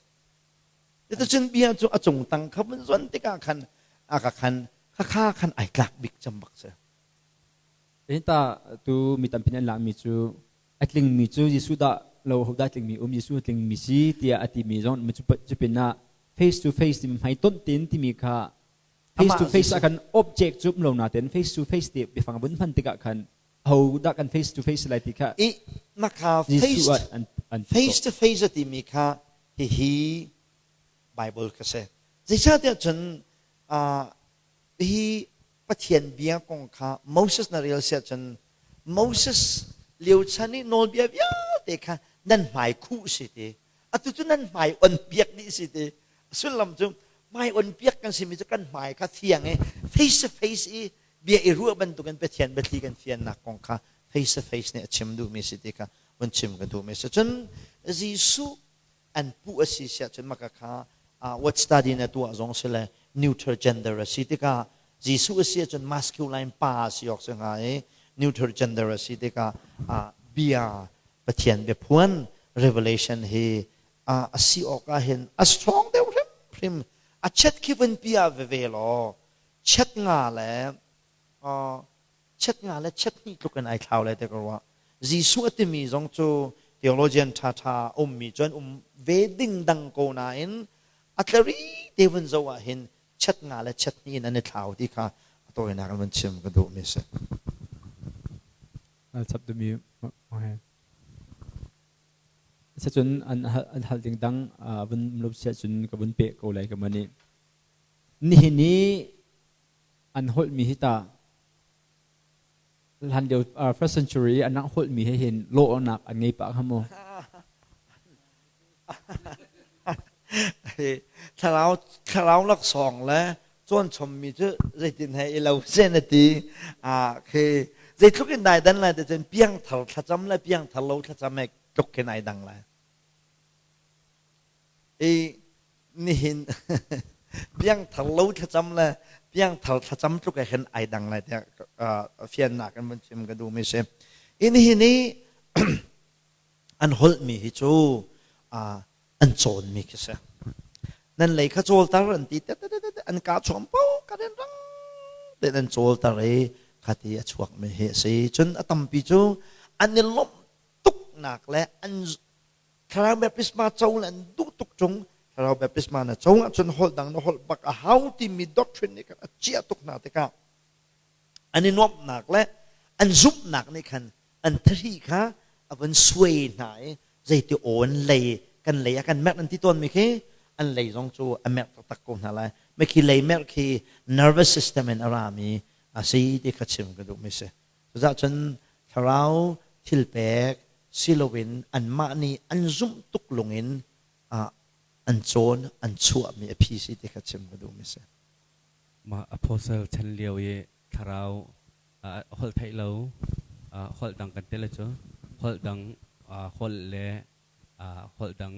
Cuticun bia cu a cung tang kha vun zuan tikah khan a ka khan khakha khan ai tlak bik cem bak si. Ta tu mi tampi an lakmi cu a tlingmi cu Jesuh dah lo ho dah tlingmi um Jesuh tlingmi si tiah a timi zong cu pinah face to face timi hmaitonh tin timi kha face to face ah khan object cu um lo nain face to face ti biafang vun hman tikah khan ho dah kan face to face lai ti kha i makha face face to face a timi kha hihi Bible kha si. Zeicahtiah cun hi Pathian bia kong kha Moses na rel siah cun Moses lio chan i nawlbia vialte kha Nan hmai khuh si ti. Atu cu nan hmai on piak dih si ti. Sullam cu hmai on piak kan simi cu kan hmai kha fiang i face to face i bia i ruah bantukin Pathian biathli kan fiannak kong kha face to face nih a chim duhmi si ti kha vun chim ka duhmi si. Cun Jesuh an puh a si siah cun maka kha what study na tuah zong si le neutral gender a si tikah Jesuh a si ahcun masculine pa a si awk si hnga i neutral gender a si tikah bia Pathian biaphuan revelation hi a si awk ah hin a strong deuh hrimhrim. A chet khi vun pi ah veve law chet nga le chet nga le chet hnih tluk in ai thlau lai te ka ruah. Jesuh a timi zong cu theologian ṭhaṭha ummi cu an um ve ding dang ko nain a tlari te vun zoh ah hin chet nga le chet hnih in an i thlau ti kha a tawinak in vun chim ka duhmi a si. Chap duhmi Sacun an hal ding dang vun lo siah cun ka vun peh ko lai ka mani. Nihin i an holhmi hi ta hlan lio first century an rak holhmi he hin lawhnak an ngei pah kha mu. Thlarau thlarau laksawng le cawnchommi cu zeitin he i lo sen a ti. Khi zeitluk in dai dan lai te cun piangthar thlacam le piangthar lo thlacam he tluk khin ai dang lai. I nihin piangthar lo thlacam le piangthar thlacam tluk he khin ai dang lai tiah fiannak in vun chim ka duhmi si. I nihin i an holhmi hi cu an cawnmi khi si. Nan lei kha cawlter an ti an ka chuam po ka den rang tein an cawlter i khati a chuakmi hi a si. Cun a tampi cu an i lawmh tuknak le an thlarau baptisma co le an duh tuk ṭung. Thlarau baptisma na co ahcun holh dang na holh bak a hau timi doctrine nih khan a ciah tuk hna tikah an i nuamhnak le an zumhnak nih khan an thari kha a vun suai hna i zeiti aw an lei kan lei a kan merh an ti tawnmi khi an lei zong cu a merh taktak ko hna lai. Mah khi lei merh khi nervous system in a rami a si ti kha chim ka duhmi si. Cucaah cun thlarau thil pek si loin anmah nih an zumh tuk lungin an cawn an chuahmi a phi si ti kha chim ka duhmi si. Mah apostle chan lio i thlarau holh theih lo holh dang kan tel cu holh dang holh le holh dang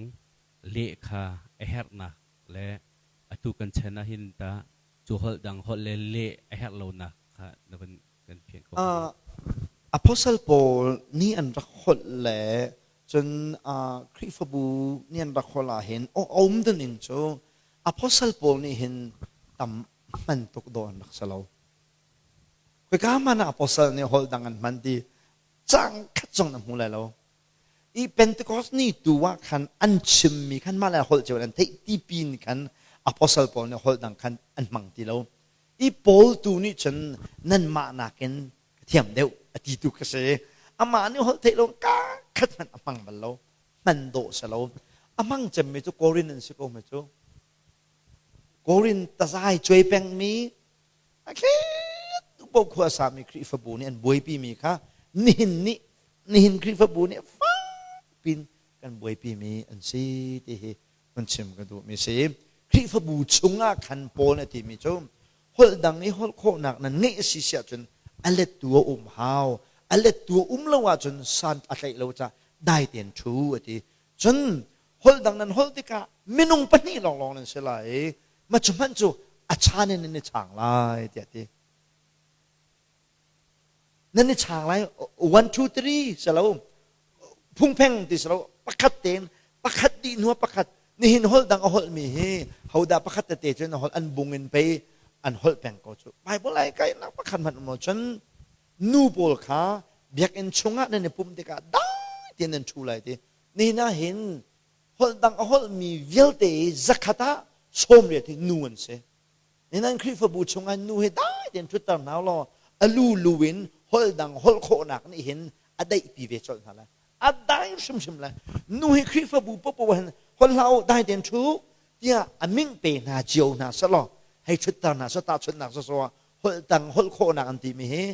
leh kha a herhnak le atu kan chan ah hin ta cu holh dang holh le leh a herh lonak kha na van kan fian ko. Apostle Paul nih an rak holh le cun Khrihfabu nih an rak holh ah hin a um ning cu Apostle Paul nih hin tam hman tuk dawh an rak si lo. Khoika hmanh ah apostle nih holh dang an hman ti cang khat zong na hmu lai lo. I Pentecost ni tu ah khan an chimmi khan mah le holh cio an theih ti pin khan apostle pawl nih holh dang khan an hmang ti lo. I Paul tu nih cun nanmah nakin ka thiam deuh a ti tu kha si. Amah nih holh theih lo ka khat hmanh a hmang bal lo. Hman dawh si lo. A hmang cemmi cu Korin an si ko mi cu. Korin tazai cuai pengmi a thlet tu khua sami Khrihfabu nih an buaipi mi kha nihin nih nihin Khrihfabu nih fakpin kan buaipi mi an si ti hi hun chim ka duh mi si. Khrihfabu chungah khan Paul a timi cu holh dang i holh khawhnak nan ngeih a si siah cun a lettu a um hau. A lettu a um lo ahcun san a tlaih lo caah dai tein ṭhu a ti. Cun holh dang nan holh tikah minung pahnih lawnglawng nan si lai i ma cu hmanh cu a chan in nan i chang lai tiah ti. Nan i chang lai 1 2 3 si lo phungpheng ti si lo pakhat tein pakhat dih hnu pakhat nihin holh dang a holhmi hi hodah pakhat tete cun a holh an bung in pei an holh peng ko cu. Bible ai kai nak pakhat hmanh um lo cun nu pawl kha biakinn chungah nan i pumh tikah dai tein nan ṭhu lai ti. Nihin ah hin holh dang a holhmi vialte zakhat ah 80 hi nu an si. Nihin an Khrihfabu chungah nu hi dai tein ṭhutter hna law a lu lu in holh dang holh khawhnak nih hin a daihpi ve colh hna lai. A dai hrimhrim lai. Nu hi Khrihfabu popo hin holh hlah u dai tein ṭhu tiah a min pe hna cio hna selaw hei ṭhutter hna seh tahchunhnak sawsawh ah holh dang holh khawhnak an timi hi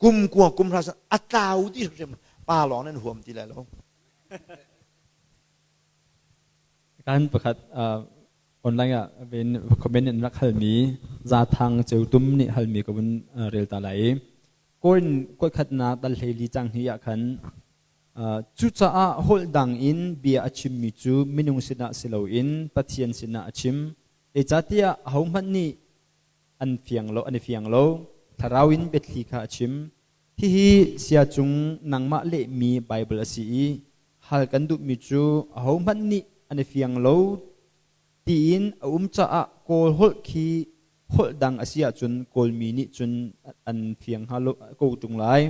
kum kua kum hra a tlau dih hrim pa lawng nan huam ti lai lo. Kan pakhat online ah ven comment in rak halmi Zathang Ceutum nih halmi ka vun rel ta lai i Korin kuatkhatnak dal 14 cang hnih ah khan cucaah holh dang in bia a chimmi cu minung sinah si loin Pathian sinah a chim. Zeicahtiah ahohmanh nih an fiang lo an i fiang lo. Thlarau in biathli kha a chim. Hihi sia cung nangmah lehmi Baibal a si i hal kan duhmi cu ahohmanh nih an i fiang lo tiin a um caah Kawl holh khi holh dang a si ahcun Kawlmi nih cun an fiang hnga lo ko ṭung lai.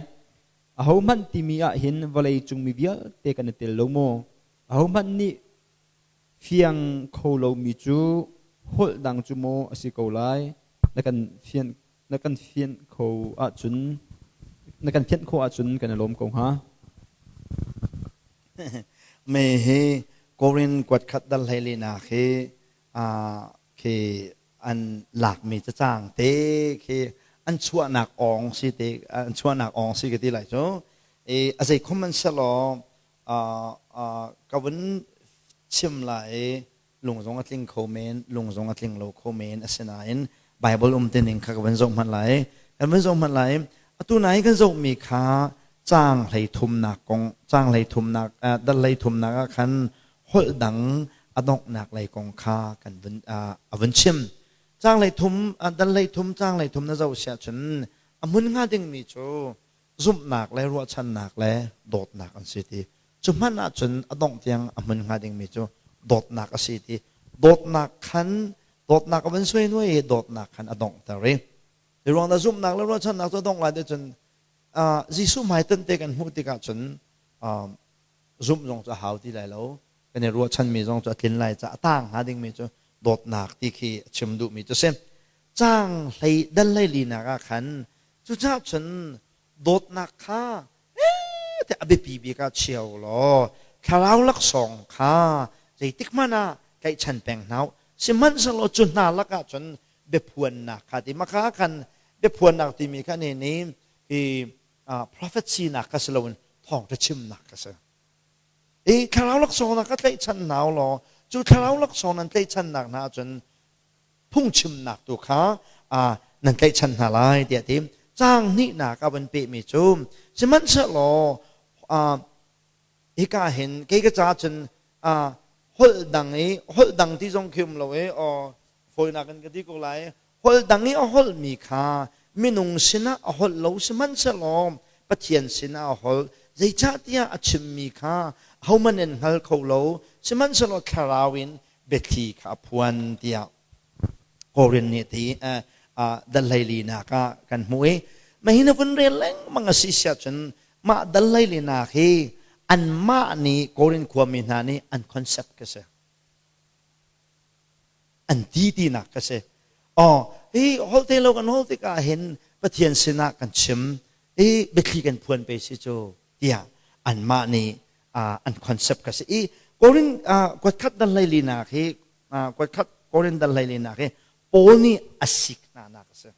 Ahohmanh timi ahhin vawlei cung mi vialte kan i tel lo maw? Ahohmanh nih fiang kho lomi cu holh dang cu maw a si ko lai? Na kan fian na kan fianh kho ahcun na kan fianh khawh ahcun kan i lawm ko hnga. Me hi Korin kuat khat dal hlei linak hi khi an lakmi cacang te khi an chuahnak ong si te an chuahnak ong si ka ti lai cu i a zei khom an selaw ka vun chim lai lung zong a tling kho men lung zong a tling lo kho men asinain Bible um te ning kha ka van zoh hmanh lai kan van zoh hmanh lai atu nai kan zohmi kha caang hlei thumnak kong caang hlei thumnak dal hlei thumnak ah khan holh dang a donghnak lei kong kha kan vun a vun chim caang hlei thum dal hlei thum caang hlei thum na zoh siah cun a hmun hnga dingmi cu zumhnak le ruahchannak le dawtnak an si ti cu hmanh ahcun a dongh tiang a hmun hnga dingmi cu dawtnak a si ti dawtnak khan dawtnak a van suai nuai i dawtnak khan a donghter i i ruang dah zumhnak le ruahchannak cu a dongh lai ti cun Jesuh hmai te kan hmuh tikah cun zumh zong cu a hau ti lai lo kan i ruahchanmi zong cu a tlin lai caah a taang hnga dingmi cu dawtnak ti khi a chim duhmi cu si caang hlei dal hlei linak ah khan Cucaah cun dawtnak kha a biapi bik ah chia u law thlarau laksawng kha zeitik hmanh ah tlaihchan peng hna u. Sihmanhsehlaw cu hna lakah cun biaphuannak kha ti maka khan biaphuannak timi kha nih nih hi prophet sinak kha si loin thawngṭha chimnak kha si. I thlarau laksawng kha tlaihchan hna u law cu thlarau laksawng nan tlaihchannak hna ahcun phungchimnak tu kha nan tlaihchan hna lai tiah ti caang hnihnak a van pehmi cu sihmanhsehlaw hika hin kei ka ca cun holh dang i holh dang ti zong khi um lo i fawinak in ka ti ko lai holh dang i a holhmi kha minung sinah a holh lo sihmanhsehlaw Pathian sinah a holh zeicahtiah a chimmi kha ahohmanh in hngal kho lo sihmanhsehlaw thlarau in biathli kha a phuan tiah Korin nih ti dal hleilinak ah kan hmuh i mah na vun rel lengmang a si siah cun mah dal hleilinak hi anmah nih Korin khuami hna nih an concept ka si an ti tinak ka si oh hi holh te lo kan holh tikah hin Pathian sinah kan chim i biathli kan phuan pe si cu tiah anmah nih an concept ka si i Korin kuatkhat dal hleilinak hi kuatkhat Korin dal hleilinak hi Paul nih a sik hna nak a si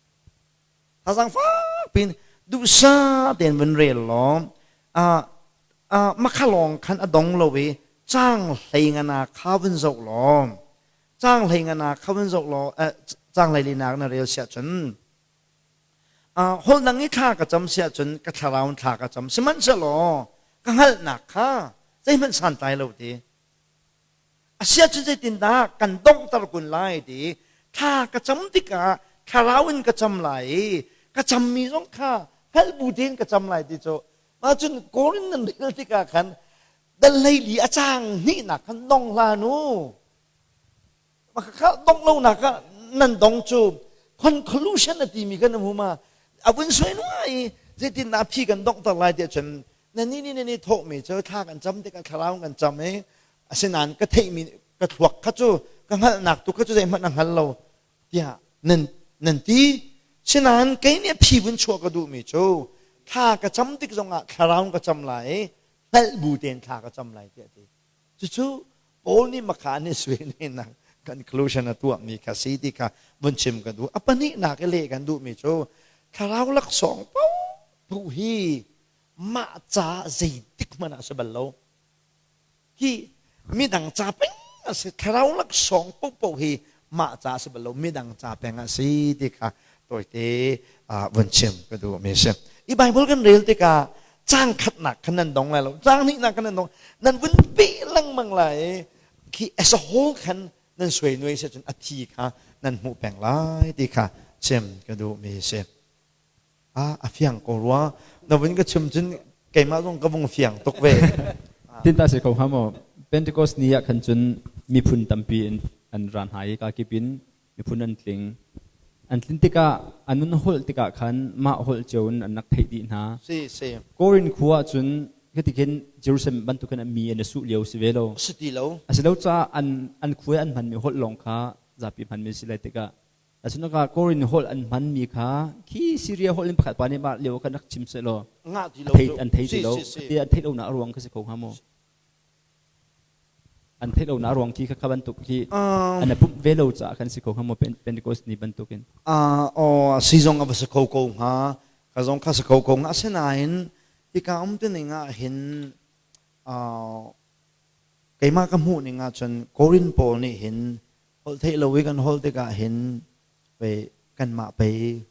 thazang fak pin duhsa tein vun rel law makhalawng khan a dong lo i cang hlei ngana kha vun zoh law cang hlei ngana kha vun zoh law cang hlei linak na rel siah cun Holh dang i thla ka cam si ahcun ka thlarau in thla ka cam. Sihmanhsehlaw ka hngalhnak kha zeihmanh santlai lo ti. A si ahcun zeitindah kan donghter kun lai ti thla ka cam tikah thlarau in ka cam lai i ka cammi zong kha hngalh bu tein ka cam lai ti cu mah cun Korin nan rel tikah khan dal hleili a caang hnihnak khan dong hlah u. Makha dong lo nak ah nan dong cu conclusion a timi kan hmu ma a vun soi nuai i zeitin dah phi kan donghter lai tiah cun na ni ni ni thawhmi cu thla kan cam tikah thlarau kan cam i asinain ka theihmi ka thluak kha cu ka hngalhnak tu kha cu zeihmanh a hngal lo tiah nan nan ti sinain kei nih phi vun chuah ka duhmi cu thla ka cam tik zongah thlarau ka cam lai i hngalh bu tein thla ka cam lai tiah ti Cucu Paul nih makha nih suinak conclusion a tuahmi kha si ti kha vun chim ka duh. A pahnihnak i leh kan duhmi cu thlarau laksawng paoh hi mah ca zeitik hmanh ah a si bal lo. Hi midang ca peng A si thlarau laksawng paohpaoh hi mah ca si bal lo midang ca peng ah si ti kha tawite vun chim ka duh mi si. I Bible kan rel tikah caang khatnak khan nan dong lai lo caang hnihnak khan nan dong nan vun peh lengmang lai khi as a whole khan nan suai nuai si cun a thi kha nan hmuh peng lai ti kha chim ka duh mi si. A fiang ko rua na vun ka chim cun keimah zong ka vung fiang tuk ve. Tinta si ko hnga maw? Pentecost ni ah khan cun miphun tampi in an ra hna i kakip in miphun an tling. An tlin tikah an nun holh tikah khan mah holh cio in an rak theih dih hna. Si si. Korin khua ah cun khitikin Jerusalem bantukin mi an i suh lio si ve lo. Si ti lo. A si lo caah an an khua an hmanmi holh lawng kha zapi hmanmi si lai tikah Asinain Korin holh an hmanmi kha khi Syria holh in pakhat pa nih mah lio khan rak chim sehlaw ngah ti lo an thei ti lo ti an theih lonak a ruang kha si ko hnga maw? An theih lonak a ruang khi kha bantuk khi an pumh ve lo caah khan si ko hnga maw Pentecost ni bantukin? Aw si zong a va si kho ko hnga ka zong kha si kho ko hnga asinain hika um ti ning ah hin keimah ka hmuh ning ah cun Korin pawl nih hin holh theih lo i kan holh tikah hin pei kanmah pei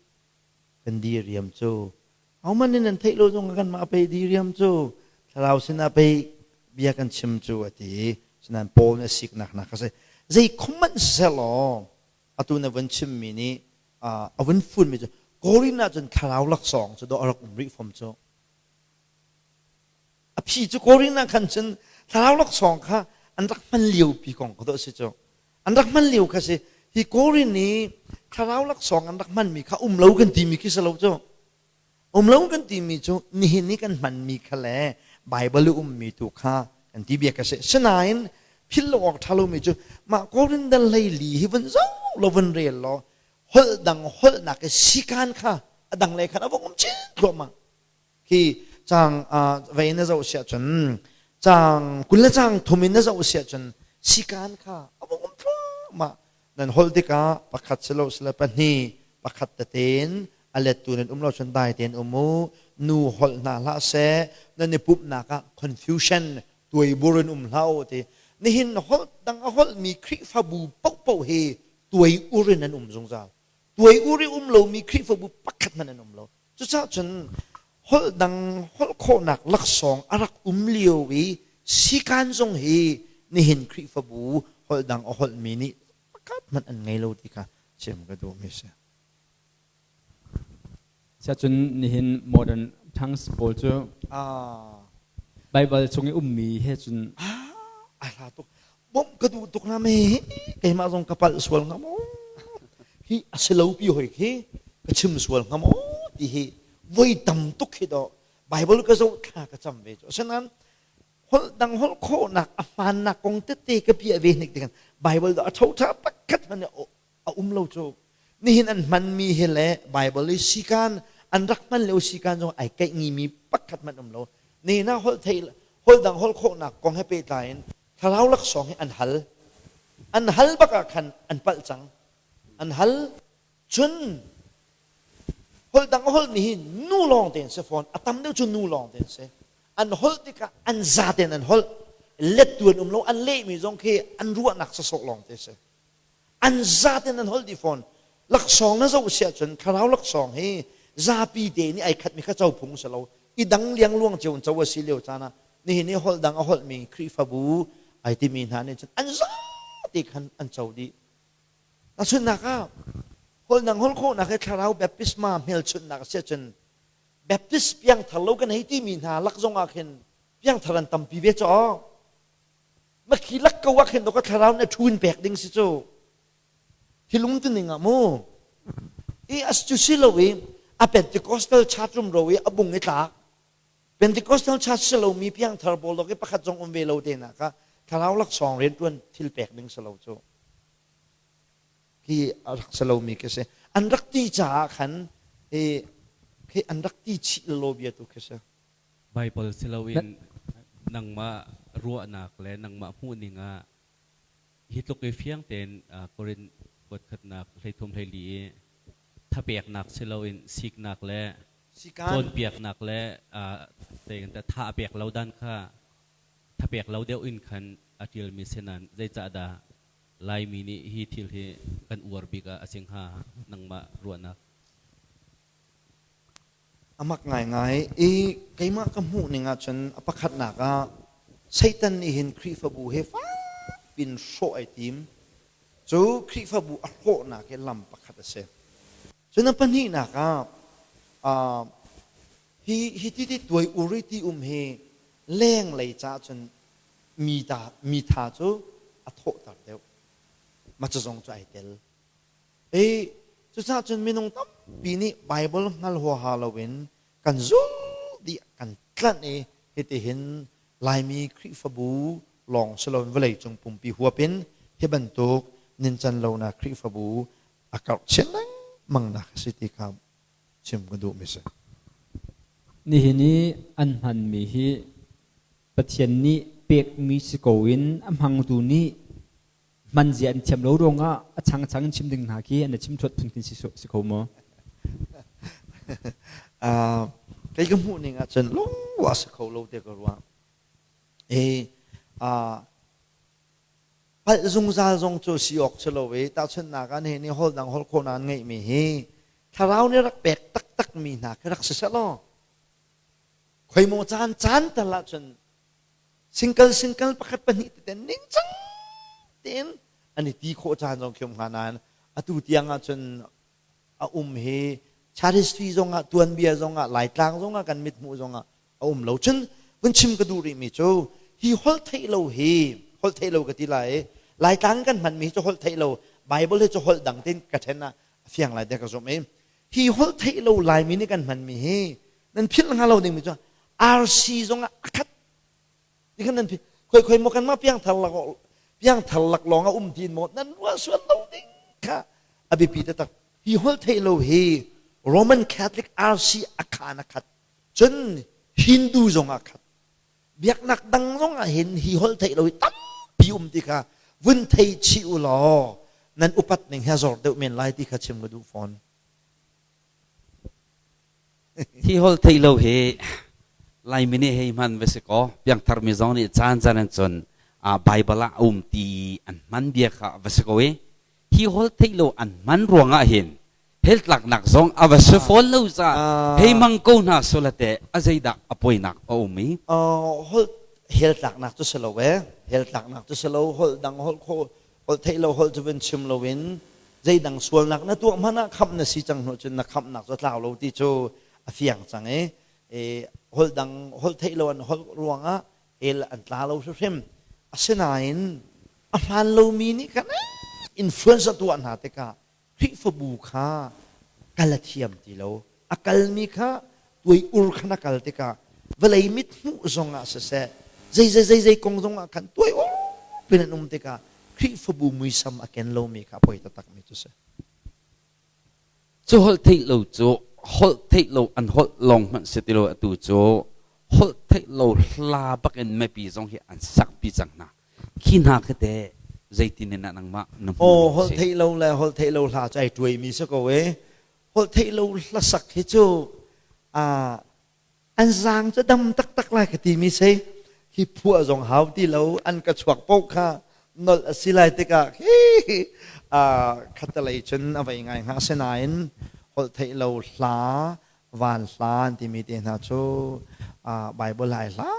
kan diriam cu ahohmanh nih nan theih lo zong kanmah pei diriam cu thlarau sinah pei bia kan chim cu a ti sinain Paul nih a siknak nak a si zei khum hmanh siseh atu na vun chimmi nih a vun funmi cu Korin ah cun thlarau laksawng cu dawh a rak um rih fom cu A phi cu Korin ah khan cun thlarau laksawng kha an rak hman lio pi kong ka dawh si cu. An rak hman lio kha si. Hi Korin i thlarau laksawng an rak hmanmi kha um lo kan timi khi si lo cu. Um lo kan timi cu nihin i kan hmanmi kha le Bible i ummi tu kha kan ti bia ka si. Sinain philh lo awk ṭha lomi cu mah Korin dal hlei li hi vun zoh lo vun rel law holh dang holhnak i sikan kha a dang lei khan a vung um chin thluahmah. Hi caang vei na zoh siah cun caang 20 le caang thum in na zoh siah cun sikaan kha a vung um thluahmah. Nan holh tikah pakhat si lo sile pahnih pakhat tein a lettu nan um lo cun dai tein um u. Nu holh hna hlah seh nan i pumhnak ah confusion tuaibur in um hlah u ti. Nihin holh dang a holhmi Khrihfabu paohpaoh hi tuai ur in an um zungzal. Tuai ur i um lomi Khrihfabu pakhat hmanh an um lo. Cucaah cun holh dang holh khawhnak laksawng a rak um lio i sikaan zong hi nihin Khrihfabu holh dang a holhmi nih pakhat hmanh an ngei lo ti kha chim ka duhmi a si. Siacun nihin modern tongues pawl cu Bible chung i ummi he cun a hla tuk bawmh ka duh tuk na me keimah zong ka palh sual hnga maw hi a si lo pi hoi khi ka chim sual hnga maw ti hi voi tam tuk hi do Bible ka zoh thla ka cam ve cu asinain holh dang holh khawhnak a hmaannak kong tete ka piah ve hnik tikan Bible do a ṭhoṭha pakhat hmanh a um lo cu nihin an hmanmi hi le Bible i sikan an rak hman lio sikan zong ai keih ngimi pakhat hmanh um lo nihin ah holh thei holh dang holh khawhnak kong he pehtlai in thlarau laksawng hi an hal an hal bak ah khan an palh cang an hal cun holh dang a holhmi hi nu lawng tein si fawn a tam deuh cu nu lawng tein si an holh tikah an za tein an holh lettu an um lo an lehmi zong khi an ruahnak sawsawh lawng te si an zaten an holh dih fawn laksawng na zoh siah cun thlarau laksawng hi zapi te nih ai khatmi kha co phung si lo i dang liangluang cio in co a si lio caan ah nihin i holh dang a holhmi Khrihfabu ai timi hna nih cun an zate khan an co dih tahchunhnak ah holh dang holh khawhnak hi thlarau baptisma hmelchunhnak a si ahcun Baptist piangthar lo kan hei timi hna lak zong ah khin piangthar an tampi ve caw Makhi lak ko ah khin ka thlarau na ṭhun pek ding si cu. Thilung tu ning ah mu. I as cu si lo i a Pentecostal church rum ro i a bung i tlak. Pentecostal church si lo mi piangthar pawl dok i pakhat zong um ve lo te na kha thlarau laksawng rianṭuan thil pek ding si lo cu. Hi a rak si lo mi khi si. An rak ti caah khan hi khi an rak ti chih lo bia tu khi si. Baibal si loin nangmah ruahnak le nangmah hmuhning ah hi tluk i fiang tein Korin kuatkhatnak 13 hlei i thapeknak si loin siknak le cawnpiaknak le tha pek lo dan kha thapek lo deuh in khan. a ṭialmi si nain zeicahdah Laimi nih hi thil hi kan uar bik ah a si hnga nangmah ruahnak? A mak ngaingai i keimah ka hmuh ning ahcun a pakhatnak ah Satan nih hin Khrihfabu he fakpin hrawh ai tim. Cu Khrihfabu a hrawhnak hi lam pakhat a si. Cun a pahnihnak ah hi hi ti ti tuai ur i ti um hi lenglei caah cun mi ta mi tha cu a thawhter deuh. Mah cu zong cu ai tel. I cucaah cun minung tampi nih Baibal hngal huaha loin kan zul dih kan tlanh i hitihin Laimi Khrihfabu lawng si loin vawleicung pumpi huap in hi bantuk nincan lonak Khrihfabu a karh chin lengmang nak a si ti kha chim ka duhmi si. Nihin i an hmanmi hi Pathian nih pekmi si ko in a hmangtu nih hman zia an thiam lo ruangah a changchang in chim ding hna khi an chim thuat phun si si kho maw? Kei ka hmuh ning ahcun lungwa si kho lo te ka ruah. E palh zungzal zong cu si awk si lo i tahchunhnak ah nihin i holh dang holh khawhnak an ngeihmi hi thlarau nih rak pek taktak mi hna khi rak si seh law khoi maw caan caan tal ahcun singkal singkal pakhat pahnih tete ningcang tein an i ti khawh caan zong khi um hnga nain atu tiang ahcun a um hi chat history zongah tuanbia zongah laitlang zongah kan mithmuh zongah a um lo cun vun chim ka duh rihmi cu hi holh theih lo hi holh theih lo ka ti lai i laitlang kan hmanmi hi cu holh theih lo Bible hi cu holh dang tin ka then ah a fiang lai te ka zumh i hi holh theih lo laimi nih kan hmanmi hi nan philh hnga lo dingmi cu RC zongah a khat ti khan nan philh khoi khoi maw kan mah piangthar lak piangthar lak lawng a um tin maw nan ruah sual lo ding kha a biapi taktak hi holh theih lo hi Roman Catholic RC a khan a khat Cun Hindu zong ah khat biaknak dang zong ah hin hi holh theih lo hi tampi um ti kha vun thei chih u law nan upat ning hi a zor deuh men lai ti kha chim ka duh fawn. Hi holh theih lo hi Laimi nih hei hman va si kaw piangthar mi zong nih caan caan an cun Bible ah a um ti an hman bia kha va si ko i hi holh theih lo an hman ruangah hin hell tlaknak zong a va si fawn lo ca hei mang ko hna sulate a zeidah a poinak a um i holh hell tlaknak cu si lo e hell tlaknak cu si lo holh dang holh kho holh theih lo holh cu vun chim lo in zeidang sualnak na tuah hmanh ah khamh na si cang hnu cun na khamhnak cu tlau lo ti cu a fiang cang i holh dang holh theih lo an holh ruangah hell an tla lo hrimhrim asinain a hmaan lomi nih khan influence a tuah hna tikah Khrihfabu kha kal a thiam ti lo. A kalmi kha tuai ur khan a kal tikah vawlei mit hmuh zongah siseh zei zei zei zei kong zongah khan tuai ur pin an um tikah Khrihfabu muisam a ken lomi kha a poi taktakmi cu si. Cu holh theih lo cu holh theih lo an holh lawng hmanh si ti lo atu cu holh theih lo hla bak in mipi zong hi an sakpi cang hna. Khi hna khi te zeitin in nangmah na hmuh Aw holh theih lo le holh theih lo hla cu ai tuaimi si ko e. Holh theih lo hlasak hi cu an zaang cu dam taktak lai ka timi si. Hi phuah zong hau ti lo an ka chuak paoh kha nolh a si lai tikah hi khatalei cun a vei ngai hnga asinain holh theih lo hla van hla an timi te hna cu Bible ai hla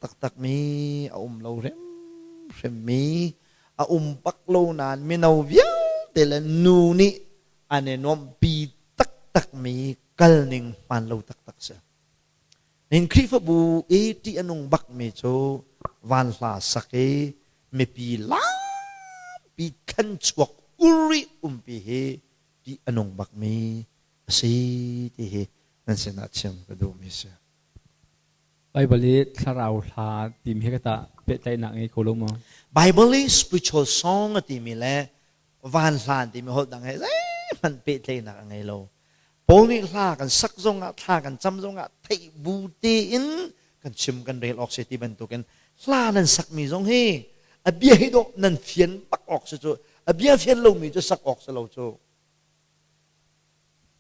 taktakmi a um lo hrimhrimmi a um bak lo nain mino vialte le nu nih an i nuamhpi taktakmi kalning hmaan lo taktak si. Nin Khrihfabu i ṭih a nung bakmi cu van hla sak i mipi lampi thlan chuak uri umpi hi ṭih a nung bakmi a si ti hi nan sinah chim ka duhmi a si. Bible i thlarau hla timi hi ka tah pehtlaihnak ngei kho lo maw? Bible i spiritual song a timi le van hla an timi holh dang he zeihmanh pehtlaihnak a ngei lo. Paul nih hla kan sak zongah thla kan cam zongah theih bu tein kan chim kan rel awk si ti bantukin hla nan sakmi zong hi a bia hi dawh nan fian bak awk si cu a bia fian lomi cu sak awk si lo cu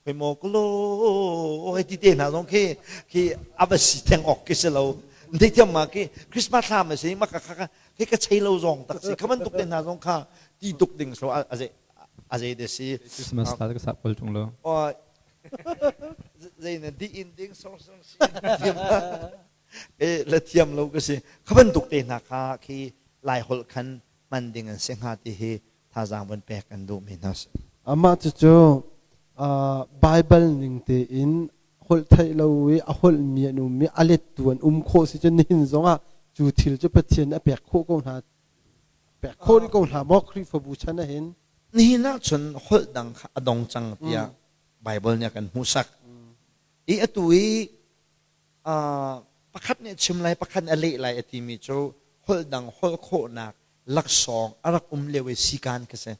Khoi maw kalo hei ti te hna zong khi khi a va si theng awk khi si lo. Thei thiam ma ki Christmas thlam a si ma ka kha khi ka chei lo zong tak si kha bantuk te hna zong kha ti tuk ding so a zei a zei de si Christmas thla ka sap kol tung lo. Zei na di in ding song song si thiam e la thiam lo ka si kha bantuk te hna kha khi lai holh khan hman ding an si hnga ti hi thazaang von pek an duh mi hna si. Amah cucu Bible ning tein holh theih lo i a holhmi an um i a lettu an um khawh si cun nihin zongah cu thil cu Pathian a pek khawh ko hna pek khawh rih ko hna maw Khrihfabu chan ahhin? Nihin ah cun holh dang kha a dong cang tiah Bible nih a kan hmuhsak. I atu i pakhat nih a chim lai pakhat nih a leh lai a timi cu holh dang holh khawhnak laksawng a rak um lio i sikan ka si.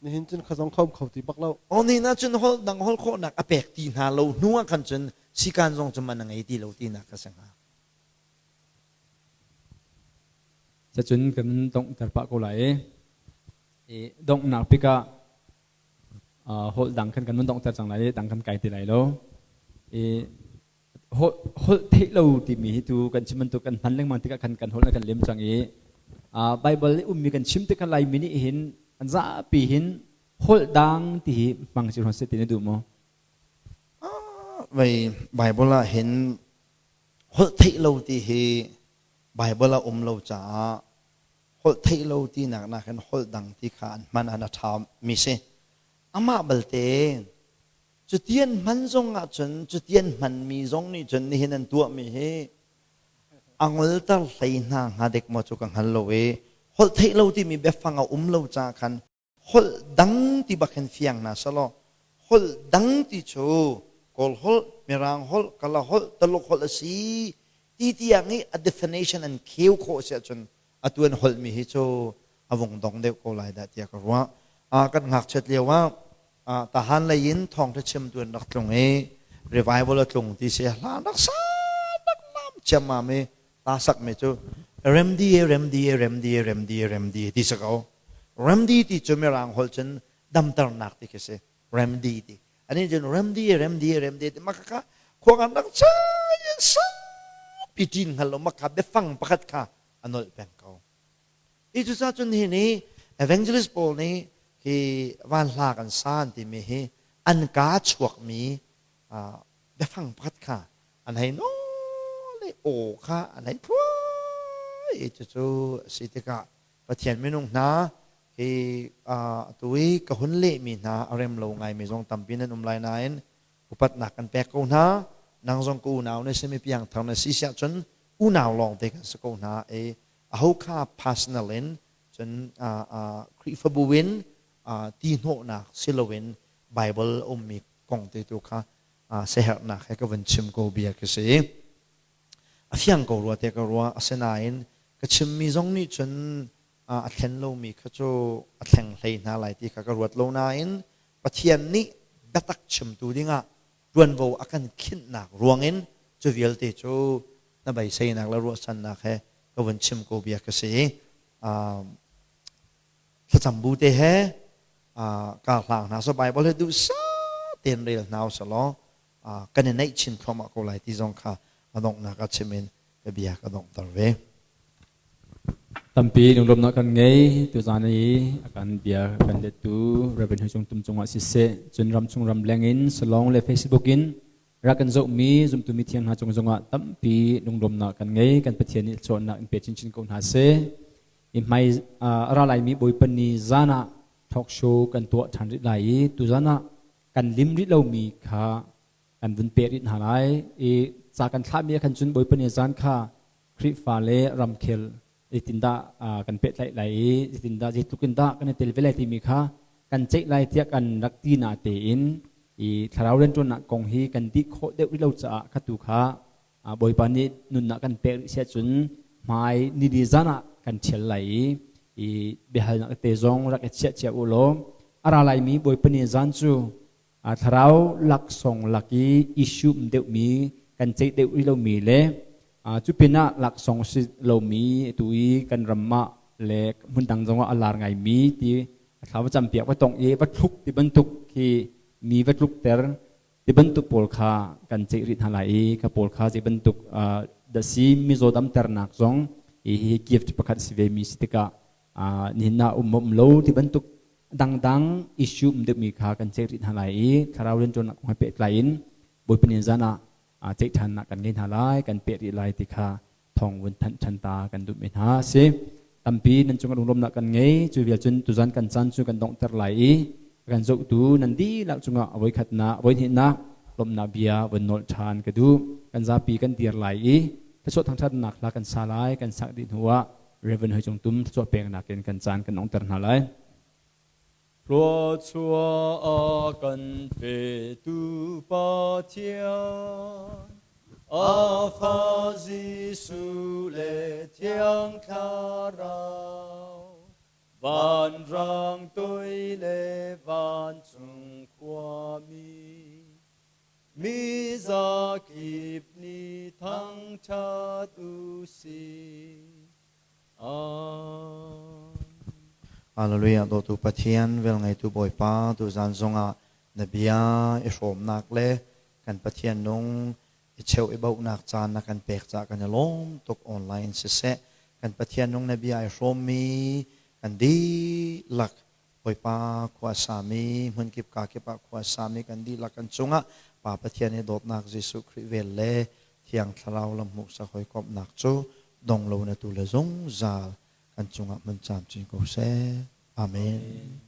Nihin cun kha zong kha um kho ti bak lo. Aw nihin ah cun holh dang holh khawhnak a pek ti hna lo hnu ah khan cun sikan zong cu man a ngei ti lo tinak ka si hnga. Cacun kan donghter pah ko lai i donghnak pikah holh dang khan kan mun donghter cang lai i dang kan kai ti lai lo. I holh theih lo timi hi tu kan chim bantuk kan hman lengmang tikah khan kan holh na kan lem cang i Bible i ummi kan chim tikah Laimi nih hin an zapi hin holh dang ti hi hmang si hron se ti na duh maw? Vei Bible ah hin holh theih lo ti hi Bible ah um lo caah holh theih lo tinak nakin holh dang ti kha an hman an a ṭha mi si. Amah balte Cuti an hman zong ahcun cuti an hmanmi zong nih cun nihin an tuahmi hi a ngolter hlei hna hnga dek maw cu ka hngal lo i holh theih lo timi biafang a um lo caah khan holh dang ti bak hin fiang hna selaw holh dang ti cu Kawl holh, Mirang holh, Kala holh, Taluk holh a si ti tiang i a definition an kheu khawh si ahcun atu an holhmi hi cu a vung dong deuh ko lai dah tiah ka ruah. Kan ngakchiat lio ah tahan lei in thawngtha chimtu an rak tlung i revival a tlung ti si hla rak sa rak lam ciammam i hla sakmi cu remdi remdi remdi remdi remdi ti si ko. Remdi ti cu mirang holh cun damternak ti khi si remdi ti. Ani cun remdi remdi remdi ti maka khua kan rak chain saupi ṭin hngal lo maka biafang pakhat kha a nolh peng ko. Hi cucaah cun hi nih evangelist pawl nih hi van hla kan sa an timi hi an kaa chuakmi biafang pakhat kha an hei nawl i aw kha an hei thluai i cucu a si tikah Pathian minung hna hi atu i ka hun lehmi hna a rem lo ngaimi zong tampi nan um lai nain upatnak kan pek ko hna. Nang zong ka unau na simi piangthar na si siah cun unau lawngte kan si ko hna i aho kha personal in cun Khrihfabu in ti hnawhnak si loin Bible a ummi kong te tu kha siaherhnak he ka vun chim ko bia ka si. A fiang ko rua te ka ruah asinain ka chimmi zong nih cun a thlen lomi kha cu a thleng hlei hna lai ti kha ka ruat lo nain Pathian nih biatak chimtu dingah ṭuanvo a kan khinhnak ruangin cu vialte cu na beiseinak le ruahchannak he ka vun chim ko bia ka si. Thlacam bu te he kar hlang hna so Bible he duhsah tein rel hna usalaw kan i naih chin thluahmah ko lai ti zong kha a donghnak ah chim in ka bia ka donghter ve. Tampi lunglawmhnak kan ngei. Tuzan i a kan bia kan lettu Reverend Hui Cung Tum cungah siseh, cun ramchung ramleng in Salong le Facebook in rak kan zohmi zumtu mithiang hna cung zongah tampi lunglawmhnak kan ngei. Kan Pathian nih cawnnak in pe chinchin ko hna seh. I hmai a ra laimi Bawipa ni zan ah talk show kan tuah ṭhan rih lai i tuzan ah kan lim rih lomi kha kan vun peh rih hna lai i ca kan thlahmi ah khan cun Bawipa ni zan kha Khrihfa le ramkhel zeitindah kan pehtlaih lai i zeitindah zeitluk in dah kan i tel ve lai timi kha kan ceih lai tiah kan rak ti na tein i thlarau rianṭuannak kong hi kan dih khawh deuh rih lo caah kha tu kha Bawipa nih nunnak kan pek rih siah cun hmai nili zan ah kan ṭhial lai i i biahalnak te zong rak i chiah cia u law a ra laimi Bawipa ni zan cu thlarau laksawng lak i issue um deuhmi kan ceih deuh rih lomi le cu pinah laksawng si lomi atu i kan ram ah le hmun dang zongah a lar ngaimi ti thla va campiak va tong i va thluk ti bantuk khi mi va tlukter ti bantuk pawl kha kan ceih rih hna lai i kha pawl kha zei bantuk. da si mizaw damternak zong hi gift pakhat si ve mi si tikah nihin ah um um lo ti bantuk dangdang issue um deuhmi kha kan ceih rih hna lai i thlarau rianṭuannak kong he pehtlai in Bawipa ni zan ah ceih ṭhannak kan ngei hna lai, kan peh rih lai ti kha thawng vun thanh ṭhan ta kan duhmi hna a si. Tampi nan cung lunglawmnak kan ngei. Cu vial cun tuzan kan caan cu kan donghter lai i kan zohtu nan dihlak cungah a voikhatnak, a voihnihnak lawmhnak bia vun nolh ṭhan ka duh. Kan zapi kan dir lai i thluachuah thangṭhatnak hla kan sa lai. Kan sak dih hnuah Reverend Hoi Cung Tum thluachuah peknak in kan caan kan donghter hna lai. Thluachuah a kan petu Pathian, a Fa Jesuh le Thiang Thlarau, vanrang toi le vancung khuami, mi zakip nih thangṭhat u sih. Hallelujah dawtu Pathian velngeitu Bawipa tuzan zongah na bia i hrawmnak le kan Pathian nung i cheu i bauhnak caan na kan pek caah kan i lawm tuk online siseh kan Pathian nung na bia i hrawmmi kan dihlak Bawipa khua sami hmunkip kakip ah khua sami kan dihlak kan cungah Pa Pathian i dawtnak Jesuh Khrih vel le Thiang Thlarau lam hmuhsak hawikomhnak cu dong lo na tu le zungzal kan cungah hmun camcin ko seh. Amen.